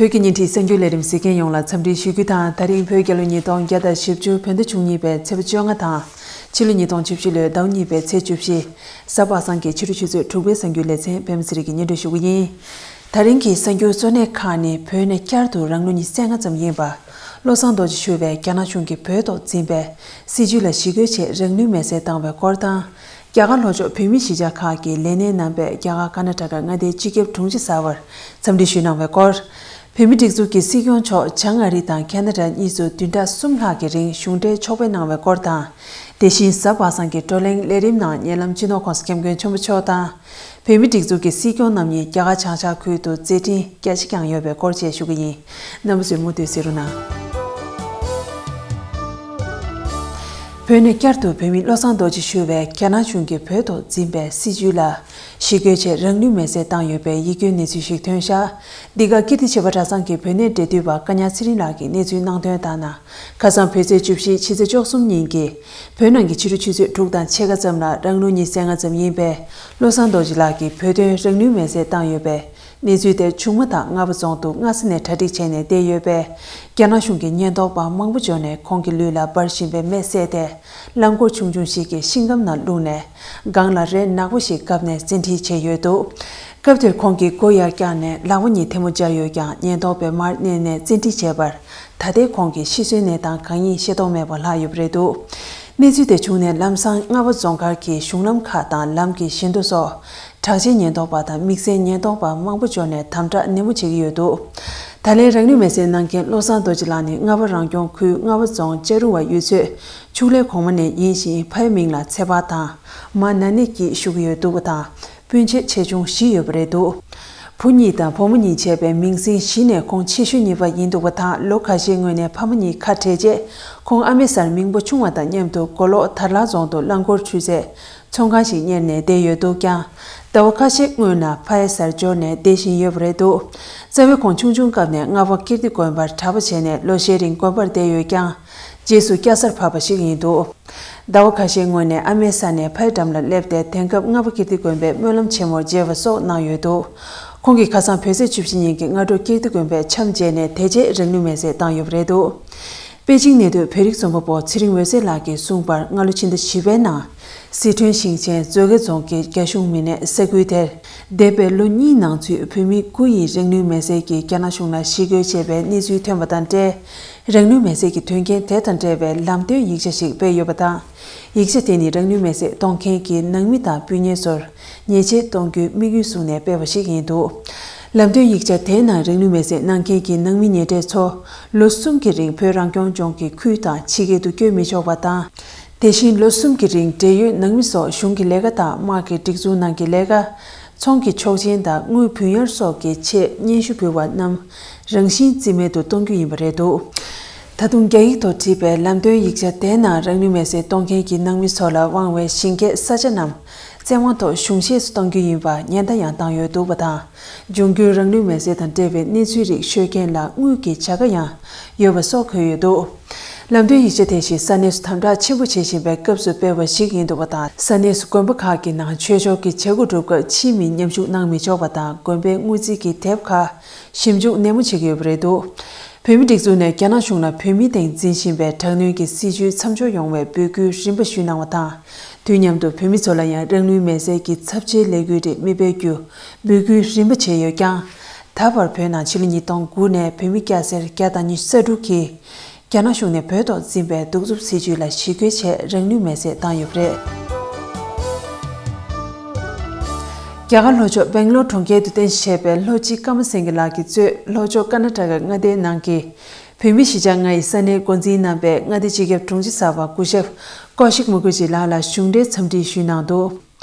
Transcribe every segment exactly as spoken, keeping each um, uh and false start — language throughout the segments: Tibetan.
བོད་ཀྱི་ཉིན་བྲིས་གསར་འགྱུར་ལས་རིམ་གཟིགས་མཁན་ཡོངས་ལ་འཚམས་འདྲིའི་ཞུ་རྒྱུ་དང་། ད་རིང་བོད་རྒྱལ་ལོ་ཉིས་སྟོང་བརྒྱ་དང་བཞི་བཅུ་བོད་ཟླ་བཅུ་གཉིས་པའི་ཚེས་པ་བཅོ་ལྔ་དང་། ཕྱི་ལོ་ཉིས་སྟོང་བཅུ་བཞི་ལོའི་ཟླ་བ་གཉིས་པའི་ཚེས་བཅུ་བཞི། གཟའ་པ་སངས་ཀྱི་ཕྱི་དྲོ་ཆུ་ཚོད་དྲུག་པའི་གསར་འགྱུར་ལེ་ཚན་པད་མ་ཚེ་རིང་གིས་སྙན་སྒྲོན་ཞུ་གི་ཡིན། ད་རིང་གི་གསར་འགྱུར་གཙོ་གནད་ཁག་ནི། བོད་ནས་བསྐྱར་དུ་རང་ལོ་ཉི་ཤུ་རྩ་ལྔ་ཙམ་ཡིན་པ། བློ་བཟང་རྡོ་རྗེ་ཞུ་བས་རྒྱ་ནག་གཞུང་གིས་བོད་ཐོག་འཛིན་པའི་སྲིད་བྱུས་ལ་ཞི་རྒོལ་ཆེད་རང་ལུས་མེར་སྲེག་བཏང་བའི་སྐོར་དང་། རྒྱ་གར་ལྷོ་ཕྱོགས་བོད་མིའི་གཞིས་ཆགས་ཁག་གི་ལས་སྣེ་རྣམ་པས་རྒྱ་གར་ཀར་ན་ཊ་ཀ་མངའ་སྡེའི་སྤྱི་ཁྱབ་དྲུང་ཆེ་གསར་པར་འཚམས་འདྲི་ཞུས་གནང་བའི་སྐོར། བོད་མིའི་སྒྲིག་འཛུགས་ཀྱི་སྲིད་སྐྱོང་མཆོག་བྱང་ཨ་རི་དང་ཁ་ན་ཌ་གཉིས་སུ་བདུན་ཕྲག་གསུམ་ལྷག་གི་རིང་གཞུང་འབྲེལ་ཕྱོགས་ཕེབས་གནང་བའི་སྐོར་དང་། དེ་བཞིན་གཟའ་པ་སངས་ཀྱི་བགྲོ་གླེང་ལས་རིམ་ནང་ཉེ་ལམ་སྤྱི་ནོར་༸གོང་ས་༸སྐྱབས་མགོན་ཆེན་པོ་མཆོག་དང་། བོད་མིའི་སྒྲིག་འཛུགས་ཀྱི་སྲིད་སྐྱོང་རྣམ་གཉིས་རྒྱ་གར་བྱང་ཤར་ཁུལ་དུ་མཛད་འཕྲིན་རྒྱ་ཆེ་བསྐྱངས་ཡོད་པའི་སྐོར་བཅས་ཞུ་གི་ཡིན། རྣམ་པ་ཚོས་མུ་མཐུད་གཟིགས་རོགས་གནང་། བོད་ནས་བསྐྱར་དུ་བོད་མི་བློ་བཟང་རྡོ་རྗེ་ཞུ་བས་རྒྱ་ནག་གཞུང་གིས་བོད་ཐོག་འཛིན་པའི་སྲིད་བྱུས་ལ་ཞི་རྒོལ་ཆེད་རང་ལུས་མེར་སྲེག་བཏང་ཡོད་པའི་ཡིད་སྐྱོའི་གནས་ཚུལ་ཞིག་ཐོན་ཤག་འདི་ག་ཀིརྟི་བྱེས་པ་གྲྭ་ཚང་གི་བོད་གནས་འབྲེལ་མཐུད་པ་ཀ་ཉག་ཚེ་རིང་ལགས་ཀྱིས་གནས་ཚུལ་གནང་དོན་ལྟར་ན། ཁ་སང་བོད་ཚེས་བཅུ་བཞི་ཕྱི་ཚེས་བཅུ་གསུམ་ཉིན་གྱི་བོད་ནང་གི་ཕྱི་དྲོ་ཆུ་ཚོད་དྲུག་དང་ཕྱེད་ཀ་ཙམ་ལ་རང་ལོ་ཉི་ཤུ་རྩ་ལྔ་ཙམ་ཡིན་པའི་བློ་བཟང་རྡོ་རྗེ་ལགས་ཀྱིས་བོད་དོན་རང་ལུས་མེར་སྲེག་བཏང་ཡོད་པའི་གནས་ཚུལ་དེ་ཆུ་དམག་དང་རྔ་བ་རྫོང་དུ་སྔ་ས་ནས་གྲ་སྒྲིག་བྱས་ནས་བསྡད་ཡོད་པས། རྒྱ་ནག་གཞུང་གི་ཉེན་རྟོག་པ་མང་པོ་འབྱོར་ནས་ཁོང་གི་ལུས་ལ་འབར་བཞིན་པའི་མེ་བསད་དེ། རླངས་འཁོར་ཆུང་ཆུང་ཞིག་གི་ཤིང་སྒམ་ནང་བླུགས་ནས་སྒང་ལ་རས་ནག་པོ་ཞིག་བཀབ་ནས་བཙན་ཁྲིད་བྱས་ཡོད་འདུག་སྐབས་དེར་ཁོང་གིས་མགོ་ཡར་བཀྱགས་ནས་ལག་པ་གཉིས་ཐལ་མོ་སྦྱར་ཡོད་ཀྱང་། ཉེན་རྟོག་པས་མར་མནན་ནས་བཙན་ཁྲིད་བྱས་པར། ད་ལྟའི་ཁོང་གི་ཤི་གསོན་གནས་སྟངས་གང་ཡིན་ཤེས་རྟོགས་མེད་པ་ལྷག་ཡོད་པ་རེད་འདུག་གནས་ཚུལ་དེ་བྱུང་ནས་ལམ་སང་རྔ་བ་རྫོང་མཁར་གྱི་གཞུང་ལམ་ཁག་དང་ལམ་གྱི་བཞི་མདོ་སོགས་དྲག་ཆས་ཉེན་རྟོག་པ་དང་དམིགས་བསལ་ཉེན་རྟོག་པ་མང་པོ་འབྱོར་ནས་དམ་དྲག་ནན་མོ་བྱེད་ཀྱི་ཡོད་འདུག་ད་ལན་རང་ལུས་མེར་སྲེག་གནང་མཁན་བློ་བཟང་རྡོ་རྗེ་ལགས་ནི་རྔ་བ་རང་སྐྱོང་ཁུལ་རྔ་བ་རྫོང་ལྕགས་རི་བ་ཡུལ་ཚོའི་ཕྱུགས་ལས་གོང་མ་ནས་ཡིན་ཞིང་། ཕའི་མིང་ལ་ཚེ་དཔག་དང་། མ་ན་ནེ་སྐྱིད་ཞུ་གི་ཡོད་འདུག་པ་དང་། སྤུན་མཆེད་ཆེ་ཆུང་བཞི་ཡོད་པ་རེད་འདུག་བུ་གཉིས་དང་བུ་མོ་གཉིས་བྱས་པའི་མིང་སྲིང་བཞི་ནས་ཁོང་ཆེ་ཤོས་གཉིས་པ་ཡིན་འདུག་པ་དང་། ལོ་ཁ་ཤས་སྔོན་ནས་ཕ་མ་གཉིས་ཁ་བྲལ་རྗེས། ཁོང་ཨ་མའི་སར་མིང་པོ་ཆུང་བ་དང་མཉམ་དུ་མགོ་ལོག་དར་ལག་རྫོང་དུ་རླངས་འཁོར་འཕྲུལ་སའི་ཚོང་ཁང་ཞིག་གཉེར་ནས་བསྡད་ཡོད་འདུག་ཀྱང་། ཟླ་བ་ཁ་ཤས་སྔོན་ལ་ཕའི་སར་འབྱོར་ནས་བསྡད་བཞིན་ཡོད་པ་རེད་འདུག་རྩ་བའི་ཁོང་ཆུང་ཆུང་སྐབས་ནས་རྔ་བ་ཀིརྟི་དགོན་པར་གྲྭ་པ་བྱས་ནས་ལོ་ཤས་རིང་དགོན་པར་བསྡད་ཡོད་ཀྱང་། རྗེས་སུ་སྐྱ་སར་བབས་པ་ཞིག་ཡིན་འདུག་ཟླ་བ་ཁ་ཤས་སྔོན་ནས་ཨ་མའི་ས་ནས་ཕའི་འགྲམ་ལ་སླེབས་ཏེ། དེང་སྐབས་རྔ་བ་ཀིརྟི་དགོན་པའི་སྨོན་ལམ་ཆེན་མོར་མཇལ་བ་སོགས་གནང་ཡོད་འདུག་ཁོང་གིས་ཁ་སང་བོད་ཚེས་བཅུ་བཞི་ཉིན་གྱི་སྔ་དྲོ་ཀིརྟི་དགོན་པའི་འཆམ་མཇལ་ནས། དེ་རྗེས་རང་ལུས་མེར་སྲེག་བཏང་ཡོད་པ་རེད་འདུག་པེ་ཅིང་གནས་སྡོད་བོད་རིགས་རྩོམ་པ་པོ་ཚེ་རིང་འོད་ཟེར་ལགས་ཀྱིས་གསུངས་པར། སྔ་ལོ་ཕྱི་ཟླ་བཞི་པའི་ནང་། སི་ཁྲོན་ཞིང་ཆེན་མཛོད་དགེ་རྫོང་གི་རྒྱ་གཞུང་མི་སྣས་ས་ཁུལ་དེར། འདས་པའི་ལོ་གཉིས་ནང་ཚུད་བོད་མི་དགུ་ཡིས་རང་ལུས་མེར་སྲེག་གིས་རྒྱ་ནག་གཞུང་ལ་ཞི་རྒོལ་བྱས་པའི་གནས་ཚུལ་ཐོན་པ་དང་འབྲེལ། རང་ལུས་མེར་སྲེག་གི་དོན་རྐྱེན་དེ་དང་འབྲེལ་བའི་ལམ་སྟོན་ཡིག་ཆ་ཞིག་སྤེལ་ཡོད་པ་དང་། ཡིག་ཆ་དེ་ནི་རང་ལུས་མེར་སྲེག་གཏོང་མཁན་གྱི་ནང་མི་དང་སྤུན་ཉེ་ཚོར་ཉེས་ཆད་གཏོང་རྒྱུའི་དམིགས་ཡུལ་བཟུང་ནས་སྤེལ་བ་ཞིག་ཡིན་འདུག་ལམ་སྟོན་ཡིག་ཆ་དེའི་ནང་རང་ལུས་མེར་སྲེག་གནང་མཁན་གྱི་ནང་མི་ཉེ་གྲས་ཚོ་ལོ་གསུམ་གྱི་རིང་བོད་རང་སྐྱོང་ལྗོངས་ཀྱི་ཁུལ་དང་ཕྱི་རྒྱལ་དུ་བསྐྱོད་མི་ཆོག་པ་དང་། དེ་བཞིན་ལོ་གསུམ་གྱི་རིང་འབྲེལ་ཡོད་ནང་མི་སོགས་གཞུང་གི་ལས་ཀ་དང་དམག་གི་སྒྲིག་འཛུགས་ནང་གི་ལས་ཀ། ཚོང་གི་ཆོག་མཆན་དང་དངུལ་བུན་གཡར་སོགས་ཀྱི་ཆེད་སྙན་ཞུ་ཕུལ་བ་རྣམས་རང་བཞིན་རྩིས་མེད་དུ་གཏོང་རྒྱུ་ཡིན་པ་རེད་འདུག་ད་དུང་རྒྱ་ཡིག་ཐོག་བྲིས་པའི་ལམ་སྟོན་ཡིག་ཆ་དེའི་ནང་རང་ལུས་མེར་སྲེག་གཏོང་མཁན་གྱི་ནང་མི་ཚོ་ལ་དབང་བའི་ཞིང་སྐྱེས་ས་ཆ་རྣམས་བཙན་དབང་ཐོག་གཞུང་བཞེས་སུ་གཏོང་རྒྱུ་ཡིན་པ་ཉེན་བརྡ་ཡང་བཏང་ཡོད་འདུག་པ་དང་། འབྱུང་འགྱུར་རང་ལུས་མེར་སྲེག་དང་འབྲེལ་བའི་གནས་ཚུལ་རིགས་ཤོད་མཁན་ལ་དངུལ་གྱི་བྱ་དགའ་ཡང་ཡོད་པ་སོགས་འཁོད་ཡོད་འདུག་ལམ་སྟོན་ཡིག་ཆ་དེ་བཞིན་ས་གནས་སུ་དམ་དྲག་ཆེན་པོ་བྱེད་བཞིན་པའི་སྐབས་སུ་སྤེལ་བ་ཞིག་ཡིན་འདུག་པ་དང་། ས་གནས་སུ་དགོན་པ་ཁག་གི་ནང་ཆོས་ཕྱོགས་ཀྱི་བྱ་སྒོ་སྒྲུབ་སྐབས་ཕྱིའི་མི་མཉམ་ཞུགས་གནང་མི་ཆོག་པ་དང་། དགོན་པའི་དངུལ་རྩིས་ཀྱི་དེབ་ཁག་ཞིབ་འཇུག་ནན་མོ་བྱེད་ཀྱི་ཡོད་པ་རེད་འདུག་བོད་མིའི་སྒྲིག་འཛུགས་ནས་རྒྱ་ནག་གཞུང་ལ་བོད་མིའི་སྟེང་འཛིན་བཞིན་པའི་དྲག་གནོན་གྱི་སྲིད་བྱུས་མཚམས་འཇོག་ཡོང་བའི་འབོད་སྐུལ་རིམ་པ་ཞུས་གནང་བ་དང་། དུས་མཉམ་དུ་བོད་མི་ཚོ་ལ་ཡང་རང་ལུས་མེར་སྲེག་གི་ཚབས་ཆེའི་ལས་འགུལ་རིགས་མི་སྤེལ་རྒྱུ་འབོད་སྐུལ་རིམ་པ་བྱས་ཡོད་ཀྱང་། ད་བར་བོད་ནང་ཕྱི་ལོ་ཉིས་སྟོང་དགུ་ནས་བོད་མི་སྐྱ་སེར་བརྒྱ་དང་ཉི་ཤུ་རྩ་དྲུག་གིས་རྒྱ་ནག་གཞུང་ནས་བོད་ཐོག་འཛིན་པའི་གདུག་རྩུབ་སྲིད་བྱུས་ལ་ཞི་རྒོལ་ཆེད་རང་ལུས་མེར་སྲེག་བཏང་ཡོད་པ་རེད། རྒྱ་གར་ལྷོ་ཕྱོགས་སྦེང་ལོར་གྲོང་ཁྱེར་དུ་རྟེན་གཞི་བྱས་པའི་ལྷོ་སྤྱི་ཀརྨ་སེང་གེ་ལགས་ཀྱིས་གཙོས་ལྷོ་ཕྱོགས་ཀར་ན་ཊ་ཀ་མངའ་སྡེའི་ནང་གི་བོད་མི་གཞིས་ཆགས་ལྔ་ཡི་ས་གནས་འགོ་འཛིན་རྣམ་པས་མངའ་སྡེ་སྤྱི་ཁྱབ་དྲུང་ཆེ་གསར་པ་སྐུ་ཞབས་ཀོ་ཤིག་མུ་ཁར་ཇི་ལགས་ལ་གཞུང་འབྲེལ་འཚམས་འདྲི་ཞུས་གནང་འདུག་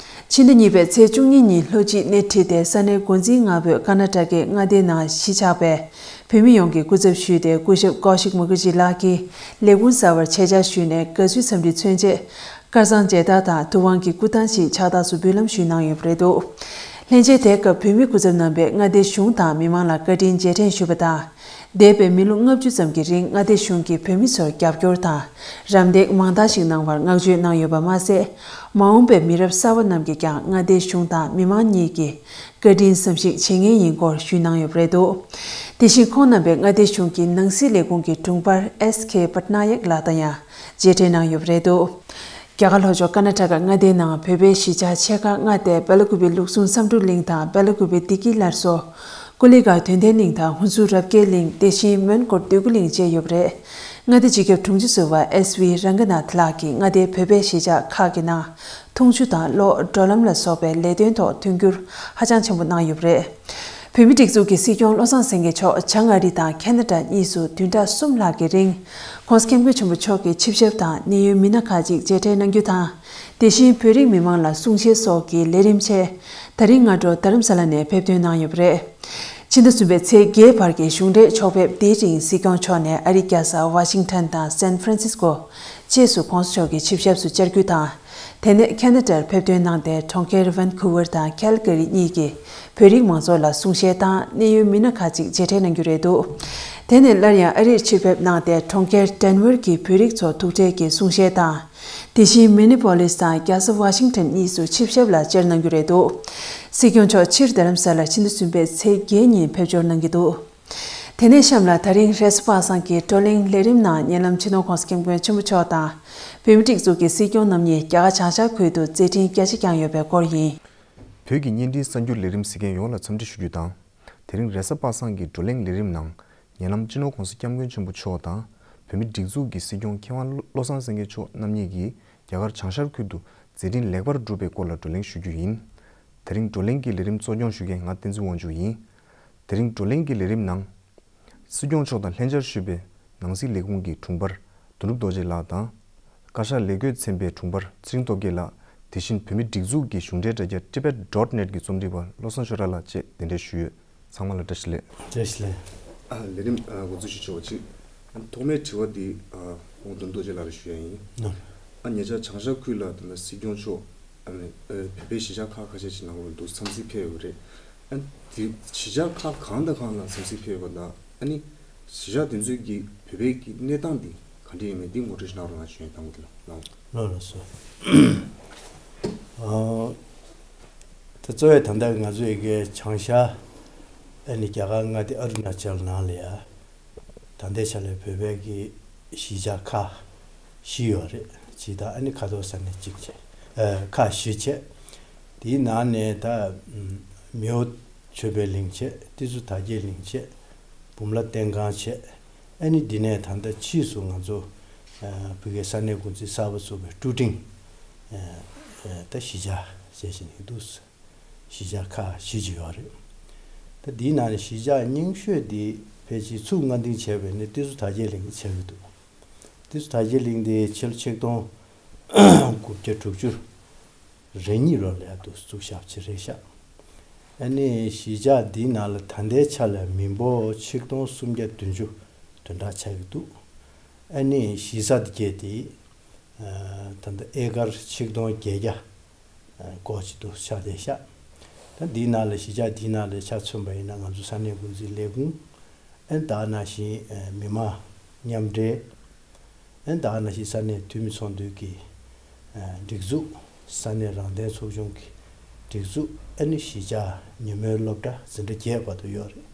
ཕྱི་ཟླ་གཉིས་པའི་ཚེས་བཅུ་གཉིས་ཉིན་ལྷོ་སྤྱི་སྣེ་ཁྲིད་དེ་ས་གནས་འགོ་འཛིན་ལྔ་པོས་ཀར་ན་ཊ་ཀའི་མངའ་སྡེའི་ནང་གཞིས་ཆགས་པའི་བོད་མི་ཡོངས་ཀྱི་སྐུ་ཚབ་ཞུས་ཏེ། སྐུ་ཞབས་ཀོ་ཤིག་མུ་ཁར་ཇི་ལགས་ཀྱིས་ལས་ཁུངས་གསར་པར་ཆེད་བཅར་ཞུས་ནས་དགའ་བསུའི་འཚམས་འདྲི་མཚོན་ཆེད། དཀར་གཙང་མཇལ་དར་དང་ཐུབ་དབང་གི་སྐུ་ཐང་ཞིག་ཕྱག་རྟགས་སུ་འབུལ་ལམ་ཞུས་གནང་ཡོད་པ་རེད་འདུག་ལྷན་རྒྱས་དེའི་སྐབས་བོད་མི་སྐུ་ཚབ་རྣམ་པས་མངའ་སྡེའི་གཞུང་དང་མི་མང་ལ་བཀའ་དྲིན་རྗེས་དྲན་ཞུས་པ་དང་། འདས་པའི་མི་ལོ་ལྔ་བཅུ་ཙམ་གྱི་རིང་མངའ་སྡེ་གཞུང་གིས་བོད་མི་ཚོར་རྒྱབ་སྐྱོར་དང་རམ་འདེགས་མང་དག་ཞིག་གནང་བར་བསྔགས་བརྗོད་གནང་ཡོད་པ་མ་ཟད། མ་འོངས་པའི་མི་རབས་གསར་པ་རྣམས་ཀྱིས་ཀྱང་མངའ་སྡེ་གཞུང་དང་མི་མང་གཉིས་ཀྱིས་བཀའ་དྲིན་བསམ་གཞིག་བྱེད་མཁན་ཡིན་སྐོར་ཞུས་གནང་ཡོད་པ་རེད་འདུག་དེ་བཞིན་ཁོང་རྣམ་པས་མངའ་སྡེ་གཞུང་གི་ནང་སྲིད་ལས་ཁུངས་ཀྱི་དྲུང་འཕར་ཨེས་ཁེ་པད་ན་ཡག་ལགས་དང་ཡང་མཇལ་འཕྲད་གནང་ཡོད་པ་རེད་འདུག་རྒྱ་གར་ལྷོ་ཕྱོགས་ཀར་ན་ཊ་ཀ་མངའ་སྡེའི་ནང་བོད་པའི་གཞིས་ཆགས་ཆེ་ཁག་ལྔ་སྟེ་སྦེ་ལ་ཀུ་པེ་ལུགས་ཟུང་བསམ་འགྲུབ་གླིང་དང་སྦེ་ལ་ཀུ་པེ་བདེ་སྐྱིད་སླར་གསོ། ཀོ་ལི་གྷལ་དོན་ལྡན་གླིང་དང་ཧུན་སུར་རབ་རྒྱས་གླིང་དེ་བཞིན་མོན་གྷོ་འདོད་རྒུ་གླིང་བཅས་ཡོད་པ་རེད། མངའ་སྡེ་སྤྱི་ཁྱབ་དྲུང་ཆེ་ཟུར་པ་ཨེས་ཝི་རང་ག་ནཱ་ཐ་ལགས་ཀྱིས་མངའ་སྡེའི་བོད་པའི་གཞིས་ཆགས་ཁག་གི་ནང་འཐུང་ཆུ་དང་གློག་འགྲོ་ལམ་ལ་སོགས་པའི་ལས་དོན་ཐོག་མཐུན་འགྱུར་ཧ་ཅང་ཆེན་པོ་གནང་ཡོད་པ་རེད། བོད་མིའི་སྒྲིག་འཛུགས་ཀྱི་སྲིད་སྐྱོང་བློ་བཟང་སེང་གེ་མཆོག་བྱང་ཨ་རི་དང་ཁེ་ན་ཌ་གཉིས་སུ་བདུན་ཕྲག་གསུམ་ལྷག་གི་རིང་༸གོང་ས་༸སྐྱབས་མགོན་ཆེན་པོ་མཆོག་གི་ཆིབས་ཞབས་དང་གནད་ཡོད་མི་སྣ་ཁག་ཅིག་མཇལ་འཕྲད་གནང་རྒྱུ་དང་། དེ་བཞིན་བོད་རིགས་མི་མང་ལ་གསུང་བཤད་སོགས་ཀྱི་ལས་རིམ་ཆེད་ད་རིང་སྔ་དྲོ་རྡ་རམ་ས་ལ་ནས་ཕེབས་ཐོན་གནང་ཡོད་པ་རེད། ཕྱི་ཟླ་གསུམ་པའི་ཚེས་བརྒྱད་བར་གྱི་གཞུང་འབྲེལ་ཕྱོགས་ཕེབས་འདིའི་རིང་སྲིད་སྐྱོང་མཆོག་ནས་ཨ་རིའི་རྒྱལ་ས་ཝ་ཤིང་ཊོན་དང་སན་ཧྥ་རན་སིས་ཀོ་བཅས་སུ་༸གོང་ས་མཆོག་གི་ཆིབས་ཞབས་སུ་བཅར་རྒྱུ་དང་། དེ་ནས་ཁེ་ན་ཌར་ཕེབས་ཐོན་གནང་སྟེ་གྲོང་ཁྱེར་ཝན་ཁུ་ཝར་དང་ཁལ་ཀ་རི་གཉིས་ཀྱི་བོད་རིགས་མང་ཚོགས་ལ་གསུང་བཤད་དང་གནད་ཡོད་མི་སྣ་ཁག་ཅིག་མཇལ་འཕྲད་གནང་རྒྱུ་རེད་འདུག་དེ་ནས་སླར་ཡང་ཨ་རིར་ཕྱིར་ཕེབས་གནང་སྟེ་གྲོང་ཁྱེར་ཌེན་ཝར་གྱི་བོད་རིགས་ཚོ་ཐུག་འཕྲད་ཀྱིས་གསུང་བཤད་དང་། དེ་བཞིན་མི་ནི་པོ་ལིས་དང་རྒྱལ་ས་ཝ་ཤིང་ཊོན་གཉིས་སུ་ཆིབས་ཞབས་ལ་བཅར་གནང་རྒྱུ་རེད་འདུག་སྲིད་སྐྱོང་མཆོག་ཕྱིར་རྡ་རམ་ས་ལར་ཕྱི་ཟླ་གསུམ་པའི་ཚེས་བརྒྱད་ཉིན་ཕེབས་འབྱོར་གནང་གི་འདུག་དེ་ནས་གཤམ་ལ་ད་རིང་རེས་གཟའ་པ་སངས་ཀྱི་བགྲོ་གླེང་ལས་རིམ་ནང་ཉེ་ལམ་སྤྱི་ནོར་༸གོང་ས་༸སྐྱབས་མགོན་ཆེན་པོ་མཆོག་དང་བོད་མིའི་སྒྲིག་འཛུགས་ཀྱི་སྲིད་སྐྱོང་རྣམ་གཉིས་རྒྱ་གར་བྱང་ཤར་ཁུལ་དུ་མཛད་འཕྲིན་རྒྱ་ཆེ་བསྐྱངས་ཡོད་པའི་སྐོར་ཡིན། བོད་ཀྱི་བརྙན་འཕྲིན་གསར་འགྱུར་ལས་རིམ་གཟིགས་མཁན་ཡོངས་ལ་འཚམས་འདྲི་ཞུ་རྒྱུ་དང་། དེ་རིང་རེས་གཟའ་པ་སངས་ཀྱི་བགྲོ་གླེང་ལས་རིམ་ནང་ཉེ་ལམ་སྤྱི་ནོར་༸གོང་ས་༸སྐྱབས་མགོན་ཆེན་པོ་མཆོག་དང་བོད་མིའི་སྒྲིག་འཛུགས་ཀྱི་སྲིད་སྐྱོང་མཁས་དབང་བློ་བཟང་སེང་གེ་མཆོག་རྣམ་གཉིས་ཀྱིས་རྒྱ་གར་བྱང་ཤར་ཁུལ་དུ་མཛད་འཕྲིན་ལེགས་པར་གྲུབ་པའི་སྐོར་ལ་བགྲོ་གླེང་ཞུ་རྒྱུ་ཡིན། དེ་རིང་བགྲོ་གླེང་གི་ལས་རིམ་གཙོ་སྐྱོང་ཞུ་མཁན་ང་བསྟན་འཛིན་དབང་ཕྱུག་ཡིན། དེ་རིང་བགྲོ་གླེང་གི་ལས་རིམ་ནང་། སྲིད་སྐྱོང་མཆོག་དང་ལྷན་བཅར་ཞུས་པའི་ནང་སྲིད་ལས་ཁུངས་ཀྱི་དྲུང་འཕར་དོན་གྲུབ་རྡོ་རྗེ་ལགས་དང་། བཀའ་ཤག་ལས་བགོས་ཚན་པའི་དྲུང་འཕར་ཚེ་རིང་སྟོབས་རྒྱལ་ལགས། དེ་བཞིན་བོད་མིའི་སྒྲིག་འཛུགས་ཀྱི་གཞུང་འབྲེལ་དྲ་རྒྱ་ཊི་བེཊ་ཌོཊ་ནེཊ་གྱི་རྩོམ་སྒྲིག་པ་བློ་བཟང་ཆོས་གྲགས་ལགས་བཅས་གདན་འདྲེན་ཞུས་ཡོད། ཚང་མ་ལ་བཀྲ་ཤིས་བདེ་ལེགས། བཀྲ་ཤིས་བདེ་ལེགས། ཨ། ལས་རིམ་ཨ་འགོ་འཛུགས་ཞུ་ཆོག་པ་ཅིག་ཨ། ཐོག་མའི་དྲི་བ་འདི་ཨ་ཁོང་དོན་གྲུབ་རྡོ་རྗེ་ལགས་ལ་ཞུ་ཡ་ཡིན། ཨ། ཉེ་ཆར་བྱང་ཤར་ཁུལ་ལ་ད་ལྟ་སྲིད་སྐྱོང་མཆོག་ཨ་ནི་ཨ་བོད་པའི་གཞིས་ཆགས་ཁག་ཁ་ཤས་ཅིག་ནང་ལོགས་འདུག་འཚམས་གཟིགས་ཕེབས་ཡོད་པ་རེད། ཨ། དེ་གཞིས་ཆགས་ཁག་གང་དང་གང་ལ་འཚམས་གཟིགས་ཕེབས་ཡོད་པ་དང་། ཨ་ནི་གཞིས་ཆགས་དེ་ཚོའི་གི་བོད་པའི་གི་གནས་སྟངས་འདི་ག་འདྲ་ཡིན་མིན་འདི་ངོ་སྤྲོད་ཞིག་གནང་རོགས་གནང་ཞུ་ཡ་ཡིན། དང་པོ་དེ་ལ་གནང་། ལགས་ལགས་སོ། ཨ། ད་གཙོ་བོ་ད་ལྟ་ང་ཚོ་ཡི་གེ་བྱང་ཤར་ཨ་ནི་རྒྱ་གར་མངའ་སྡེ་ཨ་རུ་ན་ཅལ་ནང་ལ་ཡ། ད་ལྟའི་ཆ་ལ་བོད་པའི་གི་གཞིས་ཆགས་ཁག་བཞི་ཡོད་རེད། སྤྱིར་བཏང་ཨ་ནི་ཁ་ཐོར་ས་གནས་གཅིག་བྱས། ཨ། ཁག་བཞི་བྱས། དེའི་ནང་ནས་ད་མེའོ་ཆོས་འཕེལ་གླིང་བྱས། ཏི་སུ་དར་རྒྱས་གླིང་བྱས། འབུམ་ལ་སྟེང་ཁང་བྱས། ཨ་ནི་འདི་ནས་ད་ལྟ་ཕྱིས་སུ་ང་ཚོ་ཨ་བོད་ཀྱི་ས་གནས་འགོ་འཛིན་གསར་པ་ཚུགས་པའི་ཀྲུ་ཀྲིང་ཨ་ཨ་ད་གཞིས་ཆགས་བྱས་བཞིན་ཡོད་འདུག་གཞིས་ཆགས་ཁག་བཞི་ཅིག་ཡོད་རེད། ད་འདིའི་ནང་ནས་གཞིས་ཆགས་རྙིང་ཤོས་འདི་ཕལ་ཆེར་ཚུར་མངའ་སྡིངས་བྱས་པ་ཡིན་ན་ཏི་སུ་དར་རྒྱས་གླིང་ཆགས་ཀྱི་འདུག་ཏི་སུ་དར་རྒྱས་གླིང་འདི་ཕྱི་ལོ་ཆིག་སྟོང་དགུ་བརྒྱ་དྲུག་ཅུ་རེ་གཉིས་ལོ་ལ་ཡ་འདུག་བཙུགས་བཞག་པ་ཅིག་རེད་ཤག་ཨ་ནི་གཞིས་ཆགས་འདིའི་ནང་ལ་ད་ལྟའི་ཆ་ལ་མི་འབོར་ཆིག་སྟོང་སུམ་བརྒྱ་བདུན་ཅུ་དོན་གྲངས་ཆགས་ཀྱི་འདུག་ཨ་ནི་གཞིས་ས་འདི་གས་དེ་ཨ་ད་ལྟ་ཨེ་ཀར་ཆིག་སྟོང་བརྒྱད་བརྒྱ་སྐོར་ཅིག་འདུག་ཆགས་བསྡད་ཤག་ད་འདིའི་ནང་ལ་གཞིས་ཆགས་འདིའི་ནང་ལ་ཆ་མཚོན་པ་ཡིན་ན་ང་ཚོ་ས་གནས་འགོ་འཛིན་ལས་ཁུངས། ཨན་ད་ནང་བཞིན་ཨ་མི་མང་མཉམ་འབྲེལ། ཨན་ད་ནང་བཞིན་ས་གནས་འཐུས་མི་ཚོགས་འདུ་གི་ཨ་སྒྲིག་འཛུགས། ས་གནས་རང་བདེན་ཚོགས་ཆུང་གི་སྒྲིག་འཛུགས། ཨ་ནི་གཞིས་ཆགས་ཉིན་མོའི་སློབ་གྲྭ་འཛིན་གྲྭ་བརྒྱད་བར་དུ་ཡོད་རེད།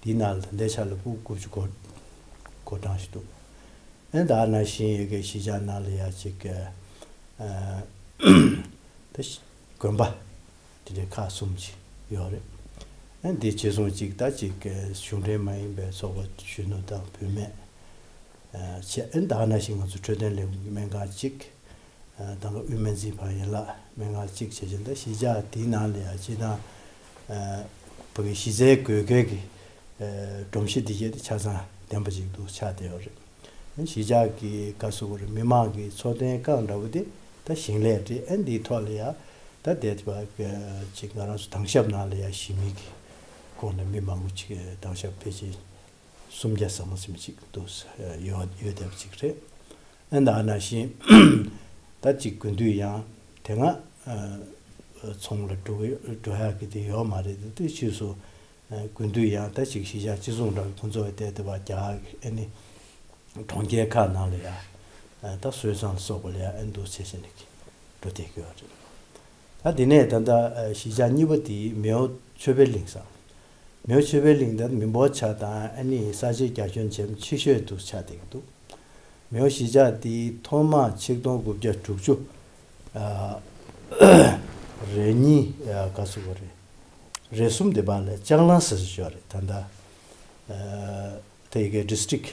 དེའི་ནང་ལ་ད་ལྟའི་ཆ་ལ་ཕྲུ་གུ་དགུ་བཅུ་གོ་གོ་གྲངས་ཤིག་འདུག་ཨན་ད་ནང་བཞིན་ཡོད་མཁན་གཞིས་ཆགས་ནང་ལ་ཡ་གཅིག་ཨ་ད་དགོན་པ་དེ་འདྲའི་ཁག་གསུམ་ཅིག་ཡོད་རེད། ཨན་དེ་བྱས་སོང་གཅིག་ད་གཅིག་གཞུང་འབྲེལ་མ་ཡིན་པའི་ཚོགས་པ་གཞོན་ནུ་དང་བུད་མེད། བྱས། ཨན་ད་ནང་བཞིན་ང་ཚོ་འཕྲོད་བསྟེན་ལས་ཁུངས་ཀྱི་སྨན་ཁང་གཅིག་ད་ལོ་དབུས་སྨན་རྩིས་ཁང་ཡན་ལག་སྨན་ཁང་གཅིག་བྱས་ཙང་ད་གཞིས་ཆགས་དེའི་ནང་ལ་ཡ་སྤྱིར་བཏང་བོད་ཀྱི་གཞི་རྩའི་དགོས་གལ་གྱི་སྒྲོམ་གཞི་འདི་གས་དེ་ཆ་ཚང་ལྡན་པ་ཅིག་ཏུ་ཆགས་བསྡད་ཡོད་རེད། གཞིས་ཆགས་ཀྱི་བཀའ་ཟུར་མི་མང་གི་འཚོ་རྟེན་རྐང་འདྲ་བོ་དེ་ད་ཞིང་ལས་རེད། ཨན་འདིའི་ཐོག་ལ་ཡ་ད་དེ་ཅིག་ང་རང་ཚོ་དྭང་ཞབས་ནང་ལ་ཡ་གཞིས་མི་གི་ཁོངས་ནས་མི་མང་པོ་ཅིག་དྭང་ཞབས་ཕལ་ཆེར་སུམ་བརྒྱ་ཟིན་པ་ཅིག་འདུག་ཡོད་ཡོད་བསྡད་པ་ཅིག་རེད། ཨན་ད་ནང་བཞིན་ད་ཅིག་དགུན་དུས་ཡང་དེ་སྔ་ཚོང་ལ་འགྲོ་འགྲོ་ཡག་གི་དེ་ཡོད་མ་རེད། དེ་དུས་ཕྱིས་སུ་ དགུན་དུས་ཡང་ད་ཅིག་གཞིས་ཆགས་གཅིག་མཚུངས་འདྲ་ཁོང་ཚོ་བལྟས་དེ་བ་རྒྱ་ཨ་ནི་གྲོང་ཁྱེར་ཁག་ནང་ལ་ཡང་ད་བཟོ་ཚོང་ལ་སོགས་པ་ལ་ཡང་ཨ་ནི་འདུག་བྱས་བྱས་ནས་འགྲོ་བསྡད་ཀྱི་ཡོད་རེད། ད་དེ་ནས་ད་ལྟ་གཞིས་ཆགས་གཉིས་པ་དེ་མེའོ་ཆོས་འཕེལ་གླིང་ཟེར། མེའོ་ཆོས་འཕེལ་གླིང་དེ་མི་འབོར་ཆ་དང་ཨ་ནི་ས་ཆའི་རྒྱ་ཁྱོན་ཇེ་ཆེ་ཤོས་དུ་ཆགས་བསྡད་ཀྱི་འདུག་མེའོ་གཞིས་ཆགས་དེ་ཐོག་མར་ཆིག་སྟོང་དགུ་བརྒྱ་དྲུག་ཅུ་རེ་གཉིས་ག་ཚོད་རེད། རེ་གསུམ་དེ་བར་ལ་ལྕང་གླང་ཟེར་ཞིག་ཡོད་རེད། ད་ལྟ་དེ་གའི་district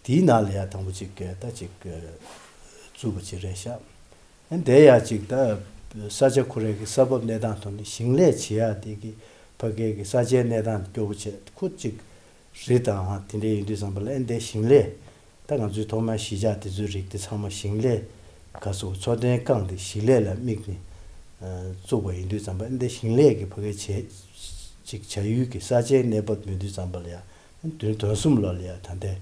དེའི་ནང་ལ་ཡང་དང་པོ་ཅིག་ད་ཅིག་བཙུགས་པ་ཅིག་རེད་ཤག་ཨ་དེ་ཡང་ཅིག་ད་ས་ཆ་ཁོ་རའི་གི་ས་བབ་གནས་སྟངས་ཐོག་ནས་ཞིང་ལས་བྱེད་ཡག་དེ་གི་ཕ་གའི་གི་ས་ཆའི་གནས་སྟངས་སྐྱོ་པོ་བྱས་ཁོ་ཅིག་རི་དང་དེ་འདྲ་ཡིན་དུས་ཙམ་པ་ལ་ཨ་དེ་ཞིང་ལས་ད་ང་ཚོའི་ཐོག་མའི་གཞིས་ཆགས་དེ་ཚོའི་རིགས་དེ་ཚང་མ་ཞིང་ལས་ག་ཚོད་འཚོ་རྟེན་བཀང་སྟེ་ཞིང་ལས་ལ་དམིགས་ནས་བཙུགས་པ་ཡིན་དུས་ཙམ་པ་ཨ་དེ་ཞིང་ལས་ཀྱི་ཕ་གའི་བྱས་ཅིག་བྱ་ཡུལ་གྱི་ས་ཆའི་གནས་བབ་ཡིན་དུས་ཙམ་པ་ལ་ཡང་བདུན་དོན་གསུམ་ལོ་ལ་ཡང་ད་ལྟའི་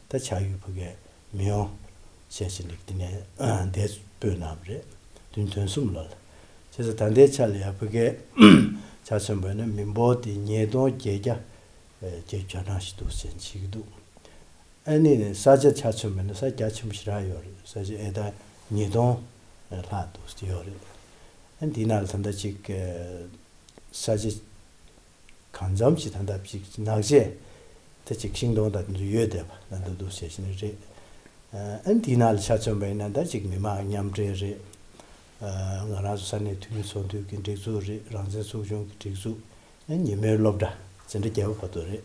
ད་བྱ་ཡུལ་ཕ་གའི་མེའོ་བྱས་ཅིག་འདི་ནས་འདས་སྤོས་གནང་བ་རེད། བདུན་དོན་གསུམ་ལོ་ལ། བྱས་ཙང་ད་ལྟའི་ཆ་ལ་ཡང་ཕ་གའི་ཆ་མཚོན་པ་ཡིན་ན་མི་འབོར་དེ་ཉིས་སྟོང་བརྒྱད་བརྒྱ་བརྒྱད་ཅུ་གྱ་གྲངས་ཤིག་འདུག་ཟེར་བྱེད་ཀྱི་འདུག་ཨ་ནི་ས་ཆ་ཆ་མཚོན་པ་ཡིན་ན་ས་རྒྱ་ཆེན་པོ་ཞེ་དྲག་ཡོད་རེད། ས་ཆ་ཨེ་ད་ཉིས་སྟོང་ལྷག་འདུག་ཡོད་རེད། ཨ་འདི་ནང་ལ་ད་ལྟ་ཅིག་ས་ཆ་གང་འཚམ་ཞིག་ད་ལྟ་ཅིག་ནགས་བཅད་དེ་ཅིག་ཤིང་སྡོང་དང་དེ་ཚོ་ཡོད་བསྡད་པ་ད་ལྟ་འདུག་བྱས་ཤིང་རེད། ཨ་འདི་ནང་ལ་ཆ་མཚོན་པ་ཡིན་ན་ད་ཅིག་མི་མང་མཉམ་འབྲེལ་རེད། ང་རང་ཚོ་ས་གནས་འཐུས་མི་ཚོགས་འདུ་གི་སྒྲིག་འཛུགས་རེད། རང་བཙན་ཚོགས་ཆུང་གི་སྒྲིག་འཛུགས། ཨ་ཉི་མའི་སློབ་གྲྭ་འཛིན་གྲྭ་བརྒྱད་པ་བར་དུ་རེད།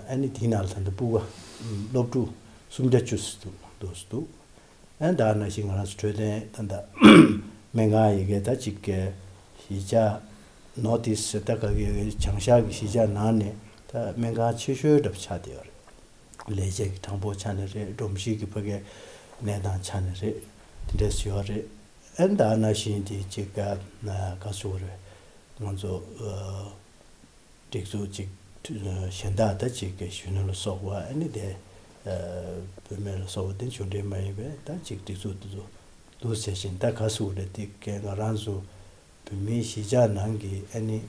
ཨ་ནི་དེའི་ནང་ལ་ད་ལྟ་སྤུ་ག་སློབ་ཕྲུག་སུམ་བརྒྱ་བཅུ་ཙམ་འདུག་འདུག་འདུག་ཨ་ད་ནང་བཞིན་ང་རང་ཚོ་འཕྲོད་བསྟེན་ད་ལྟ་སྨན་ཁང་ཡི་གེ་ད་ཅིག་གི་གཞིས་ཆགས་North East ད་ག་གི་བྱང་ཤར་གྱི་གཞིས་ཆགས་ནང་ནས་ད་སྨན་ཁང་ཆེ་ཤོས་འདྲ་པོ་ཆགས་བསྡད་ཡོད་རེད། ལས་བྱེད་ཀྱི་གྲངས་འབོར་ཆ་ནས་རེད། སྒྲོམ་གཞི་གི་ཕ་གའི་གནས་སྟངས་ཆ་ནས་རེད། དེ་འདྲས་ཡོད་རེད། ཨ་ད་ནང་བཞིན་དེ་ཅིག་ག་ག་ཞུ་བ་རེད། ང་ཚོ་སྒྲིག་འཛུགས་ཅིག་གཞན་དག་ད་ཅིག་གི་གཞོན་ནུ་ལ་སོགས་པ་ཨ་ནི་དེ་བུད་མེད་ལ་སོགས་པ་དེ་གཞུང་འབྲེལ་མ་ཡིན་པའི་ད་ཅིག་སྒྲིག་འཛུགས་དེ་ཚོ་འདུག་ཟེར་བཞིན་ད་ག་ཟེར་དགོས་རེད། དེ་གའི་ང་རང་ཚོ་བོད་མིའི་གཞིས་ཆགས་ནང་གི་ཨ་ནི་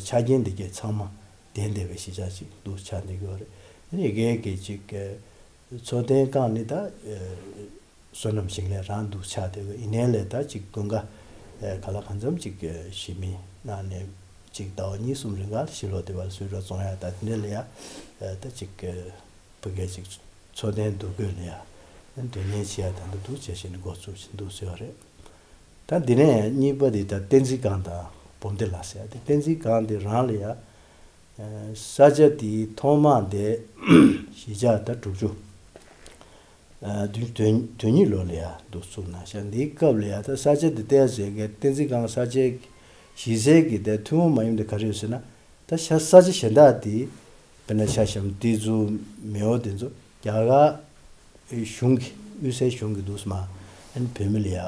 ཆ་རྐྱེན་འདི་གའི་ཚང་མ་ལྡན་བསྡད་པའི་གཞིས་ཆགས་ཅིག་འདུག་ཆགས་བསྡད་ཀྱི་ཡོད་རེད། ཨ་ནི་དེ་གའི་གི་ཅིག་གི་འཚོ་རྟེན་བཀང་ནི་ད། བསོད་ནམས་ཞིང་ལས་རང་འདུག་ཆགས་བསྡད་ཡོད། ཡིན་ནའི་ལས་ད་ཅིག་དགུན་ཁ་ག་ལ་གང་འཚམ་ཅིག་གི་གཞིས་མི་ནང་ནས་ཅིག་ཟླ་བ་གཉིས་གསུམ་རིང་ག་ལ་ཕྱི་ལོགས་དེ་བར་བཟོས་རོགས་བཙོང་ཡ་ད་དེ་འདྲ་ལ་ཡ་ད་ཅིག་གི་བུ་གའི་ཅིག་འཚོ་རྟེན་འདུ་འགོད་ལ་ཡ་སྡོད་གནས་བྱེད་ཡ་ད་ལྟ་འདུག་བྱས་བྱས་ནས་འགོ་བཙུགས་བྱས་འདུག་ཟེར་བ་རེད། ད་འདི་ནས་གཉིས་པ་དེ་ད་བསྟན་འཛིན་སྒང་དང་འབུམ་སྡེ་ལ་ཟེར་ཡ་དེ་བསྟན་འཛིན་སྒང་དེ་རང་ལ་ཡ། ས་ཆ་དེའི་ཐོག་མ་དེ་གཞིས་ཆགས་ད་དྲུག་ཅུ། དོན་དོན་དོན་གཉིས་ལོ་ལ་ཡ་འདུག་བཙུགས་གནང་ཤག་འདིའི་སྐབས་ལ་ཡ་ད་ས་ཆ་དེ་བལྟས་ཚེ་གི་བསྟན་འཛིན་སྒང་ས་ཆའི་གཞི་རྩའི་གི་དེ་ཐུན་མོང་མ་ཡིན་པའི་ག་རེ་ཡོད་ཟེར་ན། ད་ཤ་ས་ཆ་གཞན་དག་དེ་དཔེར་ན་ཤ་ཤམ་ཏི་ཛུ་མེའོ་དེ་ཚོ་རྒྱ་གར་གཞུང་གི་དབུས་སའི་གཞུང་གི་འདུག་སེ་མ་ཨན་བོད་མི་ལ་ཡ་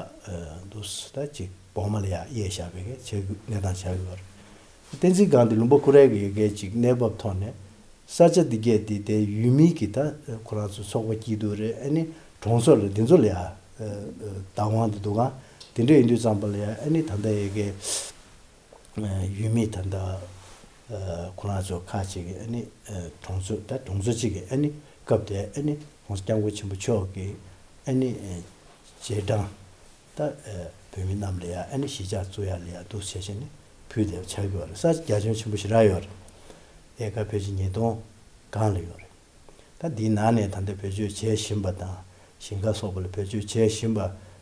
འདུག་སེ་ད་ཅིག་བོགས་མ་ལ་ཡ་གཡས་བཞག་པའི་གི་ཆེ་གནས་སྟངས་ཆགས་ཡོད་རེད། བསྟན་འཛིན་སྒང་དེ་ལུང་པ་ཁོ་རའི་གི་གི་ཅིག་གནས་བབ་ཐོག་ནས་ས་ཆ་འདི་གས་དེ་དེ་ཡུལ་མི་གི་ད་ཁོ་རང་ཚོ་ཚོགས་པ་སྐྱིད་སྡུག་རེད། ཨ་ནི་གྲོང་ཚོ་ལ་འདི་ཚོ་ལ་ཡ་བདག་དབང་དེ་འདུག་ག་དེ་འདྲ་ཡིན་དུས་ཙམ་པ་ལ་ཡ་ཨ་ནི་ད་ལྟ་ཡི་གི་ཡུལ་མི་ད་ལྟ་ཁོ་རང་ཚོ་ཁག་ཅིག་གི་ཨ་ནི་གྲོང་ཚོ་ད་གྲོང་ཚོ་གཅིག་གི་ཨ་ནི་སྐབས་དེ་ཨ་ནི་༸གོང་ས་༸སྐྱབས་མགོན་ཆེན་པོ་མཆོག་གི་ཨ་ནི་རྗེས་འབྲང་ད་བོད་མི་རྣམས་ལ་ཡ་ཨ་ནི་གཞིས་ཆགས་བཙུགས་ཡ་ལ་ཡ་འདུག་བྱས་བྱས་ནས་ཕུལ་བསྡད་པ་ཆགས་ཀྱི་ཡོད་རེད། ས་ཆ་རྒྱ་ཁྱོན་ཆེན་པོ་ཞེ་དྲག་ཡོད་རེད། ཨེ་ཀར་ཕལ་ཆེར་ཉིས་སྟོང་སྒང་ལ་ཡོད་རེད། ད་འདིའི་ནང་ནས་ད་ལྟ་བེད་སྤྱོད་བྱེད་བཞིན་པ་དང་ཞིང་ཁ་སོགས་པ་ལ་བེད་སྤྱོད་བྱེད་བཞིན་པ་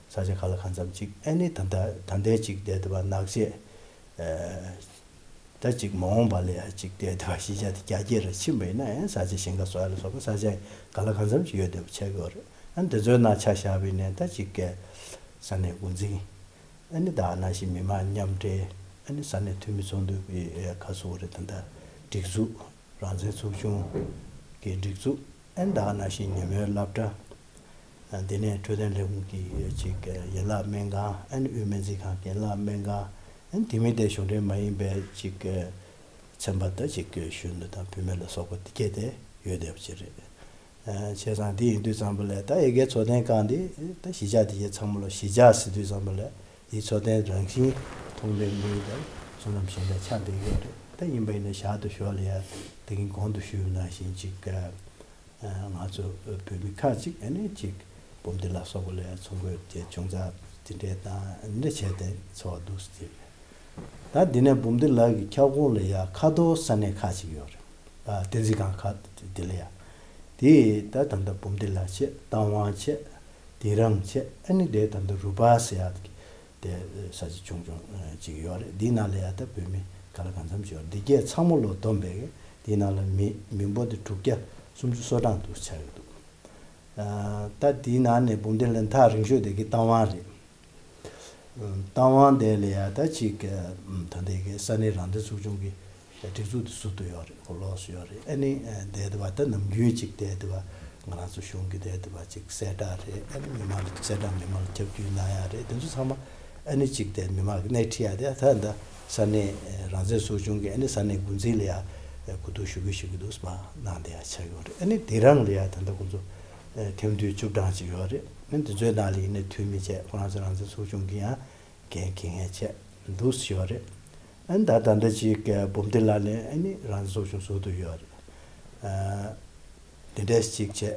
ས་ཆ་ག་ལ་གང་འཚམ་ཅིག་ཨ་ནི་ད་ལྟ་ད་ལྟའི་ཅིག་བསྡད་བསྡད་པ་ནགས་བཅད། ད་ཅིག་མ་འོངས་པ་ལ་ཡ་ཅིག་བསྡད་བསྡད་པ་གཞིས་ཆགས་དེ་རྒྱ་སྐྱེད་ར་ཕྱིན་པ་ཡིན་ན་ཡང་ས་ཆ་ཞིང་ཁ་བཟོ་ཡ་ལ་སོགས་པ་ས་ཆ་ག་ལ་གང་འཚམ་ཅིག་ཡོད་བསྡད་པ་ཆགས་ཀྱི་ཡོད་རེད། ཨ་ནི་དེ་ཚོའི་ནང་ཆ་བཞག་པ་ཡིན་ན་ད་ཅིག་གི་ས་གནས་འགོ་འཛིན། ཨ་ནི་ད་ནང་བཞིན་མི་མང་མཉམ་འབྲེལ། ཨ་ནི་ས་གནས་འཐུས་མི་ཚོགས་འདུ་གི་ཁ་སོ་རེ་ད་ལྟ་སྒྲིག་འཛུགས་རང་བཙན་ཚོགས་ཆུང་གི་སྒྲིག་འཛུགས། ཨ་ནི་ད་ནང་བཞིན་ཉིན་མོའི་སློབ་གྲྭ། དེ་ནས་འཕྲོད་བསྟེན་ལས་ཁུངས་ཀྱི་ཅིག་ཡན་ལག་སྨན་ཁང་། ཨ་ནི་དབུས་སྨན་རྩིས་ཁང་གི་ཡན་ལག་སྨན་ཁང་། ཨ་ནི་དེ་མིན་དེ་གཞུང་འབྲེལ་མ་ཡིན་པའི་ཅིག་ཚན་པ་ད་ཅིག་གཞོན་ནུ་དང་བུད་མེད་ལ་སོགས་པ་དེ་གས་དེ་ཡོད་བསྡད་པ་ཅིག་རེད། བྱས་ཙང་འདི་ཡིན་དུས་ཙམ་པ་ལས་ད་ཡ་གིའི་འཚོ་རྟེན་བཀང་སྟེ་ད་གཞིས་ཆགས་དེ་གའི་ཚང་མ་ལ་གཞིས་ཆགས་ཟེར་དུས་ཙམ་པ་ལས་དེའི་འཚོ་རྟེན་རང་བཞིན་མཐོང་བའི་མི་དང་ སྨོན་ལམ་གཞན་དག་ཆགས་བསྡད་ཡོད་རེད། ད་ཡིན་པ་ཡིན་ན་ཞར་དུ་ཞོར་ལ་ཡ་དེ་གིན་གོང་དུ་ཞུས་པ་ནང་བཞིན་ཅིག་ང་ཚོ་བོད་མི་ཁག་ཅིག་ཨ་ནི་ཅིག་འབུམ་སྡེ་ལ་སོགས་པ་ལ་ཡ་ཚོང་དགོས་དེ་ཆུང་ཙག་དེ་འདྲས་དང་འདྲ་བྱས་ཏེ་འཚོ་བ་འདུག་ཟེར། ད་འདི་ནས་འབུམ་སྡེ་ལ་གི་ཁྱབ་ཁོངས་ལ་ཡ་ཁ་ཐོར་ས་གནས་ཁག་ཅིག་ཡོད་རེད། ཨ་བསྟན་འཛིན་སྒང་ཁག་དེ་ལ་ཡ། དེ་ད་ད་ལྟ་འབུམ་སྡེ་ལ་བྱས། རྟ་དབང་བྱས། དིང་རི་བྱས། ཨ་ནི་དེ་ད་ལྟ་རུ་པ་ཟེར་ཡ་དེ་ས་ཆ་ཆུང་ཆུང་ཅིག་ཡོད་རེད། འདིའི་ནང་ལ་ཡ་ད་བོད་མི་ག་ལ་གང་འཚམ་ཅིག་ཡོད་རེད། འདི་གས་ཚང་མ་ལོ་བསྡོམས་པས་འདིའི་ནང་ལ་མི་མི་འབོར་དེ་དྲུག་བརྒྱ་སུམ་ཅུ་སོ་གྲངས་འདུག་ཆགས་ཀྱི་འདུག་ད་དེའི་ནང་ནས་འབུམ་སྡེ་ལ་ཐག་རིང་ཤོས་དེ་གི་རྟ་དབང་རེད། རྟ་དབང་དེ་ལ་ཡ་ད་ཅིག་ད་ལྟའི་གི་ས་གནས་རང་བདེན་ཚོགས་ཆུང་གི་སྒྲིག་འཛུགས་དེ་ཟུར་དུ་ཡོད་རེད། གོ་ལོག་སུ་ཡོད་རེད། ཨ་ནི་དེ་དེ་བ་ད་ནམ་རྒྱུན་ཅིག་དེ་དེ་བ་ང་རང་ཚོ་གཞུང་གི་དེ་དེ་བ་ཅིག་གསལ་བསྒྲགས་རེད། ཨ་ནི་མི་མང་ལ་གསལ་བསྒྲགས་མི་མང་ལ་ཁྱབ་བསྒྲགས་གནང་ཡ་རེད། དེ་ཚོ་ཚང་མ་ཨ་ནི་ཅིག་དེ་མི་མང་གི་སྣེ་ཁྲིད་ཡ་དེ་ད་ད་ས་གནས་རང་བདེན་ཚོགས་ཆུང་གི་ཨ་ནི་ས་གནས་འགོ་འཛིན་ལ་ཡ་གོ་བསྡུར་ཞུ་གི་ཞུ་གི་འདུག་མ་གནང་བསྡད་ཡ་ཆགས་ཡོད་རེད། ཨ་ནི་དེ་རང་ལ་ཡ་ད་ལྟ་ཁོང་ཚོ་ཐེམ་དུས་བཅུ་གྲངས་ཅིག་ཡོད་རེད། ཨ་ནི་དེ་ཚོའི་ནང་ལ་ཡིན་ནའི་འཐུས་མི་བྱས། ཁོ་རང་ཚོ་རང་བདེན་ཚོགས་ཆུང་གི་ཡང་འགན་འཁྱེར་མཁན་བྱས་འདུག་ཡོད་རེད། ཨ་ནི་ད་ད་ལྟ་ཅིག་འབུམ་སྡེ་ལ་ལས་ཨ་ནི་རང་བདེན་ཚོགས་ཆུང་ཟུར་དུ་ཡོད་རེད། ཨ་དེ་འདྲས་ཅིག་བྱས།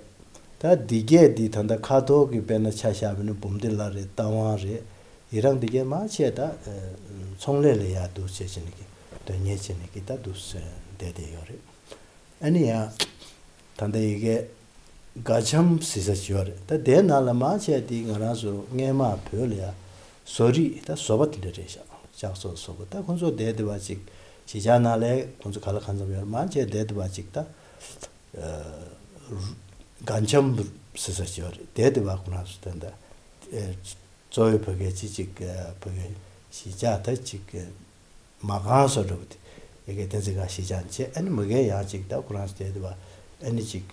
ད་འདི་གས་འདི་ད་ལྟ་ཁ་ཐོར་གྱི་དཔེར་ན་ཆ་བཞག་པ་ཡིན་ན་འབུམ་སྡེ་ལ་རེད། རྟ་དབང་རེད། ཡི་རངས་འདི་གས་མང་ཆེ་ད་ཚོང་ལས་ལ་ཡ་འདུག་བྱས་བྱས་ནས་ཀྱི་དོན་གཉེར་བྱས་ནས་ཀྱི་ད་འདུག་བསྡད་བསྡད་ཡོད་རེད། ཨ་ནི་ཡང་ད་ལྟ་ཡི་གེ་དགའ་འཆམ་ཟེར་ས་ཞིག་ཡོད་རེད། ད་དེའི་ནང་ལ་མང་ཆེ་དེ་ང་རང་ཚོ་སྔས་མ་བོད་ལ་ཡ་བཟོ་རིག་ད་བཟོ་པ་དེ་འདྲ་རེད་ཤག་ལྕགས་བཟོ་བཟོ་པ། ད་ཁོང་ཚོ་བསྡད་བསྡད་པ་ཅིག་གཞིས་ཆགས་ནང་ལ་ཁོང་ཚོ་ག་ལ་གང་འཚམ་ཡོད་རེད། མང་ཆེ་བསྡད་བསྡད་པ་ཅིག་ད་དགའ་འཆམ་ཟེར་ས་ཞིག་ཡོད་རེད། བསྡད་བསྡད་པ་ཁོང་རང་ཚོ་ད་ད་གཙོ་བོའི་ཕ་གི་ཅིག་ཅིག་ཕ་གི་གཞིས་ཆགས་ད་ཅིག་མ་རྐང་བཟོ་འདྲ་པོ་དེ་ཡ་གི་བསྟན་འཛིན་སྒང་གཞིས་ཆགས་བྱས། ཨ་ནི་མ་གིར་ཡང་ཅིག་ད་ཁོ་རང་ཚོ་བསྡད་བསྡད་པ་ཨ་ནི་ཅིག་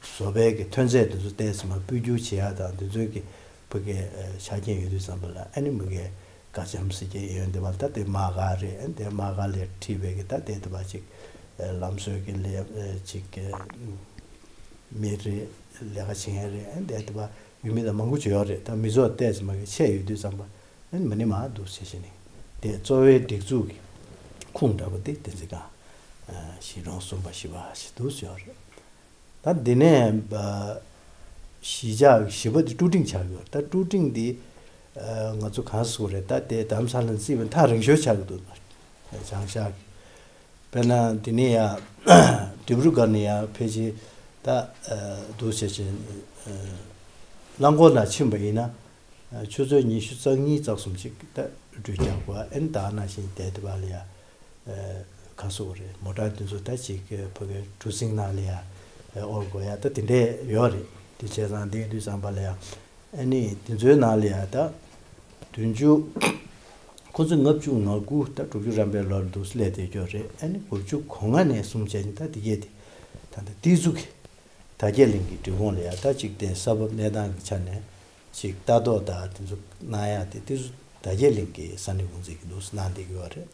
བཟོ་པའི་གི་ཐོན་རྫས་དེ་ཚོ་ཏོག་ཙམ་མར་སྤོ་སྒྱུར་བྱེད་ཡ་དང་། དེ་ཚོའི་གི་ཕ་གི་ཆ་རྐྱེན་ཡོད་དུས་ཙམ་པ་ལ་ཨ་ནི་མ་གིར་དགའ་འཆམ་ཟེར་གྱི་ཡོད་བསྡད་པ་ལ། ད་དེ་མ་གིར་རེད། ཨ་ནི་དེ་མ་གིར་ལ་ཁྲིད་པའི་གི་ད་བསྡད་བསྡད་པ་ཅིག་ལམ་བཟོའི་གི་ལས་ཅིག་མི་རེད། ལས་ཀ་བྱེད་མཁན་རེད། ཨ་ནི་བསྡད་བསྡད་པ་ཡུལ་མི་དང་མང་པོ་ཅིག་ཡོད་རེད། ད་མི་ཚོགས་ཏོག་ཙམ་མ་གིར་ཆེ་ཡོད་དུས་ཙམ་པ། ཨ་ནི་མ་ནི་མ་འདུག་ཟེར་བྱས་ནས་དེ་གཙོ་བོའི་སྒྲིག་འཛུགས་ཀྱི་ཁུངས་འདྲ་པོ་དེ་བསྟན་འཛིན་སྒང་གཞིས་གྲོང་གསུམ་པ་བཞི་པ་ཞིག་འདུག་ཟེར་བ་རེད། ད་འདི་ནས་གཞིས་ཆགས་བཞི་པ་དེ་ཀྲུ་ཀྲིང་ཆགས་ཡོད་རེད། ད་ཀྲུ་ཀྲིང་འདི་ང་ཚོ་གང་ཟེར་དགོས་རེད། ད་དེ་དྷ་རམ་ས་ལ་ནས་བརྩིས་པ་ན་ཐག་རིང་ཤོས་ཆགས་ཀྱི་འདུག་བྱང་ཤར་གྱི། དཔེར་ན་འདི་ནས་ཡ་ཌིབ་རུ་གར་ནས་ཡ་ཕལ་ཆེར་ད་འདུག་བྱས་བྱས་རླངས་འཁོར་ནང་ཕྱིན་པ་ཡིན་ན་ཆུ་ཚོད་ཉི་ཤུ་རྩ་གཉིས་རྩ་གསུམ་ཅིག་ད་འགྲོས་རྒྱག་དགོས། ཨ་ནི་ད་ནང་བཞིན་བསྡད་དེ་བ་ལ་ཡ་ག་སོགས་རེད། མོ་ཊ་དེ་ཚོ་ད་ཅིག་ཕ་གི་གྲུ་གཟིངས་ནང་ལ་ཡ་དབོར་དགོས་ཡ་ད་དེ་འདྲས་ཡོད་རེད། དེ་བྱས་ཙང་དེ་ཡིན་དུས་ཙམ་པ་ལ་ཡ། ཨ་ནི་དེ་ཚོའི་ནང་ལ་ཡ་ད་བདུན་ཅུ། ཁོ་ཚོ་ལྔ་བཅུ་ང་དགུ་ད་དྲུག་ཅུ་རན་པའི་ལོར་འདུག་སླེབས་བསྡད་ཡོད་རེད། ཨ་ནི་དགུ་བཅུ་གོ་ལྔ་ནས་བཟུང་བྱས་ནས་ད་དེ་གས་དེ་ད་ལྟ་ཏི་ཛུ་གི་དར་རྒྱས་གླིང་གི་འབྲི་གུང་ལ་ཡ་ད་ཅིག་དེ་ས་བབ་གནས་སྟངས་ཀྱི་ཆ་ནས་ཅིག་ལྟ་རྟོག་ད་དེ་ཚོ་གནང་ཡ་དེ་ཏི་ཛུ་དར་རྒྱས་གླིང་གི་ས་གནས་འགོ་འཛིན་གྱིས་འདུག་གནང་བསྡད་ཀྱི་ཡོད་རེད།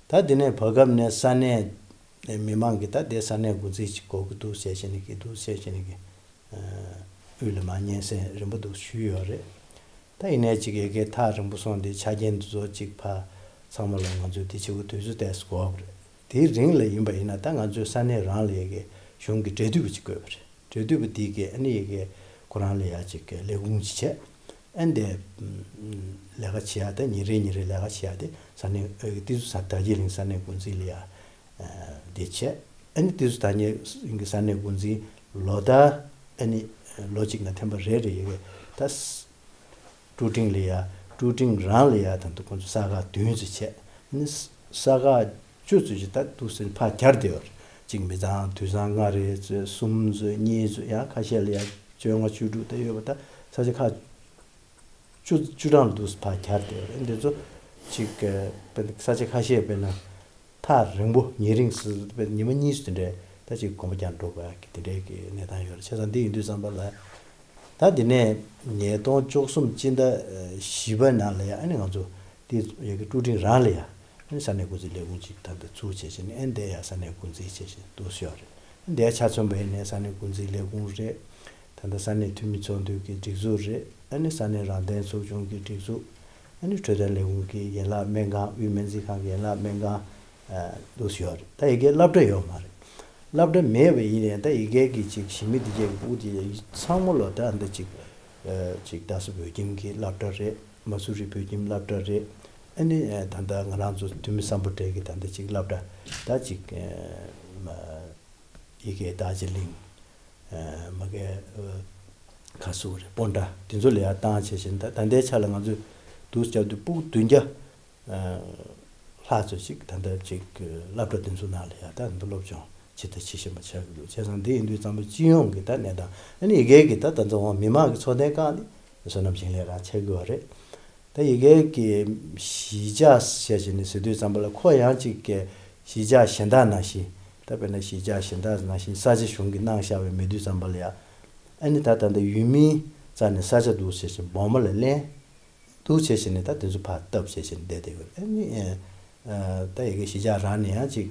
ད་དེ་ནས་བར་སྐབས་ནས་ས་གནས་མི་མང་གིས་ད་དེ་ས་གནས་འགོ་འཛིན་ཅིག་དགོས་ཀྱི་འདུག་ཟེར་བྱས་ནས་ཀྱི་འདུག་ཟེར་བྱས་ནས་ཀྱི་དབུས་ལ་མར་སྙན་སེང་རིམ་པ་འདུག་ཞུས་ཡོད་རེད། ད་ཡིན་ནའི་ཅིག་ཡ་གི་ཐག་རིང་པོ་སོང་སྟེ་ཆ་རྐྱེན་འདི་ཚོ་ཅིག་ཕར་ཚང་མ་ལ་ང་ཚོས་དེ་བྱེད་དགོས་དུས་ཚོད་ཏོག་ཙམ་འགོར་བ་རེད། དེའི་རིང་ལ་ཡིན་པ་ཡིན་ན་ད་ང་ཚོའི་ས་གནས་རང་ལ་ཡ་གི་གཞུང་གི་འབྲེལ་མཐུད་པ་ཅིག་དགོས་པ་རེད། འབྲེལ་མཐུད་པ་དེ་གིས་ཨ་ནི་ཡ་གི་ཁོ་རང་ལ་ཡ་ཅིག་ལས་ཁུངས་ཅིག་བྱས། ཨ་ནི་དེ་ལས་ཀ་བྱེད་ཡ་ད་ཉིན་རེ་ཉིན་རེ་ལས་ཀ་བྱེད་ཡ་དེ་ས་གནས་ཨ་གི་ཏི་ཛུ་ས་དར་རྒྱས་གླིང་ས་གནས་འགོ་འཛིན་ལ་ཡ་དེ་བྱས། ཨ་ནི་ཏི་ཛུ་དར་རྒྱས་གླིང་གི་ས་གནས་འགོ་འཛིན་ལོ་ལྟར་ཨ་ནི་ལོ་གཅིག་ནང་ཐེངས་པ་རེ་རེ་ཡ་གི་ད། ཀྲུ་ཀྲིང་ལ་ཡ། ཀྲུ་ཀྲིང་རང་ལ་ཡ་ད་དུང་ཁོང་ཚོ་ས་ཁག་བདུན་ཙམ་བྱས། ཨ་ནི་ས་ཁག་བཅུ་ཙམ་ཅིག་ད་འདུག་སེ་ཕར་གྱར་བསྡད་ཡོད་རེད། གཅིག་མི་ཚང་དུད་ཚང་ལྔ་རེ་ཙམ་གསུམ་ཙམ་གཉིས་ཙམ་ཡང་ཁ་ཤས་ལ་ཡ་བཅོ་ལྔ་བཅུ་དྲུག་ད་ཡོད་པ་ད་ས་ཆ་ཁག་བཅུ་བཅུ་གྲངས་ལ་འདུག་སེ་ཕར་གྱར་བསྡད་ཡོད་རེད། འདི་ཚོ་གཅིག་ས་ཆ་ཁ་ཤས་དཔེར་ན། ཐག་རིང་པོ་ཉིན་རིང་སུ་ཉི་མ་གཉིས་སུ་དེ་འདྲའི་ད་ཅིག་གོམ་པ་རྒྱག་འགྲོ་དགོས་ཡ་གི་དེ་འདྲའི་གི་གནས་སྟངས་ཡོད་རེད། བྱས་ཙང་འདི་ཡིན་དུས་ཙམ་པ་ལ་ད་འདི་ནས་ཉིས་སྟོང་བཅུ་གསུམ་སྤྱི་ཟླ་བཞི་པ་ནང་ལ་ཡ་ཨ་ནི་ང་ཚོ་དེ་ཡ་གི་ཀྲུ་ཀྲིང་རང་ལ་ཡ་ཨ་ནི་ས་གནས་འགོ་འཛིན་ལས་ཁུངས་ཅིག་ད་ལྟ་ཚུགས་བྱས་བྱས་ནས་ཨ་ནི་དེ་ཡ་ས་གནས་འགོ་འཛིན་བྱས་བྱས་འདུག་ཡོད་རེད། འདི་ཡ་ཆ་མཚོན་པ་ཡིན་ནའི་ས་གནས་འགོ་འཛིན་ལས་ཁུངས་རེད། ད་ལྟ་ས་གནས་འཐུས་མི་ཚོགས་འདུ་གི་སྒྲིག་འཛུགས་རེད། ཨ་ནི་ས་གནས་རང་བདེན་ཚོགས་ཆུང་གི་སྒྲིག་འཛུགས། ཨ་ནི་འཕྲོད་བསྟེན་ལས་ཁུངས་ཀྱི་ཡན་ལག་སྨན་ཁང་དབུས་སྨན་རྩིས་ཁང་གི་ཡན་ལག་སྨན་ཁང་འདུག་ཡོད་རེད། ད་ཡ་གིའི་སློབ་གྲྭ་ཡོད་མ་རེད། སློབ་གྲྭ་མེད་པ་ཡིན་ནའི་ད་ཡ་གིའི་གི་ཅིག་ཞི་མི་འདི་གས་ཀྱི་ཕྲུ་གུ་དེ་ཚང་མ་ལོ་ད་འདི་ཅིག་ཅིག་རྡ་ས་བོད་ཁྱིམ་གྱི་སློབ་གྲྭ་རེད། མ་སུ་རི་བོད་ཁྱིམ་སློབ་གྲྭ་རེད། ཨ་ནི་ད་ལྟ་ང་རང་ཚོ་ཐུ་མི་སམ་བྷོ་ཊ་གི་ད་ལྟ་ཅིག་སློབ་གྲྭ་ད་ཅིག་ཡ་གིའི་རྡོ་རྗེ་གླིང་། མ་གི་ཁ་སུ་རེད། སྤོན་ཊ་དེ་ཚོ་ལ་ཡ་བཏང་བྱས་བཞིན་ད་ད་ལྟའི་ཆ་ལ་ང་ཚོས་འདུག་བྱ་དུས་ཕྲུ་གུ་བདུན་བརྒྱ་ལྷག་ཙམ་ཞིག་ད་ལྟ་ཅིག་སློབ་གྲྭ་དེ་ཚོ་ནང་ལ་ཡ་ད་ད་སློབ་སྦྱོང་བྱེད་ད་བྱེད་བཞིན་པ་ཆགས་ཀྱི་འདུག་བྱས་ཙང་འདི་ཡིན་དུས་ཙམ་པ་སྤྱི་ཡོངས་ཀྱི་ད་གནས་སྟངས་ཨ་ནི་ཡ་གིའི་གི་ད་ད་ལྟ་འོང་མི་མང་གི་འཚོ་རྟེན་བཀག་ནས་བསོད་ནམས་ཞིང་ལས་རང་ཆགས་ཀྱི་ཡོད་རེད། ད་ཡ་གིའི་གི་གཞིས་ཆགས་ཞེས་བྱས་ནས་ཟེར་དུས་ཙམ་པ་ལ་ཁོ་ཡང་ཅིག་གི་གཞིས་ཆགས་གཞན་དག་ནང་བཞིན་ད་དཔེར་ན་གཞིས་ཆགས་གཞན་དག་ནང་བཞིན་ས་ཆ་གཞུང་གིས་གནང་བཞག་པའི་མེད་དུས་ཙམ་པ་ལ་ཡ་ཨ་ནི་ད་ད་ལྟ་ཡུལ་མིའི་རྩ་ནས་ས་ཆ་འདུག་ཟེར་བཞིན་སྦོམ་ལ་ལེན་འདུག་བྱས་བྱས་ནས་ད་དེ་ཚོ་ཕར་བཏབ་བྱས་བྱས་ནས་བསྡད་བསྡད་ཡོད་རེད། ཨ་ནི་ད་ཡ་གི་གཞིས་ཆགས་རང་ནས་ཡང་ཅིག་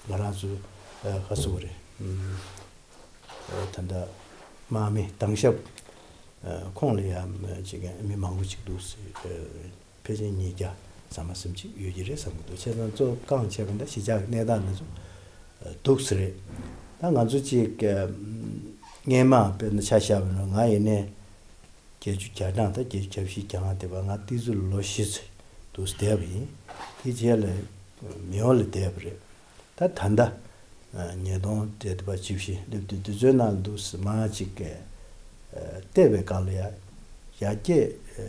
ང་རང་ཚོ་ཁ་སུ་རེད། ད་ལྟ་དམག་མི་དྭང་ཞབས་ཁོང་ལ་ཡང་ཅིག་མི་མང་པོ་ཅིག་འདུག་ཟེར། ཕལ་ཆེར་ཉིས་བརྒྱ་ཙམ་མ་ཟིན་ཅིག་ཡོད་ཀྱི་རེད་བསམ་གྱི་འདུག་བྱས་ཙང་གཙོ་བོ་རྐང་བྱས་པ་འདྲ་གཞིས་ཆགས་ཀྱི་གནས་སྟངས་འདི་ཚོ་འདུག་ཟེར་རེད། ད་ང་ཚོ་ཅིག་སྔས་མ་དཔེར་ན་ཆ་བཞག་པ་ཡིན་ན་ང་ཡིན་ནའི་བརྒྱད་ཅུ་གྱ་གྲངས་ད་བརྒྱད་ཅུ་གྱ་བཞི་གྱ་ལྔ་དེ་བར་ང་ཏི་ཙུ་ལ་ལོ་བཞི་ཙམ་འདུག་བསྡད་པ་ཡིན། དེ་རྗེས་ལ་མི་ཡོང་ལ་བསྡད་པ་རེད། ད་ད་ལྟ་ཉིས་སྟོང་བརྒྱད་བརྒྱ་བཅུ་བཞི་སླེབས་དུས་དུས་ཚོད་ནང་འདུག་སེ་མང་ཅིག་གིས་བལྟས་པའི་སྐབས་ལ་ཡ་ཡར་རྒྱས་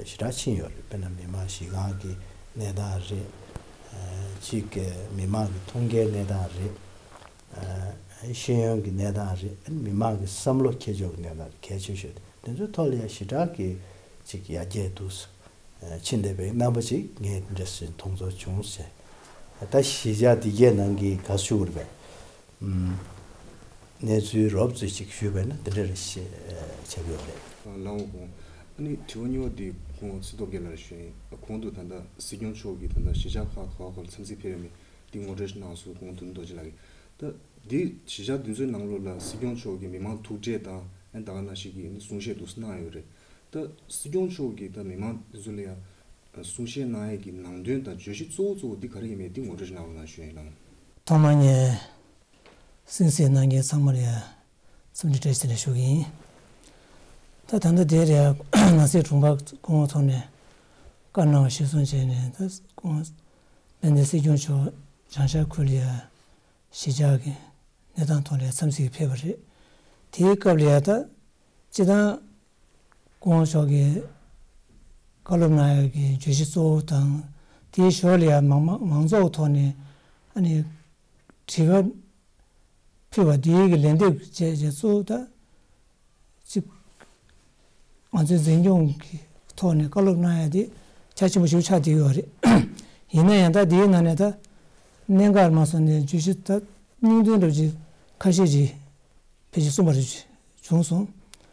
ཞེ་དྲག་ཕྱིན་ཡོད་རེད། དཔེར་ན་མི་མང་གཞིས་ཁང་གི་གནས་སྟངས་རེད། ཅིག་གི་མི་མང་གི་མཐོང་རྒྱའི་གནས་སྟངས་རེད། ཤེས་ཡོན་གྱི་གནས་སྟངས་རེད། མི་མང་གི་བསམ་བློ་འཁྱེར་ཕྱོགས་ཀྱི་གནས་སྟངས་རེད། གལ་ཆེ་ཤོས་དེ་དེ་ཚོའི་ཐོག་ལ་ཡ་ཞེ་དྲག་གི་ཅིག་ཡར་རྒྱས་འདུག་སེ། ཕྱིན་བསྡད་པའི་རྣམ་པ་ཅིག་ངས་འདི་འདྲ་ཞིག་མཐོང་ཚོར་བྱུང་ཟེར། ད་གཞིས་ཆགས་འདི་གའི་ནང་གི་ག་ཞུ་དགོས་རེད་པས། གནས་ཚུལ་རོབ་ཙམ་ཅིག་ཞུས་པས་ན་འདི་འདྲ་རེ་བཤད་ཆགས་ཡོད་རེད། ལའོ་ཁོང་། ཨ་ནི་དྲི་བ་གཉིས་པ་འདི་ཁོང་ཚེ་སྟོབས་རྒྱལ་ལགས་ཞུས་ཡིན། གོང་དུ་ད་ལྟ་སྲིད་སྐྱོང་མཆོག་གིས་ད་ལྟ་གཞིས་ཆགས་ཁག་ག་བ་ག་ལ་འཚམས་གཟིགས་ཕེབས་ཡོད་མེད་འདི་ངོ་སྤྲོད་གནང་སོང་། གོང་དུ་རྡོ་རྗེ་ལགས་ཀྱིས། ད་འདི་གཞིས་ཆགས་འདི་ཚོའི་ནང་ལོགས་ལ་སྲིད་སྐྱོང་མཆོག་གིས་མི་མང་ཐུག་འཕྲད་དང་ཨ་ནི་ད་ག་ནང་བཞིན་གྱི་གསུང་བཤད་འདུག་སེ་གནང་ཡོད་རེད། ད་སྲིད་སྐྱོང་མཆོག་གིས་ད་མི་མང་འདི་ཚོ་ལ་ཡང་གསུང་བཤད་གནང་ཡས་ཀྱི་ནང་དོན་དང་བརྗོད་གཞི་གཙོ་བོ་གཙོ་བོ་འདི་ག་རེ་ཡིན་མིན་འདི་ངོ་སྤྲོད་ཅིག་གནང་རོགས་གནང་ཞུ་ཡིན་ལགས། ཐོག་མར་ངས་གསན་གཟིགས་གནང་མཁན་ཚང་མ་ལ་ཡང་འཚམས་འདྲི་བཀྲ་ཤིས་བདེ་ལེགས་ཞུ་གི་ཡིན། ད་ད་ལྟ་དེ་རེད། ནང་སྲིད་དྲུང་འཕར་སྐུ་ངོ་ཐོག་ནས་བཀའ་གནང་བ་གཞིར་བཟུང་བྱས་ནས་ད་སྐུ་ངོ་དཔལ་ལྡན་སྲིད་སྐྱོང་མཆོག་བྱང་ཤར་ཁུལ་ལ་ཡང་གཞིས་ཆགས་ཀྱི་གནས་སྟངས་ཐོག་ལ་ཡང་འཚམས་གཟིགས་ཕེབས་པ་རེད། དེའི་སྐབས་ལ་ཡང་ད་སྤྱིར་བཏང་སྐུ་ངོ་མཆོག་གིས་བཀའ་སློབ་གནང་ཡག་གི་བརྗོད་གཞི་གཙོ་བོ་དང་། དེའི་ཞོར་ལ་ཡང་མང་མང་མང་ཚོགས་ཐོག་ནས་ཨ་ནི་དྲི་བ་ཕུལ་བ་དེའི་གི་ལན་འདེབས་བྱས་རྗེས་གཙོ་བོ་ད་ཅིག་ང་ཚོའི་འཛིན་སྐྱོང་གི་ཐོག་ནས་བཀའ་སློབ་གནང་ཡ་དེ་རྒྱ་ཆེན་པོ་ཞིག་ཆགས་བསྡད་ཡོད་རེད། ཡིན་ན་ཡང་ད་དེའི་ནང་ནས་ད་གནད་འགག་མ་སོང་ནས་བརྗོད་གཞི་ད་སྙིང་དོན་འདྲ་ཅིག་ཁ་ཤས་ཅིག་ཕལ་ཆེར་གསུངས་པ་རེད། བྱུང་སོང་།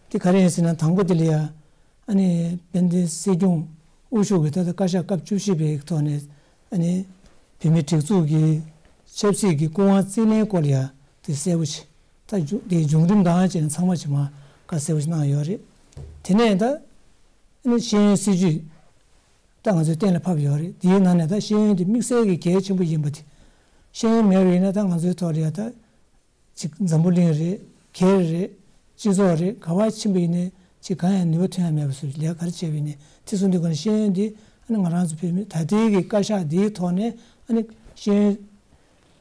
དེ་ག་རེ་ཡིན་ཟེར་ན་དང་པོ་དེ་ལ་ཡ་ཨ་ནི་དཔལ་ལྡན་སྲིད་སྐྱོང་དབུ་བཞུགས་ཀྱི་ད་ལྟ་བཀའ་ཤག་སྐབས་བཅུ་བཞི་པའི་ཐོག་ནས་ཨ་ནི་བོད་མིའི་སྒྲིག་འཛུགས་ཀྱི་ཆབ་སྲིད་ཀྱི་སྐུ་དབང་རྩིས་ལེན་སྐོར་ལ་ཡ་དེ་གསལ་པོ་ཅིག་ད་འཇུ་དེའི་བྱུང་རིམ་དང་བཅས་ནས་ཚང་མ་ཅིག་མར་བཀའ་གསལ་པོ་ཞིག་གནང་ཡོད་རེད། དེ་ནས་ད་ཨ་ནི་ཤེས་ཡོན་སྲིད་བྱུས་ད་ང་ཚོས་གཏན་ལ་ཕབ་ཡོད་རེད། དེའི་ནང་ནས་ད་ཤེས་ཡོན་དེ་དམིགས་བསལ་གྱི་གལ་ཆེན་པོ་ཡིན་པ་དེ། ཤེས་ཡོན་མེད་པ་ཡིན་ན་ད་ང་ཚོའི་ཐོག་ལ་ཡ་ད་ཅིག་འཛམ་བུ་གླིང་རེད། སྒེར་རེད། སྤྱི་ཚོགས་རེད། ག་པར་ཕྱིན་པ་ཡིན་ནའི་ཅིག་གང་ཡང་ནུས་པ་ཐོན་ཡ་མེད་པ་བཟོ་ལས་ཀ་ག་རེ་བྱས་པ་ཡིན་ནའི་དེ་སོང་དུས་ག་ནས་ཤེས་ཡོན་དེ་ཨ་ནི་ང་རང་ཚོ་བོད་མི་ད་ལྟའི་གི་བཀའ་ཤག་འདིའི་ཐོག་ནས་ཨ་ནི་ཤེས་ཡོན་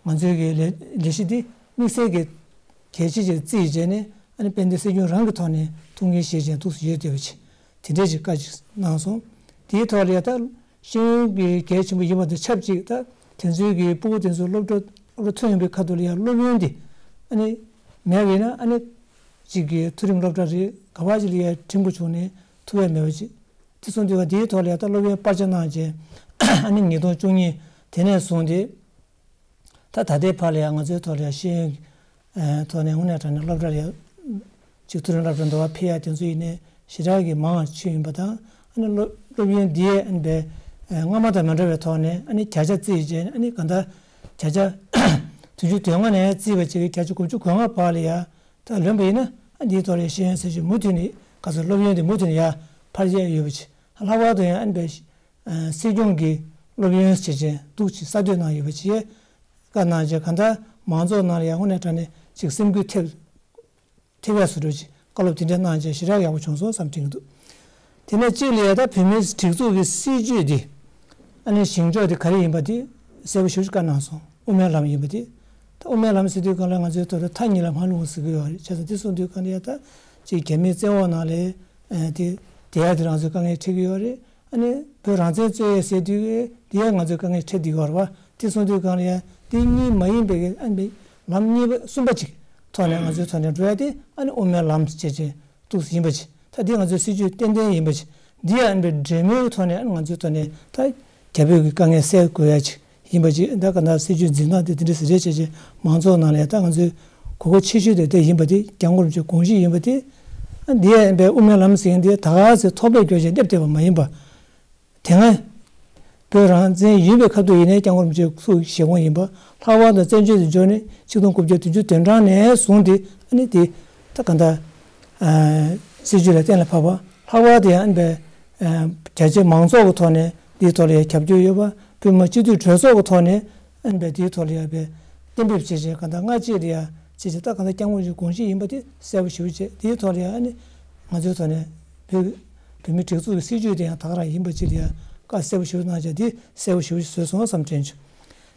ང་ཚོའི་གི་ལས་ལས་གཞི་འདི་དམིགས་བསལ་གྱི་གལ་ཆེ་ཆེར་བརྩིས་བྱས་ནས་ཨ་ནི་དཔལ་ལྡན་སྲིད་སྐྱོང་རང་གི་ཐོག་ནས་ཐུགས་འགན་བཞེས་བྱས་ཐུགས་སུ་ཡོད་བསྡད་པ་ཅིག་དེ་འདྲས་ཅིག་བཀའ་ཅིག་གནང་སོང་། དེའི་ཐོག་ལ་ཡ་ད་ཤེས་ཡོན་གྱི་གལ་ཆེན་པོ་ཡིན་པ་དང་ཆབས་ཅིག་ད་དེ་ཚོའི་གི་ཕྲུ་གུ་དེ་ཚོ་སློབ་གྲྭ་སློབ་གྲྭ་ཐོན་པའི་ཁ་ཐུག་ལ་ཡ་སློབ་ཡོན་དེ་ཨ་ནི་མེད་པ་ཡིན་ན་ཨ་ནི་ཅིག་གི་མཐོ་རིམ་སློབ་གྲྭ་རེད་ག་པར་ཅིག་ལ་ཡ་འགྲིམ་དགོས་བྱུང་ནས་ཐུབ་ཡ་མེད་པ་ཅིག་དེ་སོང་དུས་ཀ་དེའི་ཐོག་ལ་ཡ་ད་སློབ་ཡོན་སྤར་ཆ་གནང་བྱས་ཨ་ནི་ཉིས་སྟོང་བཅུ་གཉིས་དེ་ནས་བཟུང་སྟེ། ད་ད་ལྟའི་བར་ལ་ཡང་ང་ཚོའི་ཐོག་ལ་ཡང་ཤེས་ཡོན་གྱི་ཐོག་ནས་དངོས་གནས་དྲང་གནས་སློབ་གྲྭ་ལ་ཡང་ཅིག་མཐོ་རིམ་སློབ་གྲྭ་འགྲོ་བ་ཕེབས་ཡ་དེ་ཚོ་ཡིན་ནའི་ཞེ་དྲག་གི་མང་བ་ཕྱིན་ཡིན་པ་དང་ཨ་ནི་སློབ་སློབ་ཡོན་འདི་ཨ་ནི་བས་སྔ་མ་དང་མི་འདྲ་བའི་ཐོག་ནས་ཨ་ནི་བརྒྱ་ཆ་བརྩིས་བྱས་ཨ་ནི་གང་ལྟར་བརྒྱ་ཆ་བདུན་ཅུ་དོན་ལྔ་ནས་བརྩིས་པ་བྱས་བརྒྱ་ཆ་དགུ་བཅུ་གོ་ལྔ་བར་ལ་ཡ་ད་ལོན་པ་ཡིན་ན་ཨ་འདིའི་ཐོག་ལ་ཤེས་ཡོན་ཟེར་ཞིག་མུ་མཐུད་ནས་ག་ཚོད་སློབ་ཡོན་དེ་མུ་མཐུད་ནས་ཡ་འཕར་ཡ་ཡོད་པ་ཅིག་ལྷག་པར་དུ་ཡང་ཨ་ནི་བས། ཨ་སྲིད་སྐྱོང་གི་སློབ་ཡོན་བྱས་བྱས་འདུག་ཅིག་གསར་གཏོད་གནང་ཡོད་པ་ཅིག་བཀའ་གནང་བྱས། གང་ལྟར་མང་ཚོགས་ནང་ལ་ཡང་དངོས་གནས་དྲང་གནས་ཅིག་སེམས་འགུལ་ཐེབས་ཐེབས་ཡག་བཟོ་འདྲ་ཅིག་བཀའ་སློབ་དེ་འདྲ་གནང་བྱས་ཞེ་དྲག་ཡག་པོ་བྱུང་སོང་བསམ་དྲན་གྱི་འདུག་དེ་ནས་གཅིག་ལ་ཡ་ད་བོད་མིའི་སྒྲིག་འཛུགས་ཀྱི་སྲིད་བྱུས་འདི་ཨ་ནི་བཞེངས་ཕྱོགས་དེ་ག་རེ་ཡིན་པ་དེ་གསལ་པོ་ཞེ་པོ་ཅིག་བཀའ་གནང་སོང་། དབུ་མའི་ལམ་ཡིན་པ་དེ། ད་དབུ་མའི་ལམ་ཟེར་དུས་གང་ལ་ང་ཚོའི་ཐོག་ལ་མཐའ་གཉིས་ལ་མ་ལྷུང་ཟེར་གྱི་ཡོད་རེད། བྱས་ཙང་དེ་གསུངས་དུས་གང་ལ་ཡ་ད་ཅིག་རྒྱ་མིའི་བཙན་འོག་ནང་ལ་ཨ་དེ་བསྡད་ཡ་དེ་རང་ཚོའི་དཀའ་ངལ་འཕྲད་ཀྱི་ཡོད་རེད། ཨ་ནི་བོད་རང་བཙན་རྩོད་ཡས་ཟེར་དུས་དེ་ཡང་ང་ཚོའི་དཀའ་ངལ་འཕྲད་བསྡད་ཡོད་རེད་བ། དེ་གསུངས་དུས་གང་ལ་ཡ་དེ་གཉིས་མ་ཡིན་པའི་ཨ་ནི་ལམ་གཉིས་པ་གསུམ་པ་ཅིག་ཐོག་ནས་ང་ཚོའི་ཐོག་ནས་འགྲོ་ཡ་དེ་ཨ་ནི་དབུ་མའི་ལམ་ཅེས་བྱས་འདུག་ཡིན་པ་ཅིག་ད་འདི་ང་ཚོའི་སྲིད་བྱུས་ཏན་ཏན་ཡིན་པ་ཅིག་འདི་ཡང་ཨ་ནི་འབྲེལ་མོལ་གྱི་ཐོག་ནས་ཨ་ནི་ང་ཚོའི་ཐོག་ནས་ད་རྒྱ་བོད་ཀྱི་དཀའ་ངལ་སེལ་དགོས་ཡ་ཅིག་ཡིན་པ་ཅིག་ད་ག་ན་སྲིད་བྱུས་འཛིན་སྟངས་དེ་དེ་འདྲ་ཟེར་བྱས་བྱས་བྱས་མང་ཚོགས་ནང་ལ་ད་ང་ཚོའི་གོ་སྐབས་ཆེ་ཤོས་དེ་དེ་ཡིན་པ་དེ་སྐྱབས་མགོན་རིན་པོ་ཆེའི་དགོངས་གཞི་ཡིན་པ་དེ། ཨ་འདི་ཡང་ཨ་ནི་དབུ་མའི་ལམ་ཟེར་མཁན་དེ་ད་ག་ཚོད་ཐོག་ལ་འགྱོ་བྱས་སླེབས་བསྡད་པ་མ་ཡིན་པ། དེ་སྔ་བོད་རང་བཙན་ཡིན་པའི་ཁ་ཐུག་ཡིན་ནའི་སྐྱབས་མགོན་རིན་པོ་ཆེའི་ཐུགས་བཞེད་དགོངས་ཡིན་པ། ལྷག་པར་དུ་བཙན་བྱོལ་དུ་འབྱོར་ནས་ཆིག་སྟོང་དགུ་བརྒྱ་བདུན་ཅུ་དོན་གྲངས་ནས་བཟུང་སྟེ་ཨ་ནི་དེ་ད་ག་འདྲ་སྲིད་བྱུས་ལ་གཏན་ལ་ཕབ་པ། ལྷག་པར་དུ་ཡང་ཨ་ནི་རྒྱ་ཆེ་མང་ཚོགས་ཀྱི་ཐོག་ནས་དེའི་ཐོག་ལ་ཡང་རྒྱབ་སྐྱོར་ཡོད་པ། བོད་མི་སྤྱི་འཐུས་གྲོས་ཚོགས་ཀྱི་ཐོག་ནས་ཨ་ནི་དེའི་ཐོག་ལ་ཡང་གཏན་འབེབས་བྱས་བྱས་ག་འདྲ་སྔ་རྗེས་ལ་ཡང་བྱས་བྱས་ད་ག་འདྲ་སྐྱབས་མགོན་གྱི་དགོངས་གཞི་ཡིན་པ་དེ་གསལ་པོ་ཞེ་པོ་བྱས། དེའི་ཐོག་ལ་ཡང་ཨ་ནི་ང་ཚོའི་ཐོག་ནས་བོད་བོད་མིའི་སྒྲིག་འཛུགས་ཀྱི་སྲིད་བྱུས་དེ་ཡང་ད་ག་རང་ཡིན་པ་ཅིག་ལ་ཡང་བཀའ་གསལ་པོ་ཞེ་པོ་གནང་བྱས་དེ་གསལ་པོ་ཞེ་པོ་བཟོས་སོང་བསམ་དྲན་བྱུང་།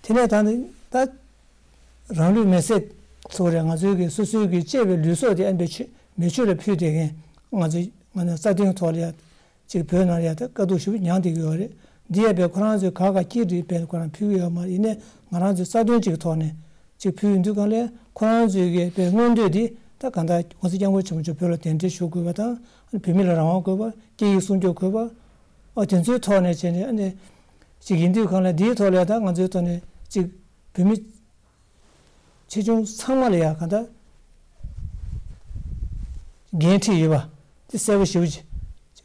དེ་ནས་ད་ནི་ད་རང་ལུས་མེར་སྲེག་ཚོགས་རེད། ང་ཚོའི་གི་སོ་སོའི་གི་གཅེས་པའི་ལུས་སྲོག་དེ་ཨ་ནི་མེ་མཆོད་མེ་མཆོད་ལ་ཕུལ་བསྡད་མཁན་ང་ཚོའི་ང་ཚོའི་རྩ་དོན་ཐོག་ལ་ཡ་ཅིག་བོད་ནང་ལ་ཡ་ད་དཀའ་སྡུག་ཞེ་པོ་མྱངས་བསྡད་ཀྱི་ཡོད་རེད། འདི་ཡ་བས་ཁོ་རང་ཚོས་ག་ག་སྐྱིད་རེད་བས་ཁོ་རང་ཕུལ་གྱི་ཡོད་མ་རེད། ཡིན་ནའི་ང་རང་ཚོའི་རྩ་དོན་ཅིག་ཐོག་ནས་ཅིག་ཕུལ་ཡོང་དུས་གང་ལ་ཁོ་རང་ཚོའི་གི་བས་མངོན་འདོད་འདི་ད་གང་ལྟར་ང་ཚོ་སྐྱབས་མགོན་ཆེན་པོ་མཆོག་བོད་ལ་གདན་འདྲེན་ཞུ་དགོས་པ་དང་བོད་མི་ལ་རང་དབང་དགོས་པ། སྐད་ཡིག་སྲུང་སྐྱོབ་དགོས་པ། ཨོ་དེ་ཚོའི་ཐོག་ནས་བྱས་ནས་ཨ་ནི་ཅིག་ཡིན་དུས་གང་ལ་འདིའི་ཐོག་ལ་ད་ང་ཚོའི་ཐོག་ནས་ཅིག་བོད་མི་ཆེ་ཆུང་ཚང་མ་ལ་ཡ་གང་ལྟར་འགན་འཁྲི་ཡོད་པ་དེ་གསལ་པོ་ཞེ་པོ་ཅིག་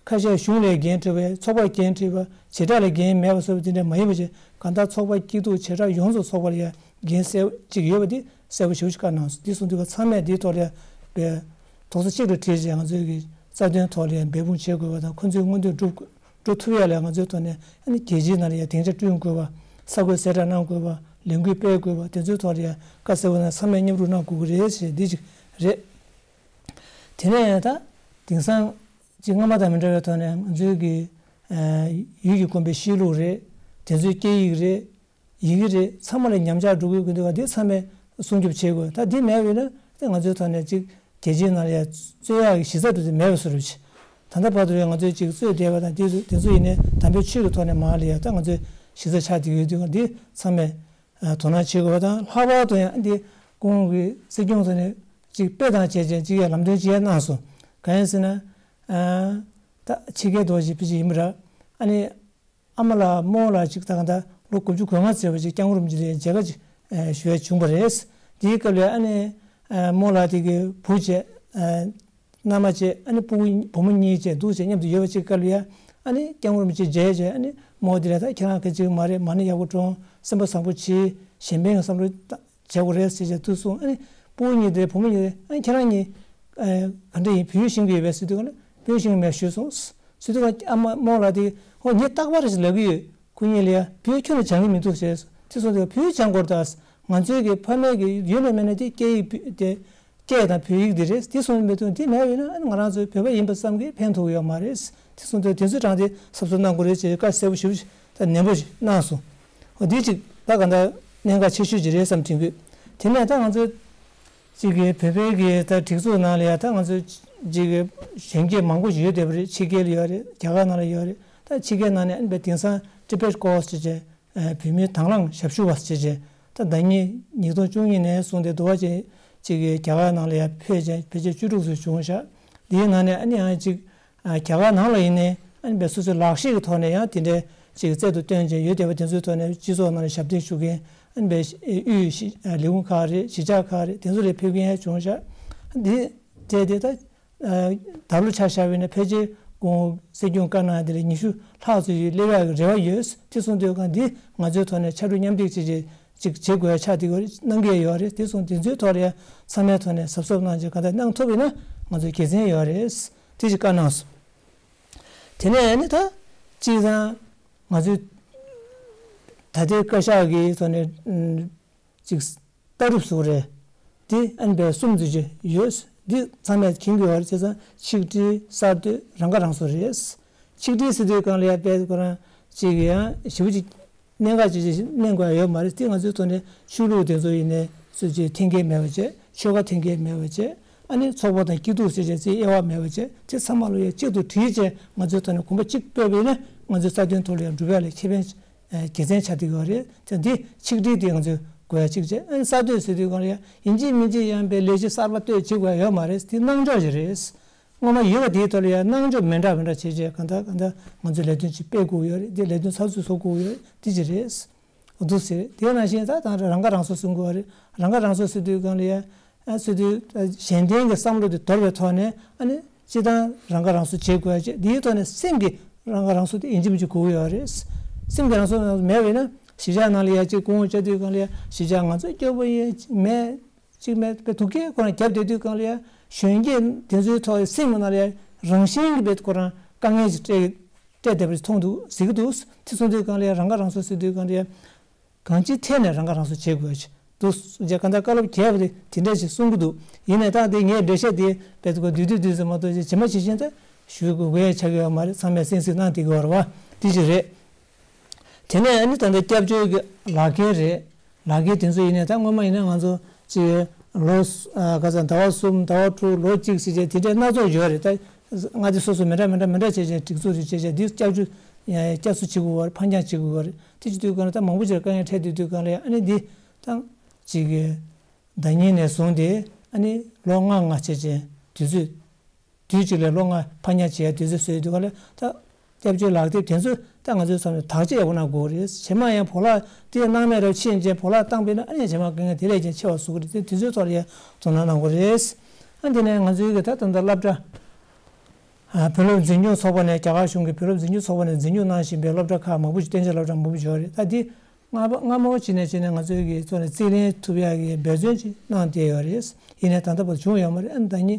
ཁ་ཤས་གཞུང་ལ་འགན་འཁྲི་བས་ཚོགས་པར་འགན་འཁྲི་བ་བྱེ་བྲག་ལ་འགན་མེད་པ་སོགས་དེ་འདྲ་མ་ཡིན་པ་ཅིག་གང་ལྟར་ཚོགས་པ་སྐྱིད་སྡུག་བྱེ་བྲག་ཡོངས་སུ་ཚོགས་པ་ལ་ཡ་འགན་གསལ་པོ་ཅིག་ཡོད་པ་དེ་གསལ་པོ་ཞེ་པོ་ཅིག་བཀའ་གནང་སོང་། དེ་གསུངས་དུས་ཚང་མས་དེའི་ཐོག་ལ་ཡ་བས་རྡོག་རྩ་གཅིག་ཏུ་དྲིལ་བྱས་ང་ཚོའི་གི་རྩ་དོན་ཐོག་ལ་ཡ་འབད་འབུངས་བྱེད་དགོས་པ་དང་ཁོ་ཚོའི་མངོན་འདོད་འགྲུབ་དགོས། འགྲོ་ཐུབ་ཡ་ལ་ང་ཚོའི་ཐོག་ནས་ཨ་ནི་རྒྱལ་སྤྱིའི་ནང་ལ་ཡ་སྡིངས་ཆ་བསྐྲུན་དགོས་པ། ས་ཁུལ་གསལ་བསྒྲགས་གནང་དགོས་པ། ལས་འགུལ་སྤེལ་དགོས་པ། དེ་ཚོའི་ཐོག་ལ་ཡ་བཀའ་གསལ་པོ་ནང་ཚང་མས་མཉམ་རུབ་གནང་དགོས་ཀྱི་རེད་ཞེས་འདི་ཅིག་རེད། དེ་ནས་ད་དེང་སང་ཅིག་སྔ་མ་དང་མི་འདྲ་བའི་ཐོག་ནས་ང་ཚོའི་གི་ཡུལ་གྱི་དགོན་པའི་གཤིས་ལུགས་རེད། དེ་ཚོའི་སྐད་ཡིག་རེད། ཡི་གེ་རེད། ཚང་མ་ལ་ཉམས་ཆག་འགྲོ་གི་ཡོད་ཀྱི་འདུག་ག་དེ་ཚང་མས་སྲུང་སྐྱོབ་བྱེད་དགོས། ད་འདི་མེད་པ་ཡིན་ན་ད་ང་ཚོའི་ཐོག་ནས་ཅིག་རྒྱལ་སྤྱིའི་ནང་ལ་ཡ་རྩོད་ཡག་གི་གཞི་རྩ་དེ་ཚོ་མེད་པ་བཟོ་འདྲ་ཅིག་ད་ལྟ་བར་དུ་ཡང་ང་ཚོས་ཅིག་རྩོད་བསྡད་པ་དང་དེ་ཚོ་དེ་ཚོ་ཡིན་ནའི་དམ་པའི་ཆོས་ཀྱི་ཐོག་ནས་མར་ལ་ཡ་ད་ང་ཚོའི་གཞི་རྩ་ཆགས་བསྡད་ཡོད་དུས་འདི་ཚང་མས་དོ་སྣང་བྱེད་དགོས་པ་དང་། ལྷག་པར་དུ་ཡང་འདི་ཁོང་གི་སྲིད་སྐྱོང་ཚོ་ནས་ཅིག་དཔེ་དང་བྱས་བྱས་ཅིག་ཡ་ལམ་སྟོན་ཅིག་ཡ་གནང་སོང་། གང་ཡིན་ཟེར་ན་ད་ཕྱི་རྒྱལ་རྡོ་རྗེ་ཕི་ཅིག་ཡིན་པ་ར། ཨ་ནི། ཨ་མ་ལགས་རྨོ་ལགས་ཅིག་ད་ག་ད་ལོ་དགུ་བཅུ་གོ་ལྔ་ཙམ་བྱས་པ་ཅིག་སྐྱབས་མགོན་རིན་པོ་ཆེ་ལ་མཇལ་ཁ་ཅིག་ཞུ་ཡ་བྱུང་བ་རེད། དེའི་སྐབས་ལ་ཨ་ནི་རྨོ་ལགས་དེ་གི་བུ་བྱས་མནའ་མ་བྱས་ཨ་ནི་སྤུ་གུ་བུ་མོ་གཉིས་བྱས་འདུག་བྱས་མཉམ་དུ་ཡོད་པ་ཅིག་སྐབས་ལ་ཡ་ཨ་ནི་སྐྱབས་མགོན་རིན་པོ་ཆེ་མཇལ་བྱས་ཨ་ནི་རྨོ་དེ་ལ་ད་ཁྱེད་རང་ག་ཅིག་མ་རེད། མ་ནི་ཡག་པོ་འགྲོ། སེམས་པ་བཟང་པོ་བྱེད། གཞན་ཕན་གྱི་བསམ་བློ་བྱེད་དགོས་རེད་ཟེར་བྱས་དུས་གསུངས། ཨ་ནི་སྤུ་གུ་གཉིས་དེ་བུ་མོ་གཉིས་དེ་ཨ་ནི་ཁྱེད་རང་གཉིས་ག་འདྲ་ཡིན། བོད་ཡིག་ཤེས་ཀྱི་ཡོད་པས་ཟེར་དུས་ག་ལ་བོད་ཡིག་ཤེས་ཀྱི་མེད་ཞུས་སོང་། ཟེར་དུས་ག་ཨ་མ་རྨོ་ལགས་དེ་ཧོ་ངས་རྟག་པར་ཞིག་ལབ་ཀྱི་ཡོད། ཁོ་གཉིས་ལ་ཡ་བོད་ཡིག་ཁྱོན་ནས་སྦྱང་གི་མི་འདུག་ཟེར། དེ་སོང་དུས་བོད་ཡིག་སྦྱང་དགོས་རེད་ད། ང་ཚོའི་གི་ཕ་མེས་ཀྱི་ཡོད་ན་མེད་ན་དེ་སྐད་ཡིག་དེ་སྐད་དང་བོད་ཡིག་དེ་རེད། དེ་སོང་མི་འདུག་དེ་མེད་པ་ཡིན་ན་ཨ་ནི་ང་རང་ཚོའི་བོད་པ་ཡིན་པ་ཙམ་གྱིས་ཕན་ཐོགས་ཡོད་མ་རེད། དེ་སོང་དུས་དེ་ཚོའི་གྲངས་དེ་གཟབ་གཟབ་གནང་དགོས་རེད་ཅེས་བཀའ་གསལ་པོ་ཞེ་པོ་ཞིག་ད་ནན་པོ་ཞིག་གནང་སོང་། འོ་དེ་ཅིག་ད་ག་འདྲ་གནད་འགག་ཆེ་ཤོས་ཅིག་རེད་བསམ་དྲན་གྱི་ཡོད། དེ་ནས་ད་ང་ཚོ་ཅིག་གི་བོད་པའི་གི་ད་སྒྲིག་འཛུགས་ནང་ལ་ཡ་ད་ང་ཚོ་ཅིག་གི་གཞོན་སྐྱེས་མང་པོ་ཞིག་ཡོད་བསྡད་པ་རེད། ཕྱི་རྒྱལ་ལ་ཡོད་རེད། རྒྱ་གར་ནང་ལ་ཡོད་རེད། ད་ཕྱི་རྒྱལ་ནང་ནས་ཨ་ནི་དེང་སང་Tibet Course་ཅེས་བྱས་བོད་མིའི་དང་བླངས་ཞབས་ཞུ་བ་ཅེས་བྱས་ད་ཟླ་ཉིན་ཉིས་སྟོང་བཅུ་གཉིས་ནས་བཟུང་སྟེ་འདུག་བ་ཅིག་ཅིག་གི་རྒྱ་གར་ནང་ལ་ཡ་ཕེབས་བྱས་ཕལ་ཆེར་བཅུ་དྲུག་ཙམ་བྱུང་ཤག་དེའི་ནང་ནས་ཨ་ནི་ཡང་ཅིག་རྒྱ་གར་ནང་ལ་ཡིན་ནའི་ཨ་ནི་བས་སོ་སོའི་ལག་ཤེས་ཀྱི་ཐོག་ནས་ཡང་དེ་འདྲའི་ཅིག་རྩལ་དུ་བཏོན་བྱས་ཡོད་བསྡད་པ་དེ་ཚོའི་ཐོག་ནས་སྤྱི་ཚོགས་ནང་ལ་ཞབས་འདེགས་ཞུ་མཁན་ཨ་ནི་བས་དབུས་ལས་ཁུངས་ཁག་རེད། གཞིས་ཆགས་ཁག་རེད། དེ་ཚོ་ལ་ཕེབས་མཁན་ཡང་བྱུང་ཤག་འདི་བྱས་ཏེ་ད་ད་ལོ་ཆ་བཞག་པ་ཡིན་ན་ཕལ་ཆེར་ཁོང་སྲིད་སྐྱོང་བཀའ་གནང་དེ་ལ་ཉི་ཤུ་ལྷག་ཙམ་ཞིག་སླེབས་ཡག་གི་རེ་བ་ཡོད། དེ་སོང་དུས་གང་འདི་ང་ཚོའི་ཐོག་ནས་ཕྱར་གྲུ་མཉམ་འདེགས་བྱས་བྱས་ཅིག་བྱེད་དགོས་ཡ་ཆགས་བསྡད་ཡོད་རེད། གནང་གི་ཡོད་རེད། དེ་སོང་དེ་ཚོའི་ཐོག་ལ་ཡ་ཚང་མའི་ཐོག་ནས་གཟབ་གཟབ་གནང་བྱས་གང་ལྟར་གནང་ཐུབ་ཡིན་ན་ང་ཚོ་དགེ་མཚན་ཡོད་རེད། དེ་ཞིག་བཀའ་གནང་སོང་། དེ་ནས་ནི་ད་གཅིག་དང་ ང་ཚོའི་ད་ལྟའི་བཀའ་ཤག་གི་ཐོག་ནས་ཨམ་ཅིག་ལྟ་གྲུབ་བཟོ་རེད། དེ་ཨན་པའི་གསུམ་དུ་ཅིག་ཡོད། འདི་ཚང་མས་མཁྱེན་གྱི་ཡོད་རེད། བྱས་ཙང་ཆིག་སྒྲིལ་གསར་གཏོད་རང་ཁ་རང་གསོ་རེད། ཆིག་སྒྲིལ་ཟེར་དུས་གང་ལ་ཡ་དཔེ་ཁོ་རང་ཅིག་ཡང་ཞེ་པོ་ཅིག་གནད་འགག་ཅིག་ཅིག་གནས་དགོས་ཡ་ཡོད་མ་རེད། དེ་ང་ཚོའི་ཐོག་ནས་ཆོས་ལུགས་དེ་ཚོ་ཡིན་ནའི་སུ་ཅིག་འཐེན་འཁྱེར་མེད་པ་བྱས། ཆོལ་ཁ་འཐེན་འཁྱེར་མེད་པ་བྱས། ཨ་ནི་ཚོགས་པ་དང་སྐྱིད་སྡུག་ཟེར་བྱས་ཚེ་དབྱེ་བ་མེད་པ་བྱས། དེ་ཚང་མ་ལ་ཡ་གཅིག་ཏུ་དྲིལ་བྱས་ང་ཚོའི་ཐོག་ནས་གོམ་པ་གཅིག་སྤོས་པ་ཡིན་ན་ང་ཚོའི་རྩ་དོན་ཐོག་ལ་ཡ་འགྲུབ་ཡ་ལ་ཁེ་ཕན་དགེ་མཚན་ཆགས་བསྡད་ཡོད་རེད། དེ་འདི་ཆིག་སྒྲིལ་དེ་ང་ཚོས་དགོས་ཡ་གཅིག་བྱས། ཨ་ནི་གསར་གཏོད་ཟེར་དུས་གང་ལ་ཡ་ཡིན་གཅིག་མིན་གཅིག་ཡང་པའི་ལས་གཞི་གསར་པ་གཏོད་བྱེད་དགོས་ཡ་ཡོད་མ་རེད། དེ་གནང་ཕྱོགས་ཞིག་རེད། སྔོན་མ་ཡོད་པ་དེའི་ཐོག་ལ་ཡང་གནང་ཕྱོགས་མི་འདྲ་མི་འདྲ་བྱས་བྱས་གང་ལྟར་གང་ལྟར་ང་ཚོས་ལས་དོན་ཅིག་སྤེལ་དགོས་ཡོད་རེད། དེ་ལས་དོན་ཚགས་ཚུད་བཟོ་དགོས་ཡོད་རེད། དེ་ཅིག་རེད། འདུག་ཟེར། དེ་ནང་བཞིན་ད་ད་རང་ཁ་རང་གསོ་གསུང་དགོས་རེད། རང་ཁ་རང་གསོ་ཟེར་དུས་གང་ལ་ཡང་ཨ་ཟེར་དུས་གཞན་བརྟེན་གྱི་བསམ་བློ་དེ་དོར་བའི་ཐོག་ནས་ཨ་ནི་སྤྱི་བཏང་རང་ཁ་རང་གསོ་བྱེད་དགོས་ཡ་བྱས། དེའི་ཐོག་ནས་སེམས་ཀྱི་རང་ཁ་རང་གསོ་དེ་ཡིན་གཅིག་མིན་གཅིག་དགོས་ཀྱི་ཡོད་རེད། སེམས་ཀྱི་རང་གསོ་མེད་པ་ཡིན་ན་གཞིས་ཆགས་ནང་ལ་ཡ་གཅིག་སྐུ་ངོ་བཅར་དུས་གང་ལ་ཡ་གཞིས་ཆགས་ང་ཚོ་སྐྱོ་པོ་ཡིན་མེད། གཅིག་མེད་པའི་སྡུག་སྐད་ཁོ་རང་བརྒྱབ་བསྡད་དུས་གང་ལ་ཡ་གཞོན་སྐྱེས་དེ་ཚོའི་ཐོག་སེམས་ནང་ལ་ཡ་རང་བཞིན་གྱིས་བས་ཁོ་རང་དཀའ་ངལ་ཅིག་སྤྲད་སྤྲད་བསྡད་པ་ཞིག་མཐོང་འདུག་གཟིགས་ཀྱི་འདུག་དེ་སོང་དུས་གང་ལ་ཡ་རང་ཁ་རང་གསོ་ཟེར་དུས་གང་ལ་ཡ་གང་ཅིའི་ཐད་ནས་རང་ཁ་རང་གསོ་བྱེད་དགོས་ཀྱི་འདུག་ཟེར་གང་ལྟར་བཀའ་སློབ་རྒྱས་པ་དེ་དེ་འདྲ་ཞིག་གསུང་གི་འདུག་ཡིན་ནའི་ད་དེ་ངས་འགྲེལ་བཤད་དེ་བས་ཁོ་བསྡུས་བསྡུས་བསྡུས་ཟེར་མ་གཏོགས་ཇི་མ་ཇི་བཞིན་དུ་ཞུ་དགོས་ཀྱི་ཆགས་ཀྱི་ཡོད་མ་རེད། ཚང་མས་གསན་གཟིགས་གནང་བསྡད་ཀྱི་ཡོད་རེད་བ། དེ་ཅིག་རེད། དེ་ནས་ཨ་ནི་ད་ལྟ་སྐྱབས་བཅོལ་གྱི་ལག་འཁྱེར་རེད། ལག་འཁྱེར་དེ་ཚོ་ཡིན་ནའི་ད་སྔོན་མ་ཡིན་ན་ང་ཚོ་ཅིག་ལོ་ཨ་ག་ཚོད་ཟླ་བ་གསུམ་ཟླ་བ་དྲུག་ལོ་གཅིག་ཟེར་བྱས་དེ་འདྲའི་སྣ་ཚོགས་ཡོད་རེད། ད་མངའ་སྡེ་སོ་སོ་མི་འདྲ་མི་འདྲ་མི་འདྲ་བྱས་བྱས་སྒྲིག་འཛུགས་རེ་བྱས་བྱས་འདི་བསྐྱར་བཅོས་བསྐྱར་གསོ་བྱེད་དགོས་པ་རེད། ཕར་འགྱངས་བྱེད་དགོས་པ་རེད། དེ་བྱེད་དུས་གང་ལ་ད་མང་པོ་ཅིག་ལ་དཀའ་ངལ་འཕྲད་སྡོད་དུས་གང་ལ་ཡང་ཨ་ནི་འདི་ད་ཅིག་གི་ཟླ་ཉིན་ནས་བཟུང་སྟེ་ཨ་ནི་ལོ་ལྔ་ལྔ་བྱས་བྱས་དུས་ཚོད། དུས་གཅིག་ལ་ལོ་ལྔ་ཕར་འགྱངས་བྱེད་ཡ་དུས་ཚོད་བཟོས་དུས་ག་ལ་ད་སྐྱབས་བཅོལ་ལག་དེབ་དེ་ཚོ་ད་ང་ཚོའི་ཚང་མས་དག་ཆ་ཡག་པོ་གནང་དགོས་རེད། རྗེས་མ་ཡང་བོགས་གླགས་དེ་གནང་མེད་ར་ཕྱིན་རྗེས་བོགས་གླགས་བཏང་པས་ན་ཨ་ནི་རྗེས་མ་དཀའ་ངལ་དེ་ལས་ཀྱང་ཆེ་བ་བཟོ་གི་རེད། དེ་དུས་ཚོད་ཐོག་ལ་ཡང་དོ་སྣང་གནང་དགོས་རེད། ཨ་དེ་ནས་ང་ཚོའི་གི་ད་ད་ལྟ་སློབ་གྲྭ་ཨ་བོད་སློབ་འཛིན་སྐྱོང་ཚོགས་པ་ནས་རྒྱ་གར་གཞུང་གི་བོད་སློབ་འཛིན་སྐྱོང་ཚོགས་པ་ནས་འཛིན་སྐྱོང་གནང་བཞིན་པའི་སློབ་གྲྭ་ཁག་མང་པོ་ཞིག་གཏན་འཇགས་སློབ་གྲྭ་མང་པོ་ཞིག་ཡོད་རེད། ད་འདི་སྔ་པོ་སྔ་མོ་བྱས་ནས་བྱས་ནས་ང་ཚོའི་གི་ཐོག་ནས་རྩིས་ལེན་ཐུབ་ཡག་གི་འབད་བརྩོན་ཅིག་གནང་བསྡད་ཡོད་རེད། ཡིན་ནའི་ད་ལྟ་བར་བྱུང་ཡོད་མ་རེད། ཨ་ནི་ད་ནི་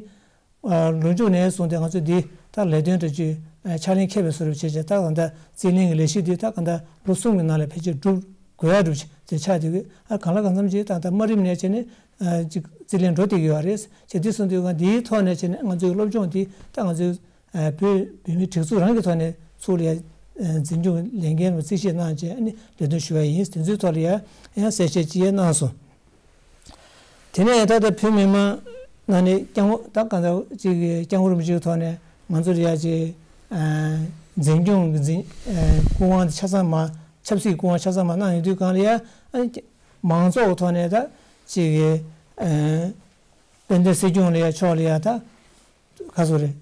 ལོ་མཇུག་ནས་བཟུང་སྟེ་ང་ཚོས་འདི་ད་ལས་དོན་འདྲ་ཅིག་ཕྱག་ལེན་འཁེལ་བའི་བཟོ་འདྲ་བྱས་བྱས་ད་ད་ལྟ་རྩིས་ལེན་གྱི་ལས་གཞི་འདི་ད་ག་ད་ལོ་གསུམ་གྱི་ནང་ལ་ཕལ་ཆེར་འགྲུབ་དགོས་ཡ་འགྲུབ་ཅིག་དེ་ཆགས་བསྡད་ཡོད། ཨ་གང་ལ་གང་འཚམ་ཅིག་ད་ད་དམའ་རིམ་ནས་བྱས་ནས་ཅིག་རྩིས་ལེན་འགྲོ་བསྡད་ཀྱི་ཡོད་རེད། བྱས་འདི་སོང་དུས་ང་འདིའི་ཐོག་ནས་བྱས་ནས་ང་ཚོའི་སློབ་སྦྱོང་འདི་ད་ང་ཚོའི་བོད་བོད་མིའི་སྒྲིག་འཛུགས་རང་གི་ཐོག་ནས་ཚུར་ལ་འཛིན་སྐྱོང་ལས་འགན་རྩིས་བཞེས་གནང་བྱས་ཨ་ནི་ལས་དོན་ཞུ་བ་ཡིན། དེ་ཚོའི་ཐོག་ལ་ཡང་ཡང་གསལ་བཤད་ཅི་ཡང་གནང་སོང་། དེ་ནས་ད་ལྟ་བོད་མི་མང་ནང་ནས་སྐྱབས་མགོན་ད་གང་ལྟར་ཅིག་སྐྱབས་མགོན་རིན་པོ་ཆེའི་ཐོག་ནས་ང་ཚོར་ཡ་ཅིག་འཛིན་སྐྱོང་གི་འཛིན་སྐུ་དབང་ཆ་ཚང་མ་ཆབ་སྲིད་སྐུ་དབང་ཆ་ཚང་མ་གནང་ཡོད་དུས་གང་ལ་ཡ་མང་ཚོགས་ཀྱི་ཐོག་ནས་ད་ཅིག་དཔལ་ལྡན་སྲིད་སྐྱོང་ལ་ཡ་ཕྱོགས་ལ་ཡ་ད། ག་ཚོད་རེད།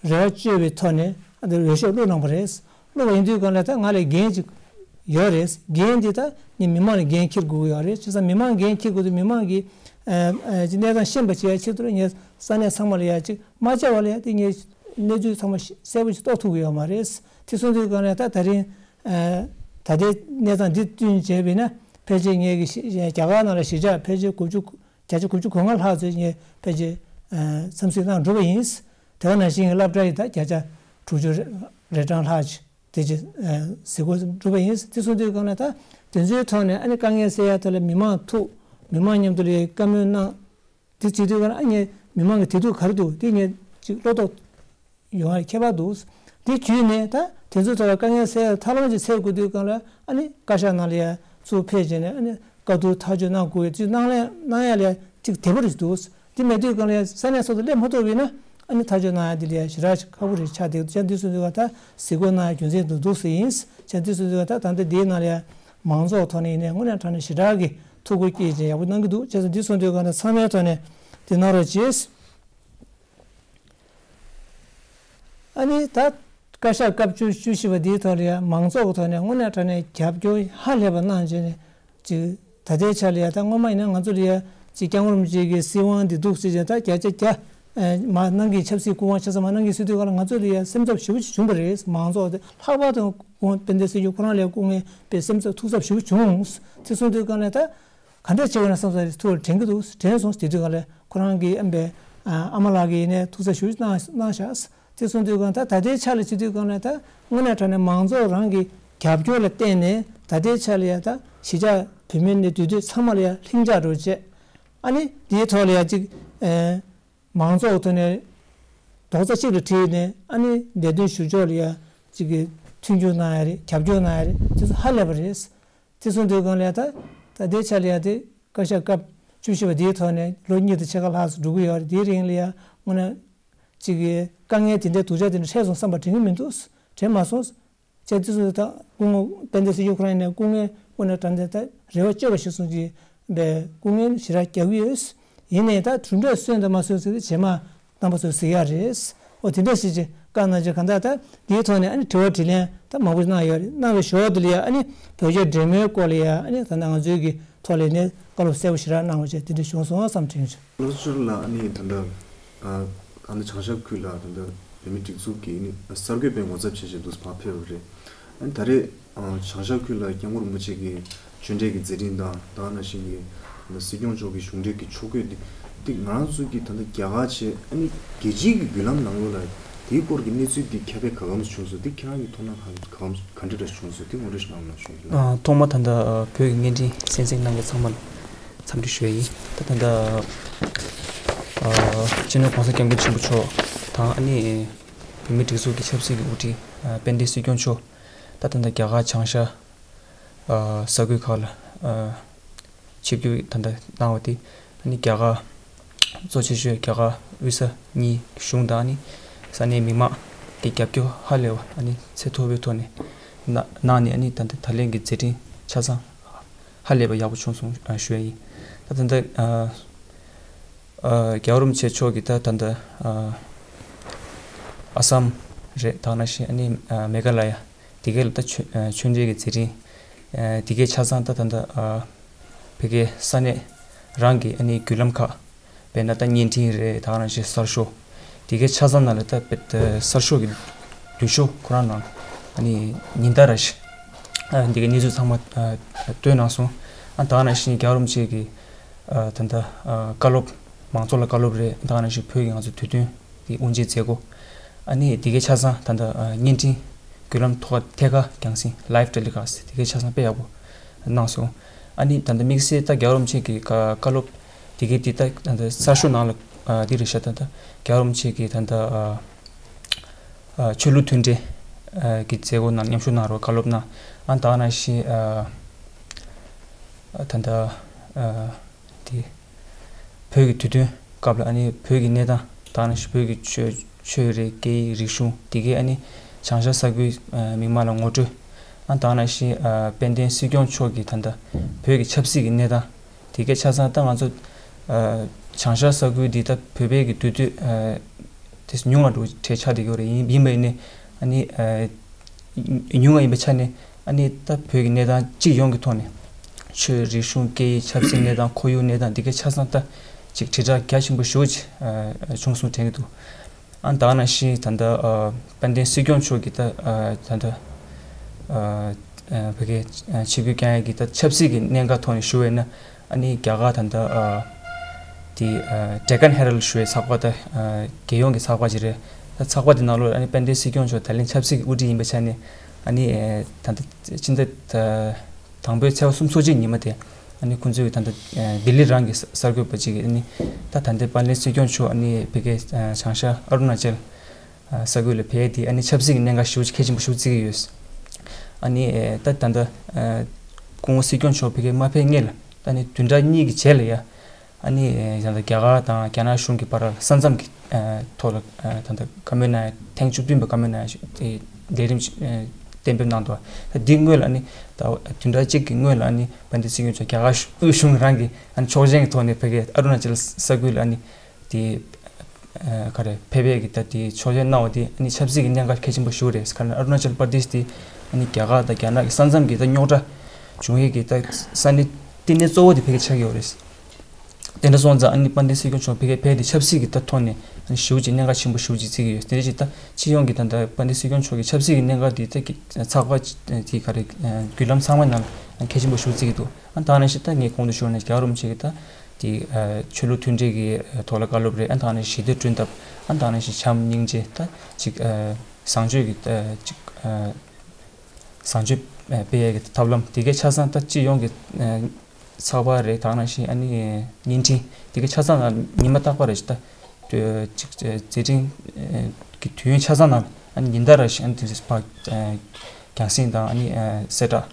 རེ་བ་བཅོལ་བའི་ཐོག་ནས་ཨ་འདིར་འོས་ཤོག་བླུགས་གནང་བ་རེད། བླུགས་པ་ཡིན་དུས་གང་ལ་ད་ང་ལ་འགན་ཅིག་ཡོད་རེད། འགན་འདི་ད་ངས་མི་མང་ལ་འགན་འཁྱེར་དགོས་ཀྱི་ཡོད་རེད། བྱས་ཙང་མི་མང་འགན་འཁྱེར་དགོས་དུས་མི་མང་གི་ཨ་ཨ་ཅིག་གནས་སྟངས་ཤེས་པ་བྱེད་ཡ་ཆེད་དུ་ངས་ས་གནས་ཚང་མ་ལ་ཡ་ཅིག་མ་བཅར་བ་ལ་ཡ་དེ་ངས་གནས་ཚུལ་ཚང་མ་ཤེས་གསལ་པོ་ཞིག་རྟོགས་ཐུབ་ཀྱི་ཡོད་མ་རེད། དེ་སོང་དུས་གང་ལ་ད་ད་རིང་ཨ་ད་ལྟའི་གནས་སྟངས་འདི་བསྟུན་བྱས་པས་ན་ཕལ་ཆེར་ངས་ཀྱི་རྒྱ་གར་ནང་ལ་གཞིས་ཆགས་ཕལ་ཆེར་དགུ་བཅུ། བརྒྱ་ཆ་དགུ་བཅུ་གོ་ལྔ་ལྷག་ཙམ་ངས་ཕལ་ཆེར་འཚམས་གཟིགས་གནང་གྲུབ་པ་ཡིན། དེ་ག་ནང་བཞིན་གྱི་སློབ་གྲྭ་ཡི་ད་བརྒྱ་ཆ་དྲུག་ཅུ་རེ་གྲངས་ལྷག་ཅིག་དེ་ཅིག་གཟིགས་སྐོར་གྲུབ་པ་ཡིན། དེ་སོང་དུས་གང་ལ་ད་དེ་ཚོའི་ཐོག་ནས་ཨ་ནི་དཀའ་ངལ་སེལ་ཡ་ཐོག་ལ་མི་མང་ཐུག་མི་མང་མཉམ་དུ་ལ་བཀའ་མོལ་གནང་། དེ་བྱེད་དུས་གང་ལ་ཨ་ངས་མི་མང་གི་བདེ་སྡུག་ག་རེ་འདུག་དེ་ངས་ཅིག་བློ་དོགས། ཡོང་བའི་ཁྱད་པར་འདུག་དེ་བརྒྱུད་ནས་ད་དེ་ཚོའི་ཐོག་ལ་དཀའ་ངལ་སེལ་ཐབས་ལམ་ཅིག་འཚོལ་དགོས་དུས་སྒང་ལ་ཨ་ནི་བཀའ་ཤག་ནང་ལ་ཡ་ཚུར་ཕེབས་བྱས་ནས་ཨ་ནི་བཀའ་བསྡུར་ཐག་གཅོད་གནང་དགོས་ཡོད་དུས་གནང་ལས་གནང་ཡ་ལ་ཅིག་དལ་པོ་རེད་འདུག་དེ་མེད་དུས་སྒང་ལ་ཡ་ས་གནས་སོ་སོ་སླེབས་མ་ཐུབ་པ་ཡིན་ན་ཨ་ནི་ཐག་གཅོད་གནང་ཡ་དེ་ལ་ཡ་ཞེ་དྲག་ཅིག་ཁག་པོ་རེད་ཆགས་བསྡད་འདུག་བྱས་འདི་ཚོའི་ཐོག་ད་གཟིགས་སྐོར་གནང་ཡ་རྒྱུ་མཚན་དུ་འདུག་ཟེར་ཡིན། བྱས་འདི་ཚོའི་ཐོག་ད་ད་ལྟ་འདིའི་ནང་ལ་ཡ་མང་ཚོགས་ཐོག་ནས་ཡིན་ནའི་དངོས་གནས་དྲང་གནས་ཞེ་དྲག་གི་ཐུགས་ཁུར་བསྐྱེད་བྱས་ཡག་པོ་གནང་གི་འདུག་བྱས་ཙང་འདི་སོང་དུས་སྒང་ལ་ཚང་མའི་ཐོག་ནས་འདི་གནང་རོགས་གྱིས། ཨ་ནི་ད་བཀའ་ཤག་སྐབས་བཅུ་བཅུ་བཞི་པ་འདིའི་ཐོག་ལ་ཡང་མང་ཚོགས་ཀྱི་ཐོག་ནས་དངོས་གནས་དྲང་གནས་རྒྱབ་སྐྱོར་ཧ་ལས་པ་གནང་བྱས་ནས་ཅིག་ད་ལྟའི་ཆ་ལ་ཡང་ད་སྔོན་མ་ཡིན་ན་ང་ཚོ་ལ་ཡང་ཅིག་སྐྱབས་མགོན་རིན་པོ་ཆེ་གི་སྲིད་དབང་འདི་འདུག་ཟེར་བྱས་ད་བརྒྱ་ཆ་བརྒྱ་མར་གནང་གི་ཆབ་སྲིད་སྐུ་དབང་ཆ་ཚང་མར་གནང་གི་ཟེར་དུས་སྒང་ལ་ང་ཚོ་ལ་ཡང་སེམས་འཚབ་ཞེ་པོ་ཅིག་བྱུང་བ་རེད། མང་ཚོགས་དེ་ལྷག་པར་དུ་དཔལ་ལྡན་སྲིད་སྐྱོང་ཁོ་རང་ལ་སྐུ་ངལ་པའི་སེམས་འཚབ་ཐུགས་འཚབ་ཞེ་པོ་བྱུང་། དེ་སོང་དུས་སྒང་ལ་ད། ག་འདྲ་བྱེད་དགོས་ན་བསམ་ས་རེད་ཐུགས་དྲན་གྱི་འདུག་དྲན་སོང་། དེ་དུས་སྒང་ལ་ཁོ་རང་གི་ཨ་མའི་ཨ་མ་ལགས་ཀྱིས་ནས་ཐུགས་ས་ཞུ་གནང་གནང་ཤག་དེ་སོང་དུས་སྒང་ད་ད་ལྟའི་ཆ་ལ་བྱེད་དུས་སྒང་ལ་ད་དངོས་གནས་དྲང་གནས་མང་ཚོགས་རང་གི་ རྒྱབ་སྐྱོར་ལ་བརྟེན་ནས་ད་ལྟའི་ཆ་ལ་ཡ་ད་གཞིས་ཆགས་བོད་མི་ནས་འདུས་སྡོད་ཚང་མ་ལ་ཡ་ལྷིང་འཇགས་འགྲོ་བྱས། ཨ་ནི་དེའི་ཐོག་ལ་ཡ་ཅིག་ཨེ་མང་ཚོགས་ཐོག་ནས་རྡོག་རྩ་གཅིག་ལ་དྲིལ་ནས་ཨ་ནི་ལས་དོན་ཞུ་ཕྱོགས་ལ་ཡ་ཅིག་གི་མཐུན་འགྱུར་གནང་ཡ་རེད། རྒྱབ་སྐྱོར་གནང་ཡ་རེད། དེ་ཚོ་ཧ་ལས་པ་རེད། དེ་སོང་དུས་སྒང་ལ་ཡ་ད་ད་ལྟའི་ཆ་ལ་ཡ་དེ་བཀའ་ཤག་སྐབས་བཅུ་བཞི་པ་དེའི་ཐོག་ནས་ལོ་གཉིས་དང་ཕྱེད་ཀ་ལྷག་ཙམ་འགྲོ་གི་ཡོད་རེད། དེའི་རིང་ལ་ཡ་དངོས་གནས་ཅིག་གི་དཀའ་ངལ་དེ་འདྲའི་སྡུག་ཅག་དེ་འདྲ་འཕྲད་སོང་བསམ་པ་དྲན་གི་མི་འདུག་དྲན་མ་སོང་། བྱས་དུས་སུ་ད་སྐུ་ངོ་དཔལ་ལྡན་སྲིད་སྐྱོང་ཁོ་རང་ནས་སྐུ་ངལ་དངོས་གནས་དྲང་བདེན་ད་རེ་བ་བཅོལ་བ་ཞིག་སོང་ཅིག་པའི་སྐུ་ངལ་ཞེ་དྲག་རྒྱག་གི་ཡོད། ཡིན་ནའི་ད་གྲུབ་འབྲས་སོན་དང་མ་སོན་ཟེར་དེ་རྗེས་མ་རྣམ་པ་ཚོས་གཟིགས་ཡ་རེད། འོ་དེ་འདྲ་ཞིག་ཅིག་བཀའ་གནང་ཅིག་གང་ལྟར་ད་དེའི་ཐོག་ནས་ཨ་ནི་དྲི་བ་དྲིས་ལན་ད་མང་པོ་གནང་ཡོད་རེད། གནང་བའི་ཞོར་དུ་ལ་ཡ་ཨ་ནི་བོད་རྒྱ་འབྲེལ་མོལ་སྐོར་ལ་ཡ་ཨ་ནི་ད་ལྟ་ང་ཚོའི་གི་ཐོག་ལ་ནས་བཀའ་སློབ་གསལ་པོ་ཞེ་དྲག་གནང་བ་བྱས་དེ་འདྲ་བྱུང་སོང་བསམ་དྲན་བྱུང་། ལགས་སོ་ལགས། ཨ་ནི་ད་ལྟ་ཨ་ཨ་ནི་བྱང་ཤར་ཁུལ་ལ་ད་ལྟ་བོད་མི་སྒྲིག་འཛུགས་ཀྱི་ཨ་ནི་གསར་འགོད་པའི་ངོ་ཚབ་བྱས་བྱས་འདུག་སེ་ཕར་ཕེབས་པ་རེད། ཨ་ནི་ད་རེས་ཨ་བྱང་ཤར་ཁུལ་ལ་སྐྱབས་མགོན་རིན་པོ་ཆེ་གི་ཆོས་འབྲེལ་གྱི་མཛད་འཕྲིན་དང་ད་ག་ནང་བཞིན་གྱི་ད་ལྟ་སྲིད་སྐྱོང་མཆོག་གི་གཞུང་འབྲེལ་གྱི་ཕྱོགས་བསྐྱོད་འདི་འདི་ང་རང་ཚོ་གི་ད་ལྟ་རྒྱ་གར་བྱས་ཨ་ནི་རྒྱལ་སྤྱིའི་གི་བརྒྱུད་ལམ་ནང་ལོགས་ལ་དེའི་སྐོར་གྱི་གནས་ཚུལ་འདི་ཁྱབ་སྤེལ་ག་གམ་བྱུང་སོང་། འདི་ཁྱེད་རང་གི་མཐོང་སྣང་ག་གམ་ག་འདྲ་འདྲ་བྱུང་སོང་། འདི་ངོ་སྤྲོད་ཞིག་གནང་རོགས་གནང་ཞུ་ཡིན། ཨ་ཐོག་མ་ད་ལྟ་བོད་ཀྱི་བརྙན་འཕྲིན་གསན་གཟིགས་གནང་མཁན་ཚང་མ་ལ་འཚམས་འདྲི་ཞུ་ཡ་ཡིན། ད་ད་ལྟ་ཨ་སྤྱི་ནོར་༸གོང་ས་༸སྐྱབས་མགོན་ཆེན་པོ་མཆོག་དང་ཨ་ནི་བོད་མིའི་སྒྲིག་འཛུགས་ཀྱི་ཆབ་སྲིད་ཀྱི་དབུ་ཁྲིད་ཨ་དཔལ་ལྡན་སྲིད་སྐྱོང་མཆོག་ད་ད་ལྟ་རྒྱ་གར་བྱང་ཤར་ཨ་ས་ཁུལ་ཁག་ལ་ཨ་ཆིབས་བསྒྱུར་ད་ལྟ་གནང་བ་དེ་ཨ་ནི་རྒྱ་གར་གཙོ་ཆེ་ཤོས་རྒྱ་གར་དབུས་ས་གཉིས་གཞུང་དང་ཨ་ནི་ས་གནས་མི་མང་གི་རྒྱབ་སྐྱོར་ཧ་ལས་པ་ཨ་ནི་ཚད་མཐོ་པོའི་ཐོག་ནས་གནང་གནང་ནས་ཨ་ནི་ད་ལྟ་ད་ལན་གྱི་མཛད་འཕྲིན་ཆ་ཚང་ཧ་ལས་པ་ཡག་པོ་བྱུང་སོང་ཞུ་ཡ་ཡིན། ད་ད་ལྟ་ཨ་ཨ་རྒྱལ་བ་རིན་པོ་ཆེ་མཆོག་གིས་ད་ད་ལྟ་ཨ་ཨ་སམ་རེད། ད་ག་ནང་བཞིན་ཨ་ནི་ཨ་མེ་ག་ལ་ཡ་དེ་གའི་ལ་ད་ཆོས་ཨ་ཆོས་འབྲེལ་གྱི་མཛད་འཕྲིན་ཨ་དེ་གའི་ཆ་ཚང་ད་ད་ལྟ་ཨ་བོད་ཀྱི་ས་གནས་རང་གི་ཨ་ནི་བརྒྱུད་ལམ་ཁག་དཔེར་ན་ད་བརྙན་འཕྲིན་རེད། ད་ག་ནང་བཞིན་གསར་ཤོག་དེ་གའི་ཆ་ཚང་ནང་ལ་ད་དཔེ་ད་གསར་ཤོག་གི་མདུན་ཤོག་ཁོ་རང་ནང་ཨ་ནི་ཉིན་ལྟར་ར་ཞིག་ཨ་འདི་གའི་གནས་ཚུལ་ཚང་མ་ཨ་བཏོན་གནང་སོང་། ཨ་ད་ག་ནང་བཞིན་རྒྱལ་བ་རིན་པོ་ཆེ་གི་ཨ་ད་ལྟ་ཨ་བཀའ་སློབ་མང་ཚོགས་ལ་བཀའ་སློབ་རེད། ད་ག་ནང་བཞིན་བོད་ཀྱི་ང་ཚོ་དུས་སྟོན་དེ་དབུ་འབྱེད་མཛད་སྒོ་ཨ་ནི་དེ་གའི་ཆ་ཚང་ད་ལྟ་ཨ་བརྙན་འཕྲིན་བརྒྱུད་ལམ་ཐོག་ཐད་ཀར་རྒྱང་སྲིང་live telecast་དེ་གའི་ཆ་ཚང་དཔེ་ཡག་པོ་གནང་སོང་། ཨ་ནི་ད་ལྟ་དམིགས་བསལ་ད་རྒྱལ་བ་རིན་པོ་ཆེ་གི་བཀའ་བཀའ་སློབ་དེ་གའི་དེ་ད་ད་ལྟ་གསར་ཤོག་ནང་ལ་ཨ་དེ་རེད་ཤག་ད་ལྟ་རྒྱལ་བ་རིན་པོ་ཆེ་གི་ད་ལྟ་ཨ་ཨ་ཆོས་ལུགས་མཐུན་འབྲེལ་ཨ་གི་མཛད་སྒོ་ནང་མཉམ་ཞུགས་གནང་རོགས་བཀའ་སློབ་གནང་། ཨ་ད་ག་ནང་བཞིན་ཨ་ཨ་ད་ལྟ་ཨ་དེ་བོད་ཀྱི་དུས་སྟོན་སྐབས་ལ་ཨ་ནི་བོད་ཀྱི་གནས་སྟངས་ད་ག་ནང་བཞིན་བོད་ཀྱི་ཆོས་ཆོས་རེད། སྐད་ཡིག་རིག་གཞུང་དེ་གའི་ཨ་ནི་བྱང་ཤར་ས་ཁུལ་ཨ་མི་མང་ལ་ངོ་སྤྲོད། ཨ་ད་ག་ནང་བཞིན་ཨ་དཔལ་ལྡན་སྲིད་སྐྱོང་མཆོག་གིས་ད་ལྟ་བོད་ཀྱི་ཆབ་སྲིད་ཀྱི་གནས་སྟངས་དེ་གའི་ཆ་ཚང་ད་ང་ཚོ་ཨ་བྱང་ཤར་ས་ཁུལ་འདི་ད་བོད་པའི་གི་འདུས་སྡོད་ཨ་དེ་ཉུང་བ་འགྲོ་གྲས་ཆགས་བསྡད་ཡོད་རེད། ཡིན་ཡིན་པ་ཡིན་ནའི་ཨ་ནི་ཨ་ཉུང་བ་ཡིན་པའི་ཆ་ནས་ཨ་ནི་ད་བོད་ཀྱི་གནས་སྟངས་སྤྱི་ཡོངས་ཀྱི་ཐོག་ནས་ཆོས་རིག་གཞུང་སྐད་ཡིག་ཆབ་སྲིད་གནས་སྟངས་ཁོར་ཡུག་གནས་སྟངས་འདི་གའི་ཆ་ཚང་ད་ཅིག་དྲིལ་བསྒྲགས་རྒྱ་ཆེན་པོ་ཞེ་པོ་ཅིག་ཨ་བྱུང་སོང་དྲན་གྱི་འདུག་ཨ་ད་ག་ནང་བཞིན་ད་ལྟ་ཨ་དཔལ་ལྡན་སྲིད་སྐྱོང་མཆོག་གིས་ད་ཨ་ད་ལྟ་ཨ་ཨ་བོད་ཀྱི་ཨ་ཆིབས་བསྒྱུར་བསྐྱངས་ཡས་ཀྱི་ད་ཆབ་སྲིད་ཀྱི་གནད་འགག་ཐོག་ནས་ཞུ་བས་ན་ཨ་ནི་རྒྱ་གར་ད་ལྟ་ཨ་དེ་ཨ་Deccan Herald་ཞུ་བའི་ཚགས་པར་ད་ཨ་རྒྱལ་ཡོངས་ཀྱི་ཚགས་པར་ཅིག་རེད། ད་ཚགས་པར་དེ་ནང་ལོགས་ཨ་ནི་དཔལ་ལྡན་སྲིད་སྐྱོང་མཆོག་ད་ལན་ཆབ་སྲིད་ཀྱི་དབུ་ཁྲིད་ཡིན་པའི་ཆ་ནས་ཨ་ནི་ཨ་ད་ལྟ་ཕྱི་ཟླ་ད་དང་པོའི་ཚེས་པ་སུམ་ཅུ་སོ་གཅིག་ཉི་མ་དེ་ཨ་ནི་ཁོང་ཚོས་ད་ལྟ་ཨ་ལྡི་ལི་རང་གི་གསར་འགོད་པ་ཅིག་གིས་ཨ་ནི་ད་ད་ལྟའི་དཔལ་ལྡན་སྲིད་སྐྱོང་མཆོག་ཨ་ནི་བོད་ཀྱི་ཨ་བྱང་ཤར་ཨ་རུ་ན་ཅལ་ཨ་ས་ཁུལ་ལ་ཕེབས་ཏེ་ཨ་ནི་ཆབ་སྲིད་ཀྱི་གནད་འགག་ཞེ་པོ་ཅིག་གལ་ཆེན་པོ་ཞེ་པོ་བརྩི་གི་ཡོད། ཨ་ནི་ཨེ་ད་ད་ལྟ་ཨ་སྐུ་ངོ་སྲིད་སྐྱོང་མཆོག་བོད་ཁའི་མ་ཕེབས་སྔོན་ལ་ཨ་ནི་བདུན་ཕྲག་གཉིས་ཀྱི་རྗེས་ལ་ཡ་ཨ་ནི་ཨེ་ད་ལྟ་རྒྱ་གར་དང་རྒྱ་ནག་གཞུང་གི་བར་ལ་ས་མཚམས་ཀྱི་ཨ་ཐོག་ལ་ཨ་ད་ལྟ་བཀའ་མོལ་གནང་ཡ་ཐེངས་བཅུ་བདུན་པའི་བཀའ་མོལ་གནང་ཡ་ཞིག་དེ་ལས་རིམ་ཞིག་ཨ་གཏན་འབེབས་གནང་འདུག་ད་འདི་སྔོན་ལ་ཨ་ནི་ད་བདུན་ཕྲག་གཅིག་གི་སྔོན་ལ་ཨ་ནི་དཔལ་ལྡན་སྲིད་སྐྱོང་མཆོག་རྒྱ་གར་དབུས་གཞུང་རང་གི་ཨ་ནི་ཆོག་མཆན་གྱི་ཐོག་ནས་བོད་ཀྱི་ཨ་རུ་ན་ཅལ་ས་ཁུལ་ལ་ཨ་ནི་དེ་ཨ་ག་རེ་ཕེབས་པའི་གི་ད་དེ་ཆོག་མཆན་གནང་བ་དེ་ཨ་ནི་ཆབ་སྲིད་ཀྱི་གནད་འགག་གལ་ཆེན་པོ་ཞིག་རེད། ག་རེ་ཨ་རུ་ན་ཅལ་པར་དེཤ་དེ་ཨ་ནི་རྒྱ་གར་དང་རྒྱ་ནག་གི་ས་མཚམས་ཀྱི་ད་རྙོག་དྲ་བྱུང་ཡས་ཀྱི་ད་ས་གནས་བསྟི་གནས་གཙོ་བོ་དེ་བོད་ཀྱི་ཆགས་ཀྱི་ཡོད་རེད། དེ་འདྲ་སོང་ཙང་ཨ་ནི་དཔལ་ལྡན་སྲིད་སྐྱོང་མཆོག་བོད་ཀྱི་ཕེབས་དེ་ཆབ་སྲིད་ཀྱི་ད་ཐོག་ནས་ཨ་ནི་ཞེ་པོ་ཅིག་གནད་འགག་ཆེན་པོ་ཞེ་པོ་ཅིག་བརྩི་གི་ཡོད། དེ་རེད་ཅིག་ད་སྤྱི་ཡོངས་ཀྱི་ད་ད་དཔལ་ལྡན་སྲིད་སྐྱོང་མཆོག་གི་ཆབ་སྲིད་ཀྱི་གནད་འགག་དེ་ད་གི་ཚགས་པར་དེ་ག་རེ་བརྒྱུད་ལམ་ཚང་མའི་ནང་ལ་གལ་ཆེན་པོ་ཞེ་པོ་བརྩི་གི་འདུག་ཨ་ད་ག་ནང་བཞིན་ད་ངས་གོང་དུ་ཞུས་ནས་རྒྱལ་བ་རིན་པོ་ཆེ་གི་ད་དེ་ཆོས་ལུགས་མཐུན་སྒྲིལ་གྱི་ཐོག་ལ་བཀའ་སློབ་རེད། ཨ་ད་ག་ནང་བཞིན་ཞི་བདེ་བསྐྲུན་ཐབས། ཨ་ད་ག་ནང་བཞིན་བྱམས་སྙིང་རྗེ་ད་ཅིག་བཟང་སྤྱོད་ཀྱི་ད་ཅིག་ བཟང་སྤྱོད་སྤེལ་ཡས་ཀྱི་ཐབས་ལམ་དེ་གའི་ཆ་ཚང་ད་སྤྱི་ཡོངས་ཀྱི་ཚགས་པར་རེད། ད་ག་ནང་བཞིན་ཨ་ནི་བརྙན་འཕྲིན་དེ་གའི་ཆ་ཚང་ལ་ཉི་མ་རྟག་པར་རེད་ད་ཅིག་མཛད་འཕྲིན་གྱི་དུས་ཡུན་ཆ་ཚང་ནང་ཨ་ནི་ཉིན་ལྟར་རེ་བཞིན་ཨ་ནི་དེ་ཚོ་རྒྱང་སྲིང་དང་ཨ་ནི་གསལ་བསྒྲགས་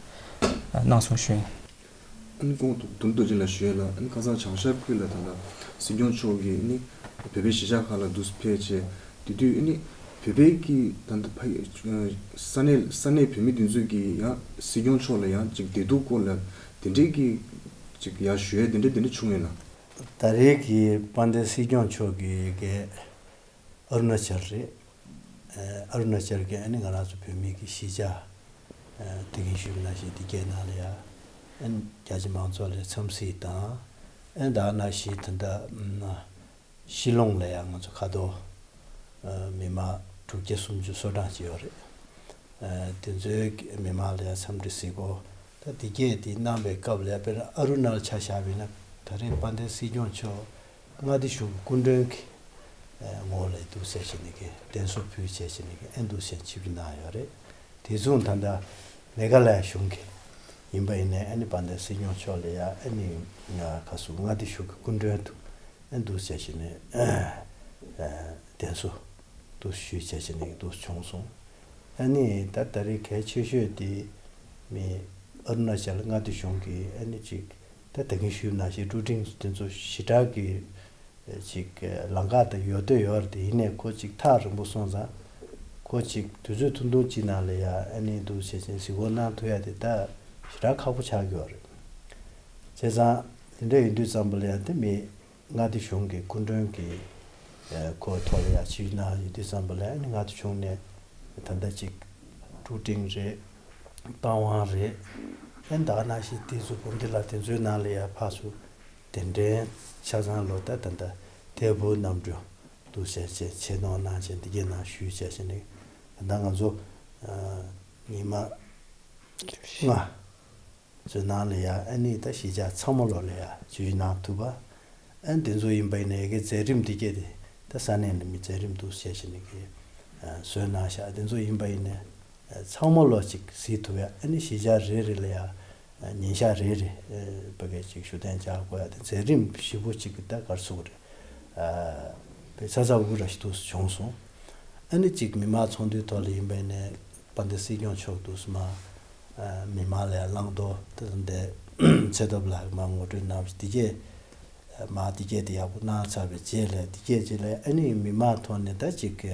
གནང་སོང་ཞུ་ཡིན། ཨ་ནི་གོང་དུ་དུམ་དུ་ཅིག་ལ་ཞུས་ལ་ཨ་ནི་ཁ་སང་བྱང་ཤར་ཁུལ་ལ་ད་ལྟ་སྲིད་སྐྱོང་མཆོག་གིས་ཨ་ནི་བོད་པའི་གཞིས་ཆགས་ཁག་ལ་འདུག་ཕེབས་བྱས་དེ་དུས་ཨ་ནི་བོད་པའི་གི་ད་ལྟ་ཕ་ས་གནས་ས་གནས་བོད་མི་དེ་ཚོས་ཀྱི་ཡང་སྲིད་སྐྱོང་མཆོག་ལ་ཡང་ཅིག་བདེ་སྡུག་སྐོར་ལ་དེ་འདྲའི་གི་ཅིག་ཡང་ཞུ་ཡས་དེ་འདྲ་དེ་འདྲ་བྱུང་ཡོད་ན། ད་རེས་ཀྱི་དཔལ་ལྡན་སྲིད་སྐྱོང་མཆོག་གིས་གི་ཨ་རུ་ན་ཅལ་རེད། ཨ་རུ་ན་ཅལ་གྱི་ཨ་ནི་ང་རང་ཚོ་བོད་མི་གི་གཞིས་ཆགས་དེ་གིན་ཞུས་པ་ནང་བཞིན་དེ་གའི་ནང་ལ་ཡ་ཨ་ནི་རྒྱ་ཆེ་མང་ཚོགས་ལ་འཚམས་གཟིགས་དང་ཨ་ནི་ད་ནང་བཞིན་དེ་འདྲ་ཤི་ལོང་ལ་ཡ་ང་ཚོ་ཁ་དོག་མི་མང་དྲུག་བརྒྱ་སུམ་ཅུ་སོ་གྲངས་ཅིག་ཡོད་རེད། དེ་ཚོའི་མི་མང་ལ་ཡང་འཚམས་འདྲི་གཟིགས་སྐོར་ད་འདི་གས་དེ་གནང་བའི་སྐབས་ལ་དཔེར་ན་ཨ་རུ་ནཱལ་ཆ་བཞག་པ་ཡིན་ན་ད་རེས་དཔལ་ལྡན་སྲིད་སྐྱོང་མཆོག་མངའ་སྡེ་གཞུང་གི་སྐུ་མགྲོན་གྱི་ངོ་བོ་ལ་འདུག་ཟེར་བྱས་ནས་ཀྱི་དྲན་གསོ་ཕུལ་བྱས་བྱས་ནས་ཀྱི་ཨེ་འདུག་ཟེར་ཆིབས་བསྒྱུར་གནང་ཡོད་རེད། དེ་མཚུངས་ད་ལྟ་མེ་ག་ལ་ཡ་གཞུང་གི་ཡིན་པ་ཡིན་ནའི་ཨ་ནི་དཔལ་ལྡན་སྲིད་སྐྱོང་མཆོག་ལ་ཡ་ཨ་ནི་ང་ག་སུ་མངའ་སྡེ་གཞུང་གི་སྐུ་མགྲོན་དུ། ཨ་འདུག་བྱས་བྱས་ནས་དྲན་གསོ་འདུག་ཞུས་བྱས་བྱས་ནས་འདུག་བྱུང་སོང་། ཨ་ནི་ད་ད་རེས་གལ་ཆེ་ཤོས་དེ་མི་ཨ་རུ་ན་ཅལ་མངའ་སྡེ་གཞུང་གིས་ཨ་ནི་ཅིག་ད་ད་གིན་ཞུས་ནང་བཞིན་ཀྲུའུ་ཀྲིང་དེ་ཚོ་ཞེ་དྲག་གི་ཅིག་ལམ་ཁ་དང་ཡོད་དོ་ཡོད་རེད་དེ་ཡིན་ནའི་ཁོ་ཅིག་ཐག་རིང་པོ་སོང་ཙང་ཁོ་ཅིག་དུས་ཚོད་ཐུང་ཐུང་ཅིག་ནང་ལ་ཡ་ཨ་ནི་འདུག་བྱས་བྱས་གཟིགས་སྐོར་གནང་ཐུབ་ཡ་དེ་ད་ཞེ་དྲག་ཁག་པོ་ཆགས་ཀྱི་ཡོད་རེད། བྱས་ཙང་དེ་འདྲ་ཡིན་དུས་ཙམ་པ་ལ་ཡ་དེ་མི། མངའ་སྡེ་གཞུང་གི་སྐུ་མགྲོན་གྱི་སྐོར་ཐོག་ལ་ཡང་ཆིབས་བསྒྱུར་གནང་ཡོད་དུས་ཙམ་པ་ལ་ནི་མངའ་སྡེ་གཞུང་ནས་ད་ལྟ་ཅིག་ཀྲུའུ་ཀྲིང་རེད། པ་ཝང་རེད། ཨན་ད་ག་ནང་བཞིན་དེ་ཚོ་བུམ་སྡེ་ལ་དེ་ཚོའི་ནང་ལ་ཡང་ཕར་ཚུར་གདན་འདྲེན་ཆ་ཚང་ལོ་ད་ད་ལྟ་ཐད་འཕུར་གནམ་གྲུ་འདུག་ཟེར་བྱས་ཆེད་གཏོང་གནང་བྱས་འདི་གའི་ནང་ཞུས་བྱས་བྱས་ནས་ད་ལྟ་ང་ཚོ་ཉི་མ་ལྔ། ཚོའི་ནང་ལ་ཡ་ཨ་ནི་ད་གཞིས་ཆགས་ཚང་མ་ལོ་ལ་ཡ་ཇུས་གནང་ཐུབ་པ། ཨ་ནི་དེ་ཚོ་ཡིན་པ་ཡིན་ན་ཡ་གི་མཛད་རིམ་འདི་གས་དེ་ད་ས་གནས་ནས་མི་མཛད་རིམ་འདུག་བྱས་བྱས་ནས་གི་བཟོས་གནང་ཤག་དེ་ཚོ་ཡིན་པ་ཡིན་ན་ཚང་མ་ལོ་ཅིག་གཟིགས་ཐུབ་ཡ་ཨ་ནི་གཞིས་ཆགས་རེ་རེ་ལ་ཡ་ཉིན་ཞག་རེ་རེ་བ་གས་ཅིག་བཞུགས་གདན་འཇགས་དགོས་ཡ་དེ་མཛད་རིམ་ཞིབ་པོ་ཅིག་གི་ད་གར་སོང་རེད། པའི་ཚ་ཚ་འུར་འུར་ར་ཞིག་འདུག་བྱུང་སོང་། ཨ་ནི་གཅིག་མི་མང་ཚོགས་འདུའི་ཐོག་ལ་ཡིན་པ་ནས་དཔལ་ལྡན་སྲིད་སྐྱོང་མཆོག་འདུག་སེ་མ་མི་མང་ལ་ཡང་བླང་དོར་དེ་ཚོ་འདི་ཚེ་སྟོབས་ལགས་མ་ངོ་སྤྲོད་གནང་བ་དེ་གས་མ་དེ་གས་དེ་ཡག་པོ་གནང་ཚར་བའི་རྗེས་ལ་དེ་གས་རྗེས་ལ་ཨ་ནི་མི་མང་ཐོག་ནས་ད་གཅིག་གི་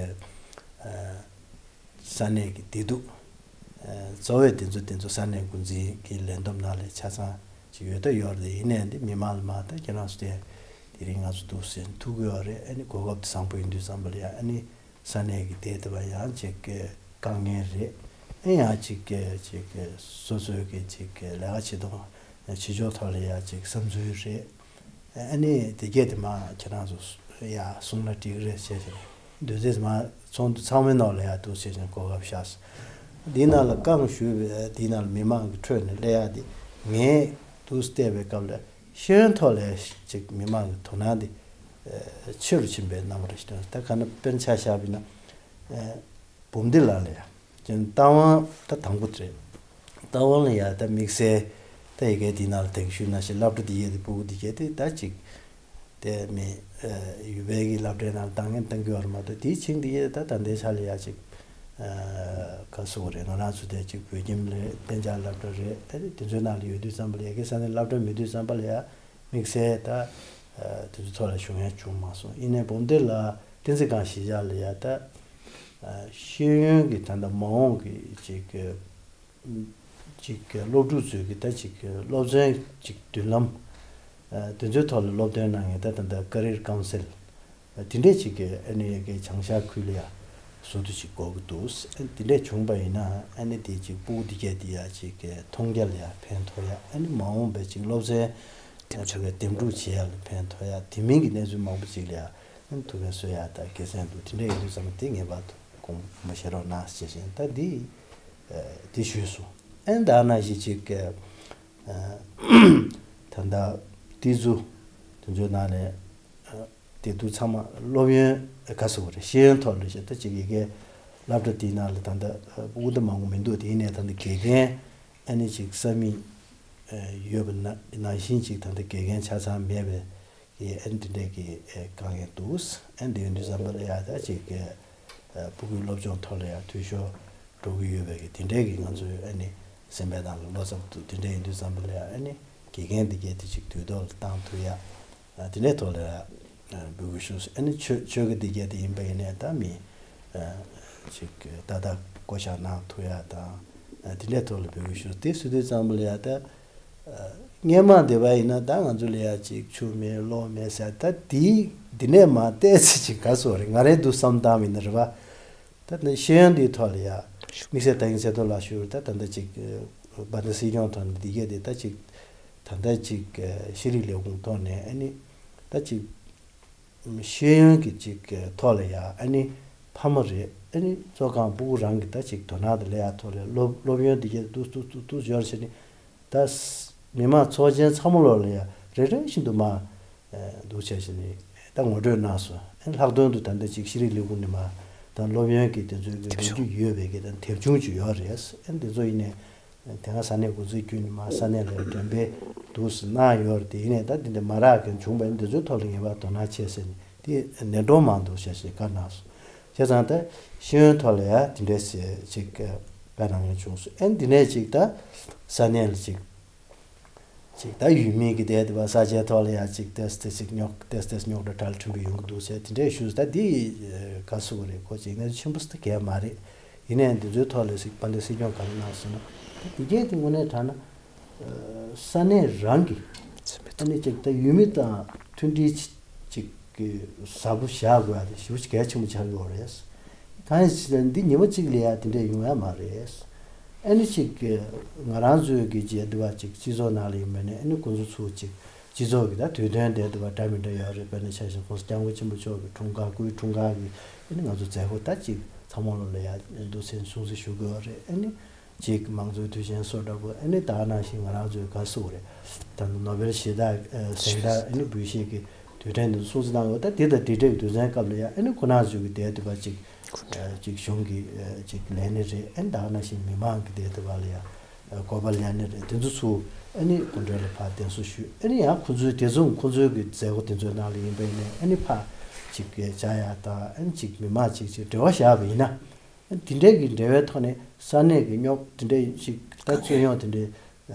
ས་གནས་ཀྱི་བདེ་སྡུག་གཙོ་བོ་དེ་ཚོ་དེ་ཚོ་ས་གནས་འགོ་འཛིན་གྱི་ལས་བསྡོམས་ནང་ལ་ཆ་ཚང་ཅིག་ཡོད་ད་ཡོད་རེད། ཡིན་ནའི་འདི་མི་མང་ལ་མ་ད་ཁྱེད་རང་ཚོ་དེ་དེ་རིང་ང་ཚོ་འདུག་སེ་ཐུག་གི་ཡོད་རེད། ཨ་ནི་གོ་སྐབས་དེ་བཟང་པོ་ཡིན་དུས་ཙམ་པ་ལ་ཡ་ཨ་ནི་ས་གནས་ཀྱི་དེ་དེ་བ་ཡང་ཅིག་དཀའ་ངལ་རེད། ཨ་ཡང་ཅིག་ཅིག་སོ་སོའི་གི་ཅིག་ལས་ཀ་བྱེད་སྟངས་བྱེད་ཕྱོགས་ཐོག་ལ་ཡ་ཅིག་བསམ་ཚུལ་རེད། ཨ་ནི་དེ་གས་དེ་མ་ཁྱེད་རང་ཚོ་ཡ་གསུང་ན་འགྲིག་གི་རེད་བྱས་བྱས་འདུག་སེ་མ་ཚོགས་འདུ་ཚང་མའི་ནང་ལ་ཡ་འདུག་བྱས་བྱས་གོ་སྐབས་ཤར་སོང་། འདི་ནང་ལ་རྐང་ཞུས་པའི་འདི་ནང་ལ་མི་མང་གི་ཁྲོད་ནས་སླེབས་ཡ་འདི་ངས་འདུག་སེ་བལྟས་པའི་སྐབས་ལ་ཤེས་ཡོན་ཐོག་ལ་ཅིག་མི་མང་གི་དོ་སྣང་འདི་ཆེ་རུ་ཕྱིན་པའི་རྣམ་པ་རེ་ཞིག་སྟོན། ད་ག་ན་དཔེར་ན་ཆ་བཞག་པ་ཡིན་ན། བུམ་སྡེ་ལ་ལ་ཡ། ཅན་རྟ་དབང་ད་དང་པོ་དེ་རེད། རྟ་དབང་ལ་ཡ་ད་དམིགས་བསལ་ད་ཡི་གེ་འདི་ནང་ལ་དེང་ཞུས་ན་ཞེ་སློབ་གྲྭ་འདི་ཡས་དེ་སྤུ་གུ་འདི་གས་དེ་ད་ཅིག་དེ་མི་ཡུལ་བལ་གྱི་སློབ་གྲྭའི་ནང་ལ་བཏང་ངན་བཏང་གི་ཡོད་རེད་མ་གཏོགས་དེའི་ཆིང་འདི་ཡས་ད་ད་ལྟའི་ཆ་ལ་ཡ་ཅིག་ག་སུ་རེད། ང་རང་ཚོ་དེ་ཅིག་བོད་ཁྱིམ་རེད། གཏན་འཇགས་སློབ་གྲྭ་རེད། ད་དེ་ཚོའི་ནང་ལ་ཡོད་དུས་ཙམ་པ་ལ་ཡ་གེ་ས་ནས་སློབ་གྲྭ་མེད་དུས་ཙམ་པ་ལ་ཡ་དམིགས་བསལ་ད་དེ་ཚོའི་ཐོག་ལ་ཞུགས་མཁན་བྱུང་མ་སོང་། ཡིན་ནའི་བུམ་སྡེ་ལ་བསྟན་འཛིན་སྒང་གཞིས་ཆགས་ལ་ཡ་ད། ཤེས་ཡོན་གྱི་ད་ལྟ་མ་འོངས་ཀྱི་ཅིག་ཅིག་སློབ་ཕྲུག་ཚོའི་གི་ད་ཅིག་སློབ་ཚན་ཅིག་མདུན་ལམ་དེ་ཚོའི་ཐོག་ལ་སློབ་སྟོན་གནང་མཁན་ད་ད་ལྟ་ཀ་རེར་ཀའུན་སིལ་དེ་འདྲས་ཅིག་གི་ཨ་ནི་གི་བྱང་ཤར་ཁུལ་ལ་ཡ་བཟོ་འདྲ་ཅིག་དགོས་ཀྱི་འདུག་དེ་འདྲས་བྱུང་པ་ཡིན་ན་ཨ་ནི་དེ་ཅིག་སྤུ་གུ་དེ་གས་དེ་ཡ་ཅིག་གི་མཐོང་རྒྱ་ལ་ཡ་ཕན་ཐོགས་ཡ། ཨ་ནི་མ་འོངས་པའི་ཅིག་སློབ་ཚན་ཅིག་གི་འདེམས་སྒྲུག་བྱེད་ཡ་ལ་ཕན་ཐོགས་ཡ། དེ་མིན་གྱི་གནས་ཚུལ་མང་པོ་ཅིག་ལ་ཡ། ཐུགས་ཕན་གསོས་ཡ་ད་དགེ་མཚན་འདུག་དེ་འདྲ་ཡིན་དུས་ཙམ་དེ་ངེས་པར་དུ་དགོངས་པ་བཞེས་རོགས་གནང་ཞེས་བཞིན་ད་འདི་འདི་ཞུས་སོང་། ཨན་ད་ན་ཞིག་ཅིག་ད་ལྟ་ཏི་ཛུ་དེ་ཚོའི་ནང་ནས་དེ་དུས་ཚང་མ་སློབ་ཡོན་ག་ཟེར་བ་རེད། ཤེས་ཡོན་ཐོག་ལ་ཞེ་ད་ཅིག་ཡི་གེ་ སློབ་གྲྭ་དེའི་ནང་ལ་ད་ལྟ་ཨ་སྤུ་གུ་འདི་མང་པོ་མི་འདུག་དེ་ཡིན་ནའི་ད་ལྟ་དགེ་རྒན་ཨ་ནི་ཅིག་ས་མིག་ཨ་ཡོད་པ་ན་ནང་བཞིན་ཅིག་ད་ལྟ་དགེ་རྒན་ཆ་ཚང་མེད་པའི་གི་ཨ་ནི་དེ་འདྲའི་གི་ཨ་དཀའ་ངལ་འདུག་ཨ་ནི་དེ་ཡིན་དུས་ཙམ་པ་ལ་ཡ་ད་ཅིག་ཨ་སྤུ་གུའི་སློབ་སྦྱོང་ཐོག་ལ་ཡ་འཐུས་ཤོར་འགྲོ་གི་ཡོད་པའི་གི་དེ་འདྲའི་གི་ང་ཚོའི་ཨ་ནི་སེམས་པའི་ནང་ལ་བློ་འཚབ་འདུག་དེ་འདྲ་ཡིན་དུས་ཙམ་པ་ལ་ཡ་ཨ་ནི་དགེ་རྒན་དེ་གས་དེ་ཅིག་དུས་ཐོག་ལ་བཏང་ཐུབ་ཡ། ཨ་དེ་འདྲའི་ཐོག་ལ་ཨ་འབོད་སྐུལ་ཞུ། ཨ་ནི་ཆོས་ཆོས་ཀྱི་འདི་གས་དེ་ཡིན་པ་ཡིན་ནའི་ད་མི་ཨ་ཅིག་ཏག་ཏག་བསྐོ་བཞག་གནང་ཐུབ་ཡ་དང་ཨ་དེ་འདྲའི་ཐོག་ལ་འབོད་སྐུལ་ཞུ། དེ་སུ་དུས་ཙམ་པ་ལ་ཡ་ད་ཨ་སྔོན་མ་འདི་བ་ཡིན་ན་ད་ང་ཚོ་ལ་ཡ་ཅིག་ཆུ་མེད་གློག་མེད་ཟེར། ད་དེ་འདི་ནས་མ་བལྟས་ཚེ་ཅིག་ག་སོ་རེད། ང་རའི་འདུག་བསམ་བཏང་མིན་ན་རེད་བ། ད་ནི་ཤེས་ཡོན་འདིའི་ཐོག་ལ་ཡ་དམིགས་བསལ་ད་ཡིན་ཚེ་ཐོག་ལ་ཞུ་ད་ད་འདི་ཅིག་བ་ད་སྲིད་སྐྱོང་ཐོག་ནས་འདི་གས་དེ་ད་ཅིག་ད་ལྟ་ཅིག་ཤེས་རིག་ལས་ཁུངས་ཐོག་ནས་ཨ་ནི་ད་ཅིག་ཤེས་ཡོན་གྱི་ཅིག་ཐོག་ལ་ཡ་ཨ་ནི་ཕ་མ་རེད། ཨ་ནི་གཙོ་ཁང་སྤུ་གུ་རང་གི་ད་ཅིག་དོ་སྣང་དང་ལས་ཡ་ཐོག་ལ་སློབ་སློབ་ཡོན་འདི་གས་ཏུ་ཏུ་ཏུ་ཏུ་འབྱོར་བྱས་ནི་ད་མི་མང་ཚོགས་ཆེན་ཚང་མ་ལོག་ལ་ཡ་རེ་རེ་བཞིན་དུ་མ་འདུག་བྱས་བྱས་ནི་ད་ངོ་སྤྲོད་གནང་སོང་། ཨ་ནི་ལྷག་དོན་དུ་ད་ལྟ་ཅིག་ཤེས་རིག་ལས་ཁུངས་ནས་མ་ད་སློབ་ཡོན་གྱི་དེ་ཚོའི་གི་ལོ་རྒྱུས་ཡོད་པའི་གི་ད་དེབ་ཆུང་ཅིག་ཡོད་རེད། ཨ་ནི་དེ་ཚོ་ཡིན་ནས། དེ་སྔ་ས་གནས་འགོ་འཛུགས་བརྒྱུད་ནས་མར་ས་གནས་ལ་འགྲེམས་སྤེལ་འདུག་སེ་གནང་ཡོད་རེད། དེ་ཡིན་ནའི་ད་དེ་འདྲ་མ་རག་མཁན་བྱུང་བ་ཡིན་འདི་ཚོའི་ཐོག་ལ་ངེས་པར་དོ་སྣང་བྱེད་ཟེར་ནས་དེ་ནན་སྒྲོམ་མང་འདུག་བྱས་ཞེས་བཀའ་གནང་སོང་། བྱས་ཙང་ད་ཤེས་ཡོན་ཐོག་ལ་ཡང་དེ་འདྲས་ཞེས་ཅིག་བཀའ་གནང་མཁན་བྱུང་སོང་། ཨ་ནི་དེ་ནས་ཅིག་ད་ས་གནས་ལ་ཅིག་ཅིག་ད་ཡུལ་མི་གི་དེ་དེ་བ་ས་ཆའི་ཐོག་ལ་ཡང་ཅིག་ཏེས་ཏེས་ཅིག་རྙོག་ཏེས་ཏེས་རྙོག་དྲ་གྲལ་ཁྲིམས་པའི་ཡོང་གི་འདུག་ཟེར་དེ་འདྲས་ཞུས། ད་འདི་ག་སུ་གི་རེད། ཁོ་ཅིག་གནས་ཚུལ་ཆེན་པོ་ཞིག་ད་གས་མ་རེད། ཡིན་ནའི་འདི་ཚོའི་ཐོག་ལ་ཞིག་དཔལ་ལྡན་སྲིད་སྐྱོང་ག་རེ་གནང་སོང་ན། ད་འདི་གས་དེ་དངོས་གནས་དྲང་ན་ས་གནས་རང་གི་ཨ་ནི་ཅིག་ད་ཡུལ་མི་དང་མཐུན་སྒྲིལ་ཅིག་གི་ཟབ་པོ་བཞག་དགོས་ཡ་དེ་ཞེ་པོ་ཅིག་གལ་ཆེན་པོ་ཆགས་ཡོད་རེད། གང་ཡིན་ཟེར་ན་འདི་ཉི་མ་གཅིག་ལ་ཡ་དེ་འདྲས་ཡོང་ཡ་མ་རེད། ཨ་ནི་ཅིག་ང་རང་ཚོའི་གི་རྗེས་འདི་བ་ཅིག་སྤྱི་ཚོགས་ནང་ལ་ཡིན་པ་ནི་ཨ་ནི་ཁོང་ཚོ་ཚོ་ཅིག་སྤྱི་ཚོགས་ཀྱི་ད་དུས་སྟོན་དེ་འདི་བ་འདྲ་མི་འདྲ་ཡོད་རེད། དཔེར་ན་ཆ་བཞག་ྋགོང་ས་ྋསྐྱབས་མགོན་ཆེན་པོ་མཆོག་གི་འཁྲུངས་སྐར་སྐུའི་འཁྲུངས་སྐར་གི་ཨ་ནི་ང་ཚོ་མཛད་སྒོ་ད་ཅིག་ཚང་མ་ལོ་ལ་ཡ་འདུག་སེ་སྲུང་བརྩི་ཞུ་དགོས་རེད། ཨ་ནི་ཅིག་དམངས་གཙོའི་དུས་ཆེན་སོགས་འདྲ་པོ་ཨ་ནི་ད་ག་ནང་བཞིན་ང་རང་ཚོའི་ག་སུ་རེད། ད་ནོ་བེལ་ཞི་བདེ་གཟེངས་རྟགས་ཨ་ནི་འབུལ་བཞེས་ཀྱི་དུས་དྲན་དུ་སྲུང་བརྩི་གནང་ཡོད། ད་དེ་དང་དེ་འདྲའི་དུས་ཚན་སྐབས་ལ་ཡང་ཨ་ནི་ཁོ་རང་ཚོའི་གི་དེ་དུས་པ་ཅིག་ཅིག་གཞུང་གི་ཅིག་ལས་སྣེ་རེད། ཨ་ནི་ད་ག་ནང་བཞིན་མི་མང་གི་དེ་དུས་པ་ལ་ཡང་གོ་པ་ལེན་ནི་རེད། དེ་ཚོ་ཚུར་ཨ་ནི་སྐུ་མགྲོན་ལ་ཕར་གདན་འཚོལ་ཞུས། ཨ་ནི་ཡང་ཁོ་ཚོའི་དེ་མཚུངས་ཁོ་ཚོའི་གི་མཛད་སྒོ་དེ་ཚོའི་ནང་ལ་ཡིན་པ་ཡིན་ནའི་ཨ་ནི་ཕར་ཅིག་བཅར་ཡ་དང་ཨ་ནི་ཅིག་མི་མང་ཅིག་ཅིག་འབྲེལ་བ་བཞག་པ་ཡིན་ན། དེ་འདྲའི་གི་འབྲེལ་བའི་ཐོག་ནས་ས་གནས་ཀྱི་རྙོག་དེ་འདྲའི་ཞིག་ད་རྩོད་ཡོང་དེ་འདྲའི་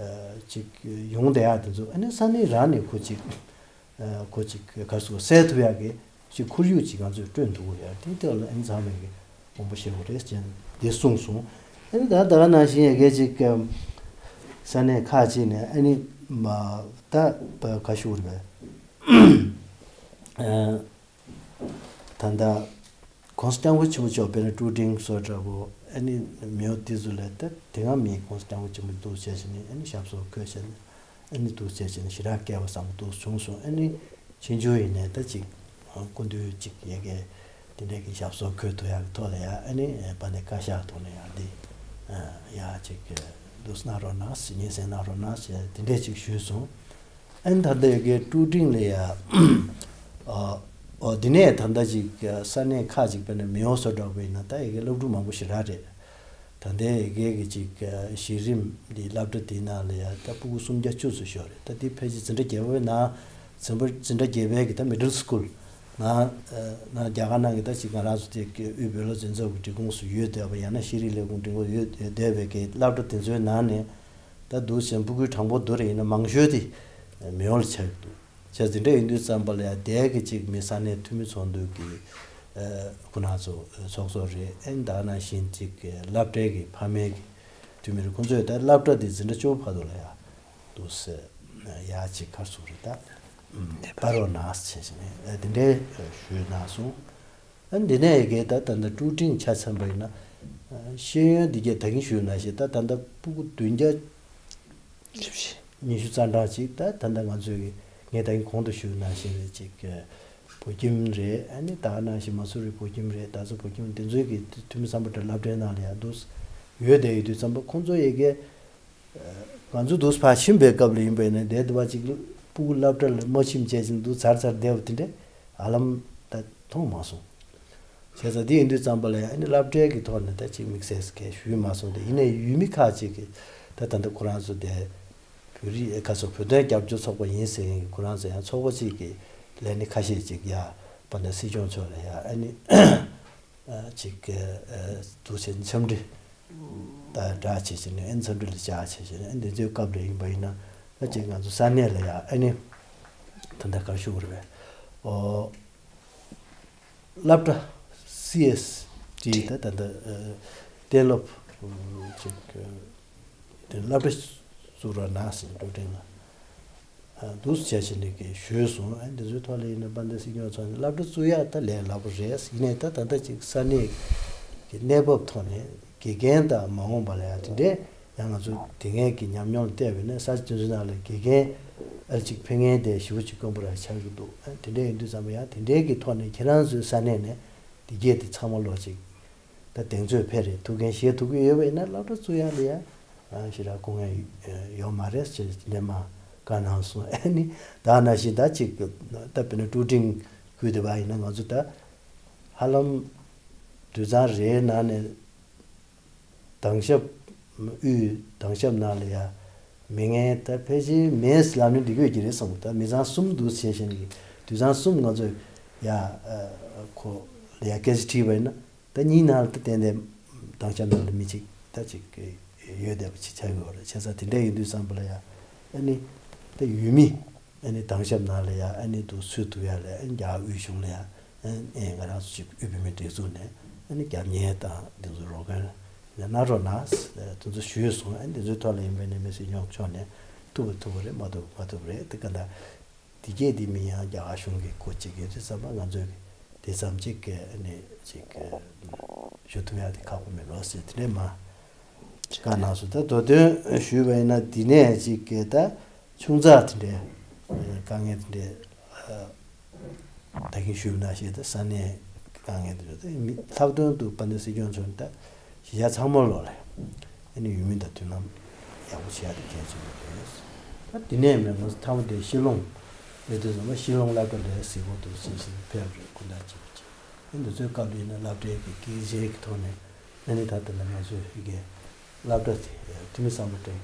ཅིག་ཡོང་བསྡད་ཡག་དེ་ཚོ་ཨ་ནི་ས་གནས་རང་ནས་ཁོ་ཅིག་ཁོ་ཅིག་ག་རེ་ཟེར་སེལ་ཐུབ་ཡག་གི་ཅིག་ཁོར་ཡུག་ཅིག་ང་ཚོས་བསྐྲུན་ཐུབ་ཀྱི་ཡོད། དེ་ཐོག་ལ་ཨ་ནི་ཚང་མས་ཀྱི་དགོངས་པ་བཞེས་དགོས་རེད་ཅེས་དེ་གསུངས་སོང་། ཨ་ནི་ད་ད་ག་ནང་བཞིན་ཡ་གི་ཅིག་ས་གནས་ཁག་ཅིག་ནས་ཨ་ནི་མ་ད་ག་ཞུ་དགོས་རེད་པས། ད་ལྟ་ྋགོང་ས་ྋསྐྱབས་མགོན་ཆེན་པོ་མཆོག་དཔེར་ན་ཀྲུའུ་ཀྲིང་སོགས་འདྲ་པོ་ཨ་ནི་མེའོ་ཏི་ཙུ་ལ་ད་དེ་སྔ་མི་ྋགོང་ས་ྋསྐྱབས་མགོན་ཆེན་པོ་འདུག་བྱས་ཟིན་ནས་ཨ་ནི་ཞབས་སོར་འཁོད་བྱས་ནས་ཨ་ནི་འདུག་བྱས་ཟིན་ནས་ཞེ་དྲག་སྐལ་བ་བཟང་པོ་འདུག་བྱུང་སོང་། ཨ་ནི་ཕྱིན་ཆོས་ཡིན་ནས་ད་ཅིག་སྐུ་མདུན་ཅིག་ཡ་གི་དེ་འདྲས་ཀྱི་ཞབས་སོར་འཁོད་ཐུབ་ཡག་གི་ཐོག་ལ་ཡ་ཨ་ནི་དཔལ་ལྡན་བཀའ་ཤག་ཐོག་ནས་ཡ་འདི་ཡ་ཅིག་འདུག་གནང་རོགས་གནང་ཞེས་སྙན་སེང་གནང་རོགས་གནང་ཞེས་དེ་འདྲས་ཅིག་ཞུས་སོང་། ཨན་ད་ལྟ་ཡ་གི་ཀྲུའུ་ཀྲིང་ལ་ཡ། ཨོ་འདི་ནས་ད་ལྟ་ཅིག་ས་གནས་ཁག་ཅིག་དཔེར་ན་མེའོ་སོགས་འདྲ་པོ་ཡིན་ན་ད་ཡ་གི་སློབ་ཕྲུག་མང་པོ་ཞེ་དྲག་རེད། ད་ལྟའི་ཡ་གི་གི་ཅིག་གཞི་རིམ་འདི་སློབ་གྲྭ་དེའི་ནང་ལ་ཡ་ད་སྤུ་གུ་སུམ་བརྒྱ་བཅུ་ཙམ་ཤོར་རེད། ད་འདི་ཕལ་ཆེར་འཛིན་གྲྭ་བརྒྱད་པའི་ནང་འཛིན་པ་འཛིན་གྲྭ་བརྒྱད་པའི་གི་ད་མི་ཌལ་སི་ཀུལ་ནང་ནང་རྒྱ་གར་ནང་གི་ད་ཅིག་ང་རང་ཚོ་དེ་གི་དབུས་བོད་སློབ་འཛིན་ཚོགས་ཀྱི་སྒྲིག་ཁོངས་སུ་ཡོད་བསྡད་པ་ཡང་ན་ཤེས་རིག་ལས་ཁུངས་སྒྲིག་ཁོངས་ཡོད་བསྡད་པའི་གི་སློབ་གྲྭ་དེ་ཚོའི་ནང་ནས། ད་འདུག་སེ་སྤུ་གུའི་གྲངས་འབོར་བསྡུར་ཡིན་ན་མང་ཤོས་དེ་མེའོ་ལ་ཆགས་ཀྱི་འདུག་བྱས་ཙང་དེ་འདྲ་ཡིན་དུས་ཙམ་པ་ལ་ཡ་དེ་གི་ཅིག་མི་ས་གནས་འཐུས་མི་ཚོགས་འདུ་གི་ཁོ་ན་ཚོ་ཚོགས་གཙོ་རེད། ཨེ་ད་ག་ནང་བཞིན་ཅིག་སློབ་གྲྭའི་གི་ཕ་མའི་གི་འཐུས་མི་རེད། ཁོང་ཚོས་ད་སློབ་གྲྭ་དེ་འཛིན་གྲྭ་བཅུ་བར་དུ་ལ་ཡ་འདུག་སེ་ཡ་ཅིག་ག་རེ་ཟེར་དགོས་རེད། ད་ཨུམ་ལེགས་པར་པར་རོགས་གནང་ཟེར་བྱས་ནས་ཨེ་དེ་འདྲའི་ཞུས་གནང་སོང་། ཨ་འདི་ནས་ཡ་གི་ད་ད་ལྟ་ཀྲུའུ་ཀྲིང་ཆ་མཚོན་པ་ཡིན་ན་ཤེས་ཡོན་འདི་གས་ད་གིན་ཞུས་ནང་བཞིན་ད་ད་ལྟ་སྤུ་གུ་བདུན་བརྒྱ་ཉི་ཤུ་རྩ་གྲངས་ཅིག་ད་ད་ལྟ་ང་ཚོས་གི་ངས་ད་གིན་གོང་དུ་ཞུས་ནང་བཞིན་རེད། ཅིག་བོད་ཁྱིམ་རེད། ཨ་ནི་ད་ག་ནང་བཞིན་མ་སུ་རི་བོད་ཁྱིམ་རེད། ད་ཚོ་བོད་ཁྱིམ་དེ་ཚོའི་གི་འཐུས་མི་སམ་བྷོ་ཊ་སློབ་གྲྭའི་ནང་ལ་ཡ་འདུག་ཡོད་བསྡད་ཡོད་དུས་ཙམ་པ་ཁོང་ཚོ་ཡ་གི་ང་ཚོ་འདུག་ཕར་ཕྱིན་པའི་སྐབས་ལ་ཡིན་པ་ཡིན་ན་དེ་དུ་བ་ཅིག་སྤུ་གུ་སློབ་གྲྭ་ལ་མ་ཕྱིན་བྱས་ཅིག་འདུག་ཚར་ཚར་བསྡད་པ་དེ་འདྲ་ཧ་ལམ་ད་མཐོང་མ་སོང་། བྱས་ཙང་འདི་ཡིན་དུས་ཙམ་པ་ལ་ཡང་ཨ་ནི་སློབ་གྲྭའི་གི་ཐོག་ནས་ད་ཅིག་དམིགས་བསལ་གྱི་ཞུས་མ་སོང་སྟེ། ཡིན་ནའི་ཡུལ་མི་ཁག་ཅིག་གིས་ད་ད་ལྟ་ཁོ་རང་ཚོ་དེ་བོད་རིགས་ཁ་སོ་བོད་དོན་རྒྱབ་སྐྱོར་ཚོགས་པ་ཡིན་ཟེར་མཁན་གྱི་ཁོ་རང་ཚོ་ཡང་ཚོགས་པ་ཅིག་གི་ལས་སྣེ་ཁ་ཤས་ཅིག་ཡ་དཔལ་ལྡན་སྲིད་སྐྱོང་མཆོག་ལ་ཡ་ཨ་ནི་ཅིག་འདུག་བྱས་འཚམས་འདྲི་ད་འདྲ་བྱས་བྱས་ནས་ཨ་ནི་འཚམས་འདྲི་ལ་བཅར་བྱས་བྱས་ནས་ཨ་ནི་འདི་ཚོའི་སྐབས་ལ་ཡིན་པ་ཡིན་ན་ད་ཅིག་ང་ཚོ་ས་གནས་ལ་ཡ་ཨ་ནི་ད་ལྟ་ག་རེ་ཞུ་དགོས་རེད་པས། ཨོ། སློབ་གྲྭ་སི་ཨེས་ཊི་ད་ད་ལྟ་གཏན་སློབ་ཅིག་དེ་སློབ་གྲྭ་བཙུགས་རོགས་གནང་ཟེར་ཀྲུའུ་ཀྲིང་ལ་འདུག་སེ་བྱས་བྱས་ནས་ཀྱི་ཞུས་སོང་། ཨ་འདི་ཚོའི་ཐོག་ལ་ཡིན་ན་དཔལ་ལྡན་སྲིད་སྐྱོང་མཆོག་ནས་སློབ་གྲྭ་བཙུགས་ཡག་ད་ལས་སླ་པོ་རེད། ཡིན་ནའི་ད་ད་ལྟ་ཅིག་ས་གནས་ཀྱི་གནས་བབ་ཐོག་ནས་དགེ་རྒན་དང་མ་འོངས་པ་ལ་ཡང་དེ་འདྲའི་ཡང་ང་ཚོ་དེ་སྔའི་གི་ཉམས་མྱོང་ལ་བལྟས་པ་ཡིན་ན་ས་ཆ་དེ་ཚོའི་ནང་ལ་དགེ་རྒན་ཨ་ཅིག་ཕེབས་མཁན་དེ་ཞེ་པོ་ཅིག་དཀོན་པོ་ར་ཆགས་ཀྱི་འདུག་ཨ་དེ་འདྲ་ཡིན་དུས་ཙམ་པ་ཡང་དེ་འདྲའི་གི་ཐོག་ནས་ཁྱེད་རང་ཚོའི་ས་གནས་ནས་དེ་གས་དེ་ཚང་མ་ལོ་ཅིག་ད་གདེང་ཚོད་ཕེབས་རེད། ཐུགས་འགན་བཞེས་ཐུབ་ཀྱི་ཡོད་པ་ཡིན་ན་སློབ་གྲྭ་བཙུགས་ཡག་ལ་ཡང་ཞེ་དྲག་དཀའ་ངལ་ཡོད་མ་རེད་ཅེས་འདེམས་མ་བཀའ་གནང་སོང་། ཨ་ནི་ད་ནང་བཞིན་ད་ཅིག་ད་དཔེར་ན་ཀྲུའུ་ཀྲིང་ཁུལ་དེ་བ་ཡིན་ན་ང་ཚོ་ད་ཧ་ལམ་དུད་ཚང་རེའི་ནང་ནས། དྭང་ཞབས་དབུས་དྭང་ཞབས་ནང་ལ་ཡ་མི་ངན་ད་ཕལ་ཆེར་མེད་ལབ་ན་འགྲིག་གི་རེད་བསམ། ད་མི་ཚང་གསུམ་འདུག་བྱས་བྱས་ནས་དུད་ཚང་གསུམ་ང་ཚོས་ཡ་ཁོ་ལ་ཡ་སྐད་ཆ་དྲིས་པ་ཡིན་ན་ད་གཉིས་ནང་ལ་ད་ཏན་ཏན་དྭང་ཞབས་ནང་ལ་མི་གཅིག་ད་གཅིག་ཡོད་བསྡད་པ་ཅིག་ཆགས་ཡོད་རེད། བྱས་ཙང་དེ་འདྲ་ཡིན་དུས་ཙམ་པ་ལ་ཡ་ཨ་ནི་ད་ཡུལ་མི། ཨ་ནི་དྭང་ཞབས་ནང་ལ་ཡང་ཨ་ནི་འདུག་ཚུད་ཐུབ་ཡ་ལ་ཨ་ནི་རྒྱ་གར་དབུས་གཞུང་ལ་ཡང་ཨ་ནི་ང་རང་ཚོ་ཅིག་དབུས་བོད་མིའི་སྒྲིག་འཛུགས་ནས་ཨ་ནི་རྒྱབ་གཉེར་དང་འདི་ཚོ་རོགས་རམ་གནང་རོགས་གནང་དེ་ཚོ་ཞུས་སོང་། ཨ་ནི་འདི་ཚོའི་ཐོག་ལ་ཡིན་པ་ཡིན་ན་སྲིད་སྐྱོང་མཆོག་ནས་ཐུབ་པ་ཐུབ་པ་རེད། མ་ཐུབ་པ་མ་ཐུབ་པ་རེད། དེ་ག་འདྲ་དེ་གས་དེ་མིན་ཡང་རྒྱ་གར་གཞུང་གིས་གོ་བྱེད་ཀྱི་རེད་བསམ་པ་ང་ཚོས་དེ་ཙམ་ཅིག་གི་ཨ་ནི་ཅིག་གི་ཞུ་ཐུབ་ཡ་དེ་ཁག་པོ་མེད་ལོ་ཟེར་དེ་འདྲས་མ། བཀའ་གནང་སོང་། ད་མདོ་དོན་ཞུས་པ་ཡིན་ན་འདི་ནས་ཅིག་གི་ད་ཆུང་ཙག་དེ་འདྲའི་དཀའ་ངལ་དེ་འདྲའི་ད་གིན་ཞུས་པ་ནང་བཞིན་ད་ས་གནས་དཀའ་ངལ་དེ་འདྲ་ད་མི་ལྷག་དོན་དུ་དཔལ་ལྡན་སྲིད་སྐྱོང་མཆོག་ནས་ད་གཞིས་ཆགས་ཚང་མ་ལོག་ལ་ཨ་ནི་ཡུལ་མི་དང་མཐུན་ལམ་ཡག་པོ་བྱེད་ཡག་དེ་གལ་ཆེན་པོ་རེད། ད་འདི་ནས་མེད་ང་ཚོ་མཐའ་མ་དེ་ཤི་ལོང་ལས་དོན་ཚང་མ་ཤི་ལོང་སློབ་གྲྭ་ལས་གཟིགས་སྐོར་དུ་ཕྱིན་ཕྱིན་ཕེབས་རེད། སྐུ་ཟླ་གཅིག་གཅིག་ཨ་འདི་ཚོའི་སྐབས་ལ་ཡིན་ན་སློབ་གྲྭའི་གི་དཀྱིལ་ཆེན་གྱི་ཐོག་ནས། ཨ་ནི་ད་ལྟ་ནས་ང་ཚོས་ཡི་གེ་སློབ་གྲྭ་དེ་ཐུ་མི་སམ་བྷོ་ཊ་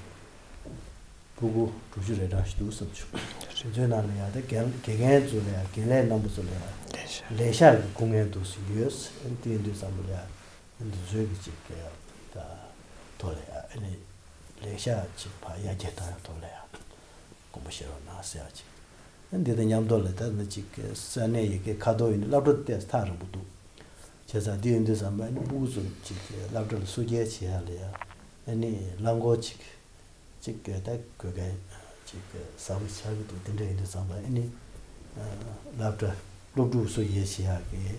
ཕྲུ་གུ་དྲུག་ཅུ་རེ་གྲངས་ཤིག་འདུག་བསམ་བྱུང་། དེ་ཚོའི་ནང་ལ་ཡང་ད་དགེ་དགེ་རྒན་ཚོ་ལ་ཡང་དགེ་ལས་རྣམ་པ་ཚོ་ལ་ཡང་ལས་ཤག་གི་སྐུ་ངལ་འདུག་སེ་ཡོད། ཨ་ནི་དེ་ཡིན་དུས་ཙམ་པ་ལ་ཡང་འདི་ཚོའི་གི་ཅིག་གི་ད་ཐོག་ལ་ཡང་ཨ་ནི་ལས་ཤག་ཅིག་ཕར་ཡར་རྒྱས་བཏང་ཡག་ཐོག་ལ་ཡང་དགོངས་པ་བཞེས་རོགས་གནང་ཟེར་ཡག་ཅིག་འདི་དང་མཉམ་དུ་ལ་ད་ནི་ཅིག་ས་གནས་ཡི་གེ་ཁ་ཐོར་ཡིན་ན་སློབ་གྲྭ་དེ་ཐག་རིང་པོ་འདུག་བྱས་ཙང་འདི་ཡིན་དུས་ཙམ་པ་ཨ་ནི་སྤུ་གུ་ཚོ་ཅིག་སློབ་གྲྭ་ལ་བསུ་སྐྱེལ་བྱེད་ཡག་ལ་ཡ་ཨ་ནི་རླངས་འཁོར་ཅིག་ཅིག་གི་ད་དགོས་མཁན་ཅིག་གི་ཟབ་པོ་ཆགས་ཀྱི་འདུག་དེ་འདྲ་ཡིན་དུས་ཙམ་པ་ཨ་ནི་སློབ་གྲྭ་སློབ་ཕྲུག་བསུ་སྐྱེལ་བྱེད་ཡག་གི་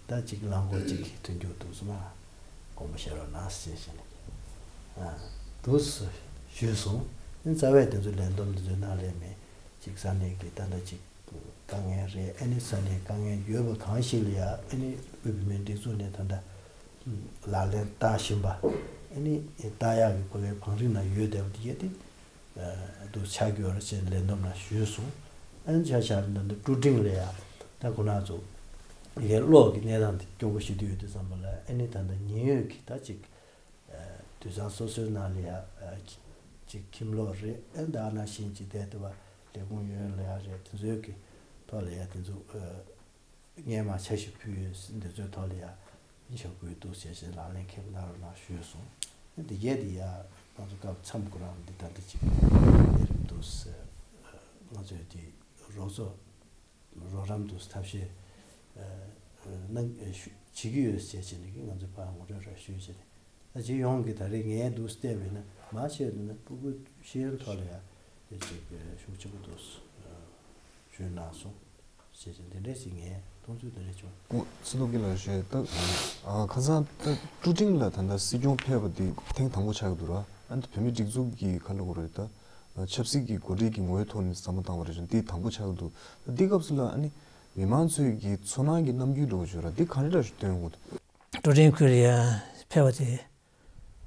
ད་ཅིག་རླངས་འཁོར་ཅིག་གི་མཐུན་འགྱུར་འདུག་སེ་མ་དགོངས་པ་བཞེས་རོགས་གནང་ཟེར་བྱས་ནས་ཨ་འདུག་སེ་ཞུས་སོང་། ཨ་ནི་རྩ་བའི་དེ་ཚོ་ལས་བསྡོམས་འདི་ཚོའི་ནང་ལས་མེད། ཅིག་ས་གནས་ཀྱི་ད་ལྟ་ཅིག་དཀའ་ངལ་རེད། ཨ་ནི་ས་གནས་དཀའ་ངལ་ཡོད་པ་གང་ཞིག་ལ་ཡ་ཨ་ནི་དབུས་བོད་མིའི་སྒྲིག་འཛུགས་ནས་ད་ལྟ་ལག་ལེན་བསྟར་བཞིན་པ་ཨ་ནི་བསྟར་ཡག་གི་ཁོ་རའི་བང་རིམ་ནང་ཡོད་བསྡད་པ་དེ་གས་དེ་འདུག་ཆགས་ཀྱི་ཡོད་རེད་ཅེས་ལས་བསྡོམས་ནང་ཞུས་སོང་། ཨ་ནི་ཆ་བཞག་ན་ད་ལྟ་ཀྲུའུ་ཀྲིང་ལ་ཡ་ད་ཁོ་རང་ཚོ་ཡ་གློག་གི་གནས་སྟངས་དེ་སྐྱོ་པོ་ཞེ་དྲག་ཡོད་དུས་ཙམ་པ་ལ་ཨ་ནི་ད་ལྟ་ཉེན་ཡོད་ཀྱི་ད་ཅིག་དུད་ཚང་སོ་སོའི་ནང་ལ་ཡ་ཅིག་ཁྱིམ་ལོག་རེད། ཨ་ནི་ད་ནང་བཞིན་ཅིག་བསྡད་དེ་བ་ལས་ཁུངས་ཡོད་ལ་ཡ་རེད། དེ་ཚོའི་གི་ཐོག་ལ་ཡ་དེ་ཚོ་སྔས་མ་ཆ་ཞིག་ཕུལ་ཡོད། འདི་ཚོའི་ཐོག་ལ་ཡ་ཞབས་སྐུལ་འདུག་ཟེར་བྱས་ལག་ལེན་འཁེལ་གནང་རོགས་གནང་ཞུས་སོང་། ཨ་ནི་འདི་གས་འདི་ཡ་ང་ཚོ་སྐབས་མཚམས་ཁོ་རང་འདི་ད་ལྟ་ཅིག་ལས་རིམ་འདུག་ཟེར་ང་ཚོས་འདི་རོགས་ཚོ་རོགས་རམ་དུ་ཐབས་ཤེས་གནང་བྱེད་ཀྱི་ཡོད་ཅེས་བྱས་ནས་ང་ཚོས་ཕར་ངོ་སྤྲོད་ར་ཞུས་བྱས་ནས། ད་སྤྱི་ཡོངས་ཀྱི་ད་རེས་ངས་འདུག་བལྟས་པས་ན་མ་བྱས་ན་སྤུ་གུ་ཤེས་ཡོན་ཐོག་ལ་ཡང་དེ་ཅིག་ཤུགས་ཆེན་པོ་འདུག་ཞུས་གནང་སོང་ཞེས་བྱས་འདི་འདྲས་ཅིག་ངས་མཐོང་ཚུལ་འདི་འདྲས་བྱུང་། ཨོ་ཚེ་ཐོག་གི་ལ་ཞེས་ད་ཁ་སང་ད་ཀྲུ་ཀྲིང་ལ་ད་ལྟ་སྲིད་སྐྱོང་ཕེབས་པ་འདི་ཐེངས་དང་པོ་ཆགས་ཀྱི་འདུག་ར། ཨ་ནི་བོད་མི་སྒྲིག་འཛུགས་ཀྱི་ཁ་ལོ་གོ་རེད་ད། ཆབ་སྲིད་ཀྱི་འགོ་ཁྲིད་ཀྱི་ངོ་བོའི་ཐོག་ནས་བསམ་བློ་བཏང་བ་རེད་ཅུང་འདི་དང་པོ་ཆགས་འདུག་འདི་སྐབས་སུ་ལ་ཨ་ནི་མི་མང་ཚོས་ཀྱི་ཚོར་སྣང་གི་རྣམ་འགྱུར་འདྲ་བོ་བྱུང་ར་འདི་ག་འདྲ་ཞིག་སྟོན་དགོས་འདུག་ཀྲུ་ཀྲིང་ཁུལ་ལ་ཡ་ཕེབས་པ་དེ་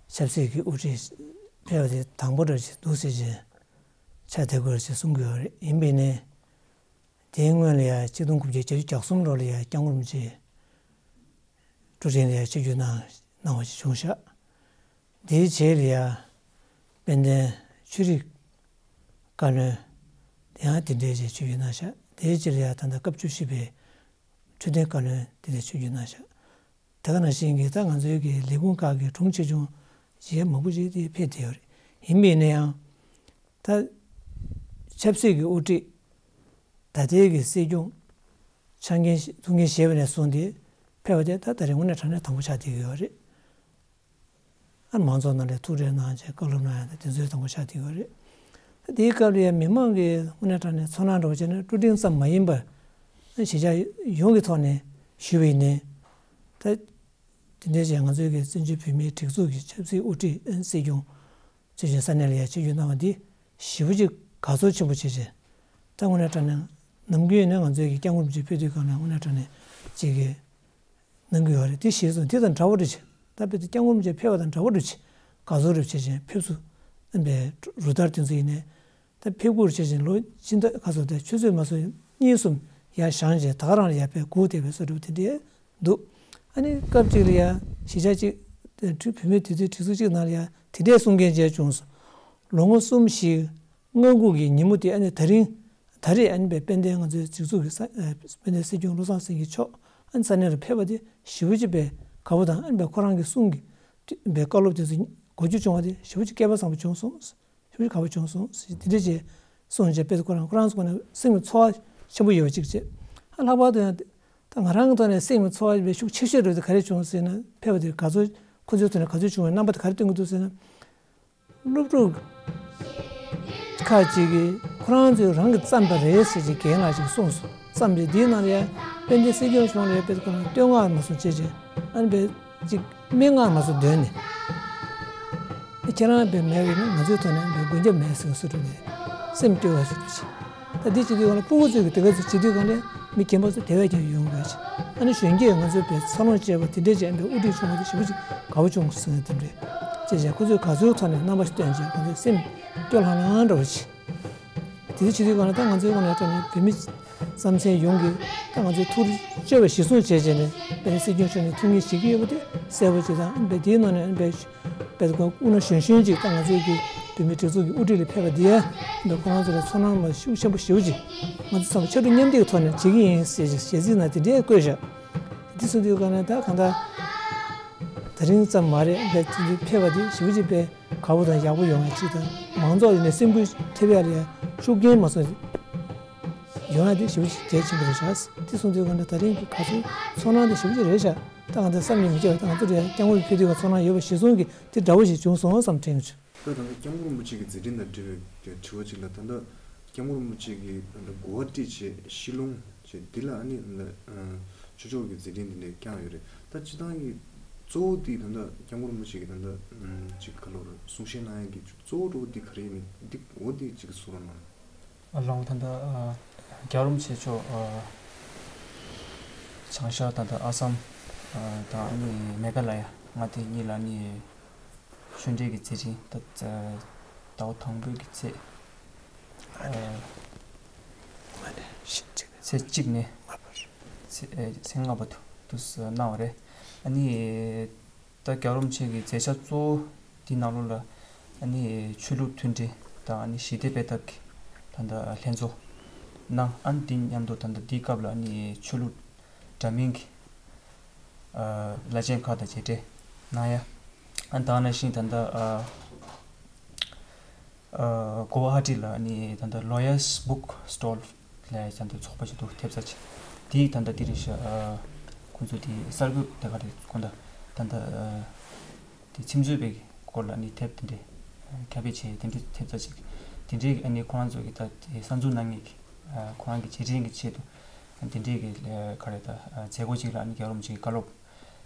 ཆབ་སྲིད་ཀྱི་དབུ་ཁྲིད་ཕེབས་པ་དེ་དང་པོ་འདྲ་ཞིག་འདུག་ཟེར་གྱི་ཆགས་བསྡད་དགོས་རེད་ཅེས་གསུང་གི་ཡོད་རེད། ཡིན་པས་ནས་དེའི་སྔོན་ལ་ཡ་ཆིག་སྟོང་དགུ་བརྒྱ་བརྒྱད་ཅུ་གྱ་གསུམ་ལོ་ལ་ཡ་སྐྱབས་མགོན་རིན་པོ་ཆེ་ ཀྲུའུ་ཀྲིན་ལ་ཡང་ཆིབས་བསྒྱུར་གནང་གནང་བ་ཞིག་བྱུང་ཤག་དེའི་རྗེས་ལ་ཡང་དཔལ་ལྡན་ཆོས་རིག་བཀའ་བློན་དེ་ཡང་དེ་འདྲའི་ཞིག་ཆིབས་བསྒྱུར་གནང་ཤག་དེའི་རྗེས་ལ་ཡང་ད་ལྟ་སྐབས་བཅུ་བཞི་པའི་འཕྲོད་བསྟེན་བཀའ་བློན་དེ་འདྲ་ཆིབས་བསྒྱུར་གནང་ཤག་དེ་ག་ནང་བཞིན་གྱི་ད་ང་ཚོའི་གི་ལས་ཁུངས་ཁག་གི་དྲུང་ཆེ་ཆུང་ཞིག་མང་པོ་ཞིག་དེ་ཕེབས་བསྡད་ཡོད་རེད། ཡིན་པ་ཡིན་ན་ཡང་ད་ཆབ་སྲིད་ཀྱི་དབུ་ཁྲིད། ད་ལྟའི་གི་སྲིད་སྐྱོང་ཆ་འགན་ཐུགས་འགན་བཞེས་པ་ནས་བཟུང་སྟེ་ཕེབས་པ་དེ་ད་ད་རེས་དངོས་གནས་དྲང་གནས་དང་པོ་ཆགས་བསྡད་ཀྱི་ཡོད་རེད། ཨ་མང་ཚོགས་ནང་ལ་ཐུག་འཕྲད་གནང་བྱས་བཀའ་སློབ་གནང་ཡ་དེ་དེ་ཚོའི་དང་པོ་ཆགས་བསྡད་ཀྱི་ཡོད་རེད། ད་དེའི་སྐབས་ལ་ཡང་མི་མང་གི་དངོས་གནས་དྲང་གནས་ཚོར་སྣང་འདྲ་བོ་བྱས་ན་ཀྲུའུ་ཀྲིན་ཙམ་མ་ཡིན་པར་གཞིས་ཆགས་ཡོངས་ཀྱི་ཐོག་ནས་ཞུས་པ་ཡིན་ནའི་ད། དེ་འདྲའི་བྱས་ང་ཚོའི་གི་བཙན་བྱོལ་བོད་མིའི་སྒྲིག་འཛུགས་ཀྱི་ཆབ་སྲིད་དབུ་ཁྲིད་ཨན་སྲིད་སྐྱོང་ཚུལ་ཁྲིམས་ས་གནས་ལ་ཡར་ཆིབས་བསྒྱུར་གནང་བ་འདི་ཞེ་པོ་ཅིག་དགའ་ཚོར་ཆེན་པོ་བྱེད་བྱས། ད་དངོས་གནས་དྲང་གནས་ནམ་རྒྱུན་ནས་ང་ཚོའི་གི་སྐྱབས་མགོན་རིན་པོ་ཆེ་ཕེབས་དུས་སྒང་ལ་དངོས་གནས་དྲང་གནས་ཅིག་གི་གནང་གི་ཡོད་རེད། དེ་ཞིག་སོང་དེ་དང་འདྲ་བོ་རེད་བྱས། ད་དཔེ་དེ་སྐྱབས་མགོན་རིན་པོ་ཆེ་ཕེབས་པ་དང་འདྲ་བོ་རེད་བྱས། དགའ་ཚོར་རེད་བྱས་བྱས་ཕེབས་བསུ་ཨན་པའི་རུ་སྟར་དེ་ཚོ་ཡིན་ནའི། ད་ཕེབས་སྒུག་བྱེད་བཞིན་ལོ་ཕྱི་ཟླ་ག་ཚོད་དེ་ཆུ་ཚོད་མ་སོང་གཉིས་གསུམ་ཡར་བཞེངས་བྱས་ད་ག་རང་ལ་ཡར་ཕེབས་སྒུག་བསྡད་པའི་བཟོ་འདྲ་དེ་འདྲའི་འདུག་ཨ་ནི་སྐབས་གཅིག་ལ་ཡ་གཞིས་ཆགས་གཅིག་བོད་མིའི་དུས་ཚོད་སྒྲིག་འཛུགས་གཅིག་ནང་ལ་ཡ་དེ་འདྲའི་གསུང་མཁན་བྱས་བྱུང་སོང་། ལོ་ངོ་གསུམ་བཞི་སྔ་འགོག་གི་ཉིན་མོ་དེ་ཨ་ནི་ད་རིང་ད་རེས་ཨ་ནི་དཔལ་ལྡན་ང་ཚོའི་སྒྲིག་འཛུགས་ཀྱི་ས་དཔལ་ལྡན་སྲིད་སྐྱོང་བློ་བཟང་སེང་གེ་མཆོག་ཨ་ནི་ས་གནས་ལ་ཕེབས་པ་དེ་ཞེ་པོ་ཅིག་དཔེ་དགའ་པོ་དང་ཨ་ནི་དཔེ་ཁོ་རང་གི་གསུང་གི་དཔེ་བཀའ་སློབ་དེ་ཚོ་གོ་རྒྱུ་བྱུང་བ་དེ་ཞེ་པོ་ཅིག་སྐལ་པ་བཟང་པོ་བྱུང་སོང་། ཞེ་པོ་ཅིག་དགའ་པོ་བྱུང་སོང་ཟེར་དེ་འདྲ་བྱས་གསུངས་བྱས་དཔེ་ཁོ་རང་ཁོ་རང་ཚོ་ཁོ་ན་སེམས་ཀྱི་ཚོར་བ་ཆེན་པོ་ཡོད་པ་ཅིག་བྱས། ཨ་ལྷག་པར་དུ་ཡང་ད་ང་རང་གི་ཐོག་ནས་སེམས་ཀྱི་ཚོར་བ་ཤུགས་ཆེ་ཤོས་རེད་དེ་ག་རེ་བྱུང་ཟེར་ན་ཕེབས་པ་དེར་དགའ་ཚོར་ཁོ་ཚོའི་ཐོག་ནས་ག་ཚོད་བྱུང་བའི་རྣམ་པ་དེ་ག་རེ་སྟོན་གྱི་འདུག་ཟེར་ན། སློབ་ཕྲུག་ཁག་ཅིག་གིས་ཁོ་རང་ཚོས་རང་གིས་བརྩམས་པ་རེད་ཟེར་ཅིག་རྒན་ལགས་ཅིག་གསུངས་སོང་། བརྩམས་རེད། དེའི་ནང་ལ་ཡང་དཔལ་ལྡན་སྲིད་སྐྱོང་མཆོག་ལ་ཡང་དཔེ་ཁོ་རང་བསྟོད་བསྔགས་མ་སོང་བྱས་བྱས་ཨ་ནི་དཔེ་ཅིག་སྨྲེ་སྔགས་མ་སོང་འདོན་ནས། ཨ་ཁྱེད་རང་དཔེ་མེད་པས་ན་ང་ཚོའི་ཐོག་ནས་དཔེ་མགོན་སྐྱབས་མེད་ཟེར་བ་སུ་གྲུབ་ནས་སེམས་སྐྱོ་བ་ཞིག་འདུག་ཅིང་། ད་འདི་བྱེད་དུས་སྒང་ལ་ཕྲུ་གུ་ཚོས་ཀྱི་དེ་ག་ཚོད་བྱེད་དུས་སྒང་ལ་མི་རྒན་པ་ཚོ་དེ་བས་ཀྱང་ཡོང་དགོས་ཅིང་། ཨ་ནི་གཞོན་སྐྱེས་ང་ཚོའི་དཔེ་འཚར་ལོངས་སྐྱེས་པ་དེ་འདྲས་ཀྱི་ཨ་ནི་དཔེ་དབུ་ཁྲིད་བྱུང་བ་དེ་ཞེ་པོ་ཅིག་དགའ་པོ་བྱུང་སོང་དེ་འདྲས་བྱས་བྱས་ཁོ་ཚོས་དགའ་ཚོར་ཐོག་ནས་རྣམ་པ་སྟོན་བྱས་ཁོ་ཚོའི་སེམས་སྐྱོ་ལྷང་ལྷང་འདྲ་བོ་བྱས། དེ་འདྲ་བྱེད་དུས་སྒང་ལ་ད་ང་ཚོའི་ངོས་ནས་ད་ནི་བོད་མི་རྩམ་ཟན་ཡོངས་ཀྱིས་ད་ང་ཚོའི་ཐུགས་རེ་བཅོལ་བ་གཞིར་བཟུང་བྱས་བྱས་ནས་དཔལ་ལྡན་སྲིད་སྐྱོང་མཆོག་ནས་ཐུགས་ངེས་བཞེས་ཀྱི་ཡོད་པ་དེ་གསལ་པོ་ཅིག་དང་དཔེ་དེའི་ནང་ནས་དཔེ་དཔེ་དབུ་ན་གཞོན་གཞོན་ཅིག་ད་ང་ཚོའི་གི་བོད་མིའི་སྒྲིག་འཛུགས་ཀྱི་དབུ་ཁྲིད་ལ་ཕེབས་པ་དེ་དཔེ་ཁོ་རང་ཚོ་ལ་ཚོར་སྣང་མ་ཤུགས་ཆེན་པོ་ཞེ་པོ་ཅིག་ང་ཚོ་ཚང་མ་ཕྱར་གྲུ་མཉམ་འདེགས་ཀྱི་ཐོག་ནས་བྱེད་ཀྱི་ཡིན་ཟེར་གྱི་གཞས་ཚིག་ནང་དེ་འདྲས་བཀོད་བཞག་དེ་གསུང་དུས་སྒང་ནས་ད་གང་ལྟར་ད་རིང་ཙམ་མ་རེད། དཔེ་དེ་འདྲའི་ཕེབས་པ་དེ་ཞེ་པོ་ཅིག་དཔེ་དགའ་པོ་དང་ཡག་པོ་ཡོང་ཡ་ཅིག་དང་མང་ཚོགས་ཡིན་ནའི་སེམས་འགུལ་ཐེབས་ཡ་ལ་ཡ་ཤུགས་རྐྱེན་མ་སོང་ཡོང་ཡ་དེ་ཞེ་པོ་ཅིག་གལ་ཆེན་པོ་རེད་ཤག་དེ་གསུང་དུས་སྒང་ནས་ད་རིང་གི་ག་ཚོད་ཚོར་སྣང་དེ་ཞེ་པོ་ཅིག་རེད་ཤག་ད་ང་ཚོ་བསམ་ཡས་མི་ཁྱབ་པ་ད་ང་ཚོ་རེད། སྐྱབས་མགོན་ཕེབས་དུས་ག་ཚོར་སྣང་ཡོད་པ་གཞིར་བཟུང་གི་དེ་འདྲ་བོ་ཞིག་བྱུང་སོང་བསམ་དྲན་ཡོང་བྱུང་། ད་ད་ལྟ་སྐྱབས་མགོན་རིན་པོ་ཆེ་གི་མཛད་འཕྲིན་དང་འབྲེལ་བའི་དྲི་བ་གཅིག་ལ། ད་ལྟ་སྐྱབས་མགོན་རིན་པོ་ཆེ་གིས་ད་ལྟ་གོ་བ་ཁྲིད་བྱས་ཤི་ལོང་བྱས་འདི་ལ་ཨ་ནི་ད་ལྟ་ཆོས་ཕྱོགས་ཀྱི་མཛད་འཕྲིན་འདི་འདྲ་བསྐྱངས་ཡོད་རེད། ད་སྤྱིར་བཏང་གི་གཙོ་བོ་འདི་ད་ལྟ་སྐྱབས་མགོན་རིན་པོ་ཆེ་གིས་ད་ལྟ་ཅིག་ག་ལོར་གསུང་བཤད་གནང་ཡ་གི་གཙོ་བོ་འདྲ་བོ་འདི་ག་རེ་ཡིན་མིན་འདི་འོ་འདི་ཅིག་གསུང་རོགས་གནང་། ཨ་ལོང་ད་ལྟ་ཨ་རྒྱལ་བ་རིན་པོ་ཆེ་མཆོག་ཨ་བྱང་ཤར་ད་ལྟ་ཨ་སམ་ཨ་དང་ཨ་ནི་མེ་ག་ལ་ཡ་མངའ་སྡེ་གཉིས་ལ་ཨ་ནི་ཆོས་འབྲེལ་གྱི་མཛད་འཕྲིན་ད་ཟླ་བ་དང་པོའི་གི་ཚེས་ཨ་ཚེས་གཅིག་ནས་ཚེས་ཨ་ཚེས་ལྔ་བར་དུ་དུ་གནང་བ་རེད། ཨ་ནི་ད་རྒྱལ་བ་རིན་པོ་ཆེ་གི་མཛད་འཆར་གཙོ་བོ་འདི་ནང་ལོགས་ལ་ཨ་ནི་ཆོས་ལུགས་མཐུན་སྒྲིལ་དང་ཨ་ནི་ཞི་བདེ་སྤེལ་ཐབས་ཀྱི་ད་ལྟ་ལྷན་ཚོགས་གནང་། ཨ་ནི་འདི་མཉམ་དུ་ད་ལྟ་འདིའི་སྐབས་ལ་ཨ་ནི་ཆོས་ལུགས་འདྲ་མིན་གྱི་ཨ་བླ་ཆེན་ཁག་དང་མཇལ་འཕྲད་གནང་ཡ། ཨ་ནི་ད་ག་ནང་བཞིན་ད་ལྟ་ཨ་ཨ་གོ་ཝ་ཧ་ཊི་ལ་ཨ་ནི་ད་ལྟ་ལོ་ཡར་སི་བུག་སི་ཊོལ་ལ་ད་ལྟ་ཚོགས་པ་ཞིག་འདུག་ཐེབས་རྩ་ཅིག་དེའི་ད་ལྟ་འདི་རེད་ཤག་ཨ་ཁོང་ཚོ་དེ་གསར་འགོད་དེ་ག་རེ་ཁོང་ད་ད་ལྟ་ཨ་དེ་ཚིག་མཛོད་པའི་སྐོར་ལ་ཨ་ནི་དེབ་དེ་འདྲས་ཁྱབ་སྤེལ་བྱས་དེ་འདྲས་ཐེབས་རྩ་ཅིག་དེ་འདྲས་ཨ་ནི་ཁོ་རང་ཚོ་གི་ད་དེ་གསར་འཛུགས་གནང་མཁན་གྱི་ཨ་ཁོ་རང་གི་རྗེས་དྲན་གྱི་ཆེད་དུ་ཨ་དེ་འདྲས་ཀྱི་ཨ་ག་རེ་ད་ཨ་མཛད་སྒོ་ཅིག་ལ་ཨ་ནི་རྒྱལ་བ་རིན་པོ་ཆེའི་བཀའ་སློབ་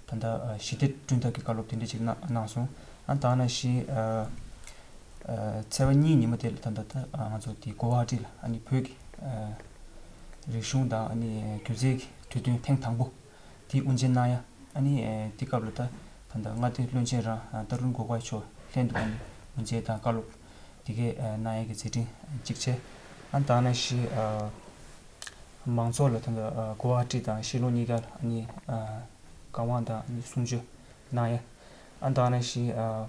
ད་ལྟ་ཨ་ཞི་བདེ་བསྐྲུན་ཐབས་ཀྱི་བཀའ་སློབ་དེ་འདྲས་ཅིག་གནང་གནང་སོང་། ཨ་ད་ག་ནང་བཞིན་ཨ་ཨ་ཚེས་པ་གཉིས་ཉིན་མོ་དེ་ལ་ད་ལྟ་ད་ཨ་ང་ཚོ་དེ་གོ་ཝ་ཧ་ཊི་ལ་ཨ་ནི་བོད་ཀྱི་ཨ་རིག་གཞུང་དང་ཨ་ནི་སྒྱུ་རྩལ་གྱི་གྲོས་བསྟུན་ཐེངས་དང་པོ་དེ་དབུ་འབྱེད་གནང་ཡ། ཨ་ནི་ཨེ་དེ་སྐབས་ལ་ད་ད་ལྟ་མངའ་སྡེ་བློན་ཆེན་རང་ཨ་ཏ་རུན་གོ་གོའི་མཆོག་ལྷན་དུ་ཨ་ནི་དབུ་འབྱེད་དང་བཀའ་སློབ་དེ་གའི་ཨ་གནང་ཡ་གི་མཛད་འཕྲིན་གཅིག་བྱས། ཨ་ནི་ད་ག་ནང་བཞིན་ཨ་མང་ཚོགས་ལ་ད་ལྟ་ཨ་གོ་ཝ་ཧ་ཊི་དང་ཤི་ལོང་གཉིས་ཀ་ལ་ཨ་ནི་ཨ་ བཀའ་དབང་དང་ཨ་ནི་གསུང་ཆོས་གནང་ཡ། ཨ་ནི་ད་ག་ནང་བཞིན་ཨ་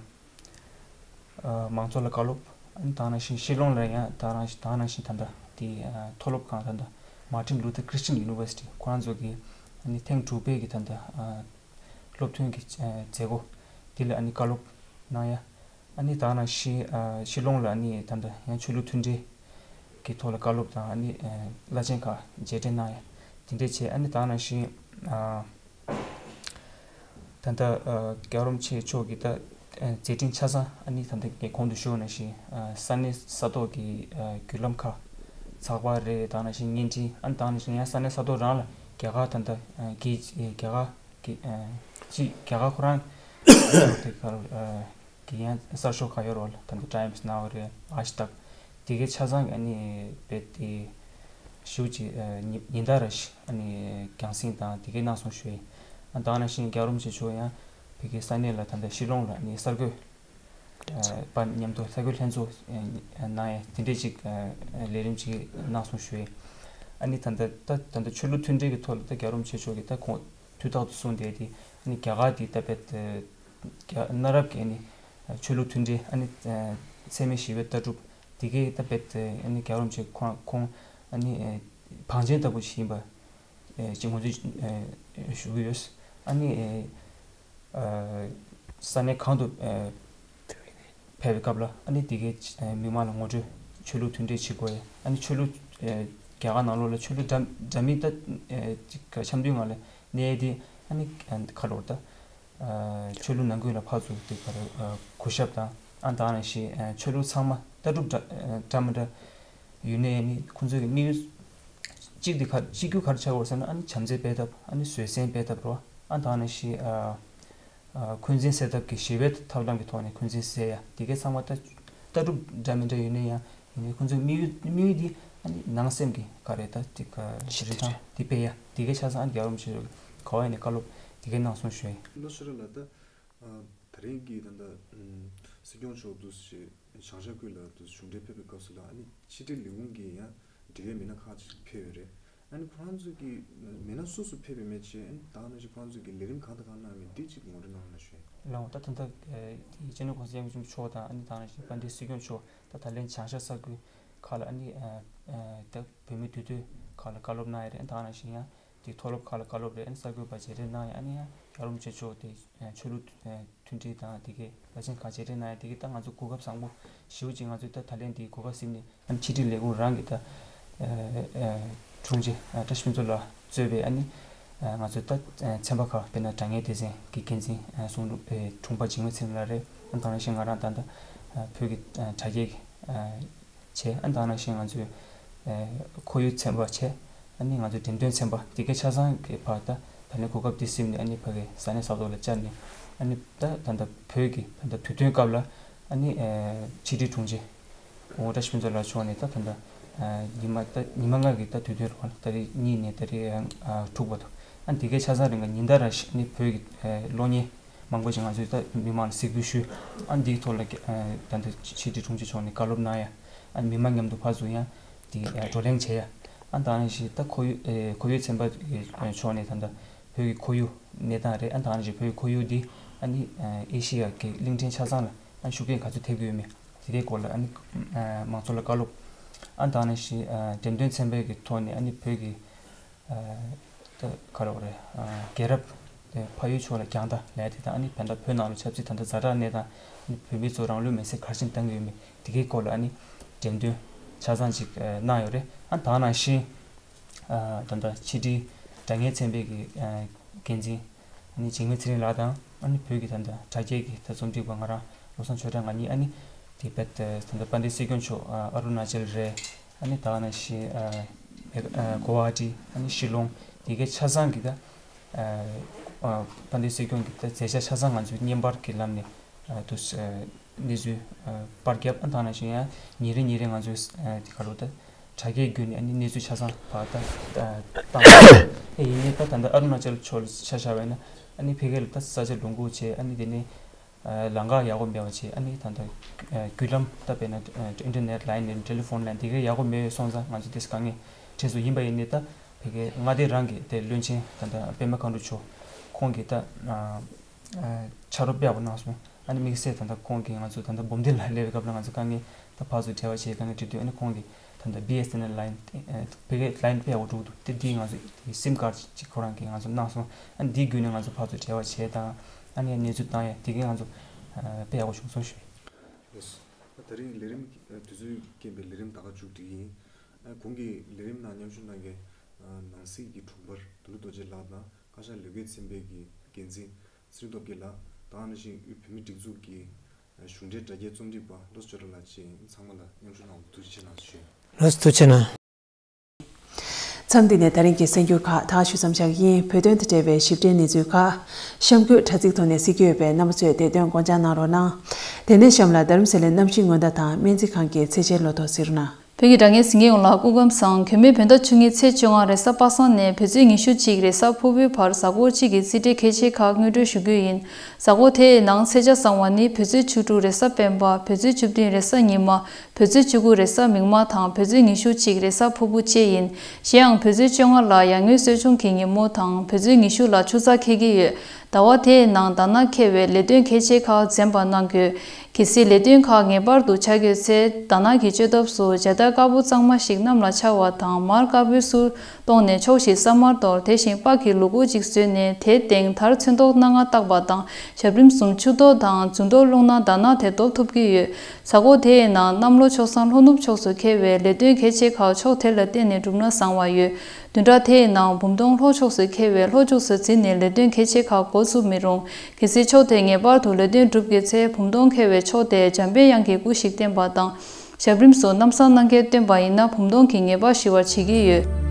ཨ་མང་ཚོགས་ལ་བཀའ་སློབ། ཨ་ནི་ད་ག་ནང་བཞིན་ཤི་ལོང་ལ་ཡང་ད་ག་ནང་བཞིན་ད་ག་ནང་བཞིན་ད་ལྟ་དེ་ཨ་མཐོ་སློབ་ཁང་ད་ལྟ་Martin Luther Christian University ཁོ་རང་ཚོ་གི་ཨ་ནི་ཐེངས་དྲུག་པའི་གི་ད་ལྟ་ཨ་སློབ་ཐོན་གྱི་ཨ་མཛད་སྒོ་འདི་ལ་ཨ་ནི་བཀའ་སློབ་གནང་ཡ། ཨ་ནི་ད་ག་ནང་བཞིན་ཨ་ཤི་ལོང་ལ་ཨ་ནི་ད་ལྟ་ཡང་ཆོས་ལུགས་མཐུན་སྒྲིལ་གྱི་ཐོག་ལ་བཀའ་སློབ་དང་ཨ་ནི་ཨ་བླ་ཆེན་ཁག་མཇལ་འཕྲད་གནང་ཡ་དེ་འདྲས་བྱས། ཨ་ནི་ད་ག་ནང་བཞིན་ཨ་ད་ལྟ་ཨ་རྒྱལ་བ་རིན་པོ་ཆེ་མཆོག་གི་ད་ཨ་མཛད་འཕྲིན་ཆ་ཚང་ཨ་ནི་ད་ལྟ་ངས་གོང་དུ་ཞུས་པ་ནང་བཞིན་ཨ་ས་གནས་ས་ཐོག་གི་ཨ་བརྒྱུད་ལམ་ཁག་ཚགས་པར་རེད། ད་ག་ནང་བཞིན་བརྙན་འཕྲིན། ཨ་ནི་ད་ག་ནང་བཞིན་ཡང་ས་གནས་ས་ཐོག་རང་ལ་རྒྱ་གར་ད་ལྟ་ཨ་གི་རྒྱ་གར་གི་ཨ་ཅི་རྒྱ་གར་ཁོ་རང་དེ་གར་ཨ་གི་ཡང་གསར་ཤོག་ག་ཡོད་རེད་པ། ད་ལྟ་Times Now རེད། Aaj Tak དེ་གའི་ཆ་ཚང་གི་ཨ་ནི་རྦད་དེ་ཞེ་པོ་ཅིག་ཨ་ཉིན་ཉིན་ལྟར་རེ་བཞིན་ཨ་ནི་རྒྱང་སྲིང་དང་དེ་གའི་གནང་སོང་ཞུ་ཡིན། ཨ་ད་ག་ནང་བཞིན་རྒྱལ་བ་རིན་པོ་ཆེ་མཆོག་ཡང་བོད་ཀྱི་ས་གནས་ལ་ད་ལྟ་ཤི་ལོང་ལ་ཨ་ནི་གསར་འགོད་ཨ་པ་མཉམ་དུ་གསར་འགོད་ལྷན་ཚོགས་ཨ་གནང་ཡ་དེ་འདྲས་ཅིག་ཨ་ལས་རིམ་ཅིག་གནང་སོང་ཞུ་ཡིན། ཨ་ནི་ད་ལྟ་ད་ད་ལྟ་ཆོས་ལུགས་མཐུན་སྒྲིལ་གྱི་ཐོག་ལ་ད་རྒྱལ་བ་རིན་པོ་ཆེ་མཆོག་གིས་ད་གོང་དུས་རྟག་ཏུ་གསུངས་བསྡད་དེ། ཨ་ནི་རྒྱ་གར་འདི་ད་རྦད་དེ་རྒྱ་གནའ་རབས་ཀྱི་ཨ་ནི་ཆོས་ལུགས་མཐུན་སྒྲིལ་ཨ་ནི་འཚེ་མེད་ཞི་བའི་ལྟ་གྲུབ་འདི་གའི་ད་རྦད་དེ་ཨ་ནི་རྒྱལ་བ་རིན་པོ་ཆེ་ཁོང་ཁོང་ཨ་ནི་བང་ཆེན་ལྟ་བུ་ཞིག་ཡིན་པ་ཅིག་ངོས་འཛིན་ཞུ་གི་ཡོད། ཨ་ནི་ས་གནས་གང་དུ་ཕེབས་པའི་སྐབས་ལ་ཨ་ནི་འདི་གའི་མི་མང་ལ་ངོ་སྤྲོད་ཆོས་ལུགས་མཐུན་སྒྲིལ་བྱེད་དགོས་ཡ། ཨ་ནི་ཆོས་ལུགས་རྒྱ་གར་ནང་ལོགས་ལ་ཆོས་ལུགས་འདྲ་འདྲ་མིན་ད་ཅིག་འཆམ་མཐུན་ངང་ལ་གནས་ཏེ། ཨ་ནི་ཁ་ལོར་ད་ཆོས་ལུགས་ནང་ཁུལ་ལ་ཕར་ཚུར་དེ་གར་གུས་ཞབས་དང་། ཨ་ད་ག་ནང་བཞིན་ཆོས་ལུགས་ཚང་མ་ལྟ་གྲུབ་འདྲ་འདྲ་མི་འདྲ་ཡོད་ནའི་ཨ་ནི་ཁོང་ཚོའི་དམིགས་ཡུལ་གཅིག་དེ་ག་གཅིག་གྱུར་ག་རེ་ཆགས་ཡོད་ཟེར་ན། ཨ་ནི་བྱམས་བརྩེ་སྤེལ་ཐབས། ཨ་ནི་བཟོད་བསྲན་སྤེལ་ཐབས་རེད་པ། ཨ་ད་ག་ནང་བཞིན་འཁོན་འཛིན་སེལ་ཐབས་ཀྱི་ཞི་བའི་ཐབས་ལམ་གྱི་ཐོག་ནས་འཁོན་འཛིན་སེལ་ཡ་དེ་གའི་ཚང་མ་ལྟ་ལྟ་གྲུབ་འདྲ་མི་འདྲ་ཡོད་ནའི་ཡང་ཡིན་ནའི་ཁོང་ཚོའི་དམིགས་ཡུལ་དམིགས་ཡུལ་དེ་ཨ་ནི་ནང་སེམས་ཀྱི་ག་རེ་ད་དེ་ག་རིན་ཐང་དེ་སྤེལ་ཡ་དེ་གའི་ཆ་ཚང་ཨ་ནི་རྒྱལ་བ་རིན་པོ་ཆེ་ག་བ་ཡིན་ནའི་བཀའ་སློབ་དེ་གའི་གནང་སོང་ཞུ་ཡ་ཡིན། ལོ་ཤི་ར་ལ་ད། ཨ་ད་རིང་གི་ད་ལྟ་ཨམ་སྲིད་སྐྱོང་མཆོག་འདུག་སེ་བྱང་ཤར་ཁུལ་ལ་འདུག་སེ་གཞུང་འབྲེལ་ཕེབས་པའི་སྐབས་སུ་ལ། ཨ་ནི་ཕྱི་དྲིལ་ལས་ཁུངས་ཀྱི་ཡང་འབྲེལ་ཡོད་མི་སྣ་ཁག་ཅིག་ཕེབས་ཡོད་རེད། ཨ་ནི་ཁོ་རང་ཚོ་གི་མི་སྣ་སུ་སུ་ཕེབས་ཡོད་མེད་བྱས། ཨ་ནི་ད་ག་ནང་བཞིན་ཁོ་རང་ཚོ་གི་ལས་རིམ་གང་དང་གང་གནང་མིན་འདི་ཅིག་ངོ་སྤྲོད་གནང་རོགས་གནང་ཞུ་ཡིན། ལགས་འོང་། ད་ད་ལྟ་ཨ་སྤྱི་ནོར་གོང་ས་སྐྱབས་མགོན་ཆེན་པོ་མཆོག་དང་། ཨ་ནི་ད་ག་ནང་བཞིན་དཔལ་ལྡན་སྲིད་སྐྱོང་མཆོག་ད་ད་ལན་བྱང་ཤར་ས་ཁུལ་ཁག་ལ་ཨ་ནི་ཨ་ཨ་ད་བོད་མིའི་དུས་སྟོན་ཁག་ལ་བཀའ་སློབ་གནང་ཡ་རེད། ཨ་ནི་ད་ག་ནང་བཞིན་ཡང་དེ་མཐོ་སློབ་ཁག་ལ་བཀའ་སློབ་རེད། ཨ་ནི་གསར་འགོད་པ་མཇལ་འཕྲད་གནང་ཡ། ཨ་ནི་ཡང་རྒྱལ་བ་རིན་པོ་ཆེ་མཆོག་དེ་ཆོས་ལུགས་མཐུན་སྒྲིལ་དང་དེ་གའི་བླ་ཆེན་ཁག་མཇལ་འཕྲད་གནང་ཡ་དེ་གའི་ད་ང་ཚོ་གོ་སྐབས་བཟང་པོ་ཞེ་པོ་ཅིག་ང་ཚོས་ད་ད་ལན་དེའི་གོ་སྐབས་ཟིན་ནས། ཨ་ནི་ཕྱི་དྲིལ་ལས་ཁུངས་རང་གི་ད་ཨ་ཨ་དྲུང་ཆེ་ཨ་བཀྲ་ཤིས་ཕུན་ཚོགས་ལགས་གཙོས་པའི་ཨ་ནི་ཨ་ང་ཚོ་ད་ཨ་ཚན་པ་ཁག་དཔེར་ན་དྲ་བརྙན་སྡེ་ཚན་གྱི་འགན་འཛིན་ཨ་གསུང་ཨ་དྲུང་པ་འཇིགས་མེད་ཚེ་རིང་ལགས་རེད། ཨ་ནི་ད་ག་ནང་བཞིན་ང་རང་ད་ལྟ་ཨ་བོད་ཀྱི་ཨ་དྲ་རྒྱའི་ཨ་བྱས། ཨ་ནི་ད་ག་ནང་བཞིན་ང་ཚོའི་ཨ་ཁོར་ཡུག་ཚན་པ་བྱས། ཨ་ནི་ང་ཚོའི་འགྲེམས་སྟོན་ཚན་པ་དེ་གའི་ཆ་ཚང་གི་བར་ད་ད་ལན་གོ་སྐབས་འདི་ཟིན་ནས། ཨ་ནི་ཕ་གི་ས་གནས་ས་ཐོག་ལ་བཅར་ནས། ཨ་ནི་ད་ད་ལྟ་བོད་ཀྱི་ད་ལྟ་དུས་སྟོན་སྐབས་ལ་ཨ་ནི་ཨ་ཕྱི་དྲིལ་དྲུང་ཆེ་སྐུ་ངོ་བཀྲ་ཤིས་ཕུན་ཚོགས་ལགས་མཆོག་ནས་ད་ད་ལྟ་ཨ་ཉི་མ་ད་ཉི་མ་ལྔ་གི་ད་དུས་སྟོན་རེད་པ། ད་རེས་གཉིས་ནས་ད་རེས་ཨ་དྲུག་བར་དུ། ཨ་ནི་དེ་གའི་ཆ་ཚང་རིང་ག་ཉིན་ལྟར་ར་ཞིག་ཨ་ནི་བོད་ཀྱི་ཨ་གློག་བརྙན་མང་པོ་ཞིག་ང་ཚོས་ད་མི་མང་ལ་གཟིགས་འབུལ་ཞུས། ཨ་ནི་འདིའི་ཐོག་ལ་ཨ་ད་ལྟ་ཕྱི་དྲིལ་དྲུང་ཆེ་མཆོག་ནས་བཀའ་སློབ་གནང་ཡ། ཨ་ནི་མི་མང་མཉམ་དུ་ཕར་ཚུར་ཡང་དེ་ཨ་བགྲོ་གླེང་བྱེད་ཡ། ཨ་ནི་ད་ག་ནང་བཞིན་ད་ཁོར་ཡུག་ཨེ་ཁོར་ཡུག་ཚན་པ་གི་ཕྱོགས་ནས་ད་ལྟ་བོད་ཀྱི་ཁོར་ཡུག་གནས་སྟངས་རེད། ཨ་ནི་ད་ག་ནང་བཞིན་བོད་ཀྱི་ཁོར་ཡུག་འདི་ཨ་ནི་ཨེ་ཤེ་ཡ་གི་གླིང་ཕྲན་ཆ་ཚང་ལ་ཨ་ནི་ཤུགས་རྐྱེན་ག་ཚོད་ཐེབས་ཀྱི་ཡོད་མེད་དེ་གའི་སྐོར་ལ་ཨ་ནི་ཨ་མང་ཚོགས་ལ་བཀའ་སློབ། ཨ་ནི་ད་ག་ནང་བཞིན་ཨ་འགྲེམས་སྟོན་ཚན་པའི་གི་ཐོག་ནས་ཨ་ནི་བོད་ཀྱི་ཨ་ད་ག་རེ་རེད། ཨ་རྒྱལ་རབས་དེ་ཕ་ཡུལ་ཕྱོགས་ལ་རྒྱང་ལྟ་ལབ་ཡ་དེ་དང་། ཨ་ནི་ད་ལྟ་བོད་ནང་ལ་ཆབ་སྲིད་ད་ལྟ་ཛ་དྲག་གནས་སྟངས། ཨ་ནི་བོད་མི་ཚོ་རང་ལུས་མེར་སྲེག་ག་རེ་བྱས་ནས་བཏང་གི་ཡོད་མེད་དེ་གའི་སྐོར་ལ་ཨ་ནི་འགྲེམས་སྟོན་ཆ་ཚང་ཅིག་ཨ་གནང་ཡོད་རེད། ཨ་ནི་ད་ག་ནང་བཞིན་ཨ་ད་ལྟ་ཕྱི་དྲིལ་དྲ་བརྙན་ཚན་པའི་གི་ཨ་འགན་འཛིན་ཨ་ནི་འཇིགས་མེད་ཚེ་རིང་ལགས་དང་། ཨ་ནི་བོད་ཀྱི་ད་ལྟ་དྲ་རྒྱའི་གི་ད་རྩོམ་སྒྲིག་པ་ང་རང་བློ་བཟང་ཆོས་གྲགས་ང་གཉིས། ཨ་ནི་དེ་བར་དུ་ད་ལྟ་དཔལ་ལྡན་སྲིད་སྐྱོང་མཆོག་ཨ་ཨ་རུ་ན་ཅལ་རེད། ཨ་ནི་ད་ག་ནང་བཞིན་ཨ་མེ་ཨ་གོ་ཝ་ཧ་ཏི། ཨ་ནི་ཤི་ལོང་། དེ་གའི་ཆ་ཚང་གི་ད་ཨ་ཨ་དཔལ་ལྡན་སྲིད་སྐྱོང་གི་ད་མཛད་འཆར་ཆ་ཚང་ང་ཚོས་བརྙན་པར་གྱི་ལམ་ནས་ཨ་དུ་ཨ་གནས་ཚུལ་ཨ་པར་བརྒྱབ། ཨ་ནི་ད་ག་ནང་བཞིན་ཡང་ཉིན་རེ་ཉིན་རེ་ང་ཚོས་ཨ་དེ་ག་རེ་ད་དྲ་རྒྱའི་བརྒྱུད་ནས་ཨ་ནི་གནས་ཚུལ་ཆ་ཚང་ཕར་ད་ཨ་བཏང་། ཨེ་ཡིན་ནའི་ད་ད་ལྟ་ཨ་རུ་ན་ཅལ་ཕྱོགས་ལ་ཆ་བཞག་པ་ཡིན་ན། ཨ་ནི་ཕ་གི་ལ་ད་ས་ཆ་ལུང་ཁུག་བྱས། ཨ་ནི་དེ་ནས་ཨ་ལམ་ཁ་ཡག་པོ་མེད་པ་བྱས། ཨ་ནི་ད་ལྟ་ཨ་བརྒྱུད་ལམ་ད་དཔེར་ན་ཨ་ཨིན་ཊར་ནེཊ་ལའིན་དང་ཊེ་ལི་ཕོན་ལའིན་དེ་གའི་ཡག་པོ་མེད་པ་སོང་ཙང་ང་ཚོ་དེ་དཀའ་ངལ་འཕྲད་སོང་། ཡིན་པ་ཡིན་ནའི་ད་ཕ་གི་མངའ་སྡེ་རང་གི་དེ་བློན་ཆེན་ད་ལྟ་པད་མ་མཁའ་འགྲོ་མཆོག་ ཁོང་གིས་ད་ཨ་ཨ་ཕྱག་རོགས་དཔེ་ཡག་པོ་གནང་སོང་། ཨ་ནི་དམིགས་བསལ་ད་ལྟ་ཁོང་གིས་ང་ཚོ་ད་ལྟ་འབུམ་སྡེ་ལ་སླེབས་པའི་སྐབས་ལ་ང་ཚོ་དཀའ་ངལ་ད་ཕར་ཚུར་འབྲེལ་བ་བྱས་དཀའ་ངལ་འཕྲད་དུས། ཨ་ནི་ཁོང་གིས་ད་ལྟ་བི་ཨེས་ཨེན་ཨེལ་ལའིན་ཨ་བི་ཀའི་ལའིན་དཔེ་ཡག་པོ་འགྲོ་གི་འདུག་སྟེ། འདི་ང་ཚོ་སིམ་ཁཌ་ཅིག་ཁོ་རང་གིས་ང་ཚོ་གནང་སོང་། ཨ་ནི་འདི་བརྒྱུད་ནས་ང་ཚོ་ཕར་ཚུར་འབྲེལ་བ་བྱས་དང་། ཨ་ནི་གནས་ཚུལ་བཏང་ཡས་དེ་གས་ང་ཚོ་ཨ་དཔེ་ཡག་པོ་བྱུང་སོང་ཞུ། ལགས་སོ། ད་རིང་ལས་རིམ་དུས་ཚོད་རྐྱེན་པས་ལས་རིམ་ད་ག་མཇུག་སྒྲིལ་ཡིན། ཨ་གོང་གི་ལས་རིམ་ནང་མཉམ་ཞུགས་གནང་མཁན་ནང་སྲིད་ཀྱི་དྲུང་འཕར་དོན་གྲུབ་རྡོ་རྗེ་ལགས་དང་བཀའ་ཤག་ལས་འགན་ཚན་པའི་གི་འགན་འཛིན་ཚེ་རིང་སྟོབས་རྒྱལ་ལགས་དང་། ཨ་ནི་བཞིན་དབུས་བོད་མིའི་སྒྲིག་འཛུགས་ཀྱི་གཞུང་འབྲེལ་དྲ་རྒྱའི་རྩོམ་སྒྲིག་པ་བློ་བཟང་ཆོས་གྲགས་ལགས་བཅས་ཚང་མ་ལ་མཉམ་ཞུགས་གནང་བར་ཐུགས་རྗེ་ཆེ་གནང་ཞུ། ལགས་སོ། ཐུགས་རྗེ་གནང་། མཚམས་འདི་ནས་ད་རིང་གི་གསར་འགྱུར་ཁག་ད་ཞུ་མཚམས་བཞག་གི་ཡིན། བོད་དོན་དང་འབྲེལ་བའི་ཞིབ་ཕྲའི་གནས་ཚུལ་ཁག་གཤམ་འཁོད་དྲ་ཚིགས་ཐོག་ནས་གཟིགས་ཀྱི་ཡོད་པས། རྣམ་པ་ཚོས་དེ་དོན་སྐོང་སྦྱང་གནང་རོགས་གནང་། དེ་ནས་གཤམ་ལ་རྡ་རམ་ས་ལའི་གནམ་གཤིས་སྔོན་བརྡ་དང་སྨན་རྩིས་ཁང་གི་ཚེས་ཆའི་ལོ་ཐོ་གཟིགས་རོགས་གནང་། བོད་ཀྱི་དྲ་བརྙན་གཟིགས་མཁན་ཡོངས་ལ་སྐུ་ཁམས་བཟང་། གོང་མའི་བོད་ཟླ་བཅུ་གཉིས་ཚེས་བཅོ་ལྔ་རེས་གཟའ་པ་སངས་ནས་བོད་ཚེས་ཉི་ཤུ་གཅིག་རེས་གཟའ་ཕུར་བུའི་བར་གཟའ་འཁོར་གཅིག་གི་རྩིས་འབྲས་གལ་ཆེ་ཁག་དངོས་འབྲེལ་ཞུ་རྒྱུ་ཡིན། གཟའ་འཁོར་དེའི་ནང་ཚེས་ཆ་བཟང་བ་ནི་བོད་ཚེས་བཅུ་དྲུག་རེས་གཟའ་སྤེན་པ། བོད་ཚེས་བཅུ་བདུན་རེས་གཟའ་ཉི་མ། བོད་ཚེས་བཅུ་དགུ་རེས་གཟའ་མིག་དམར་དང་། བོད་ཚེས་ཉི་ཤུ་གཅིག་རེས་གཟའ་ཕུར་བུ་བཅས་ཡིན། གཞན་ཡང་བོད་ཚེས་བཅོ་ལྔ་ལ་ཡར་ངོའི་གསོ་སྦྱོང་གི་ཉིན་མོ་དང་། བོད་ཚེས་ཉི་ཤུ་ལ་ཆུ་ཚགས་འཁེལ་གྱི་ཡོད། ཟླ་བ་དེའི་ནང་དར་ནག་འཁེལ་བའི་ལས་དོན་གལ་ཆེ་ཁག་འཛེམ་པ་གནང་དགོས། གལ་སྲིད་ལས་དོན་ཁག་ངེས་པར་དུ་བྱ་དགོས་ཚེ། དར་ནག་གི་བཅོས་ཐབས་སུ་ཇ་དར་དཀར་པོ་གཙང་མ་ཞིག་གནམ་ལ་འཕྱར་བ་དང་། མར་དཀར་པོའི་གསུར་བཏོན་ནས་ཕྱོགས་བཞིར་ས་དམར་གཏོར། དེ་བཞིན་པགས་ཀྱི་ལུ་གུ་གཅིག་བཟོས་ནས་དེའི་སྟེང་དར་ཚོན་མདོག་སྣ་ལྔ་བཏགས་པ་དང་། ཞབས་རིམ་གསུམ་ཆུ་གཏོར་དང་རྫུན་གཏོར་བླུགས་ན་དར་ནག་དེ་ཟློག་ཐུབ་ཀྱི་ཡོད། གཟའ་འཁོར་དེའི་ནང་གནམ་ལོ་ཆུ་སྲིན་ལྷོ་ནུབ་ཕྱོགས་སུ་འཁེལ་བས་ལས་དོན་གལ་ཆེ་ཁག་ཕྱོགས་དེ་ལ་བརྟེན་ནས་བསྒྲུབས་ན་བཟང་བ་ཡོད། བདུན་ཕྲག་དེའི་ནང་བུམ་སྟོང་ལྷོ་ཕྱོགས་སུ་འཁེལ་བས་ལྷོ་ཕྱོགས་སུ་འཛིན་ནས་ལས་དོན་གལ་ཆེ་ཁག་འགོ་ཚུགས་མི་རུང་། གལ་སྲིད་ཕྱོགས་དེ་ངེས་པར་དུ་ལས་དོན་སྒྲུབ་དགོས་ཚེ། བུམ་སྟོང་འཁེལ་བའི་ཕྱོགས་དེར་འཇམ་པའི་དབྱངས་ཀྱི་སྐུ་ཞིག་བསྟན་པ་དང་། ཞབས་རིམ་སོགས་གནམ་ས་སྣང་གས་སྟོན་པ་ཡིན་ན་བུམ་སྟོང་གིས་ངེས་པར་ཞི་བར་བྱེད་ཀྱི་ཡོད།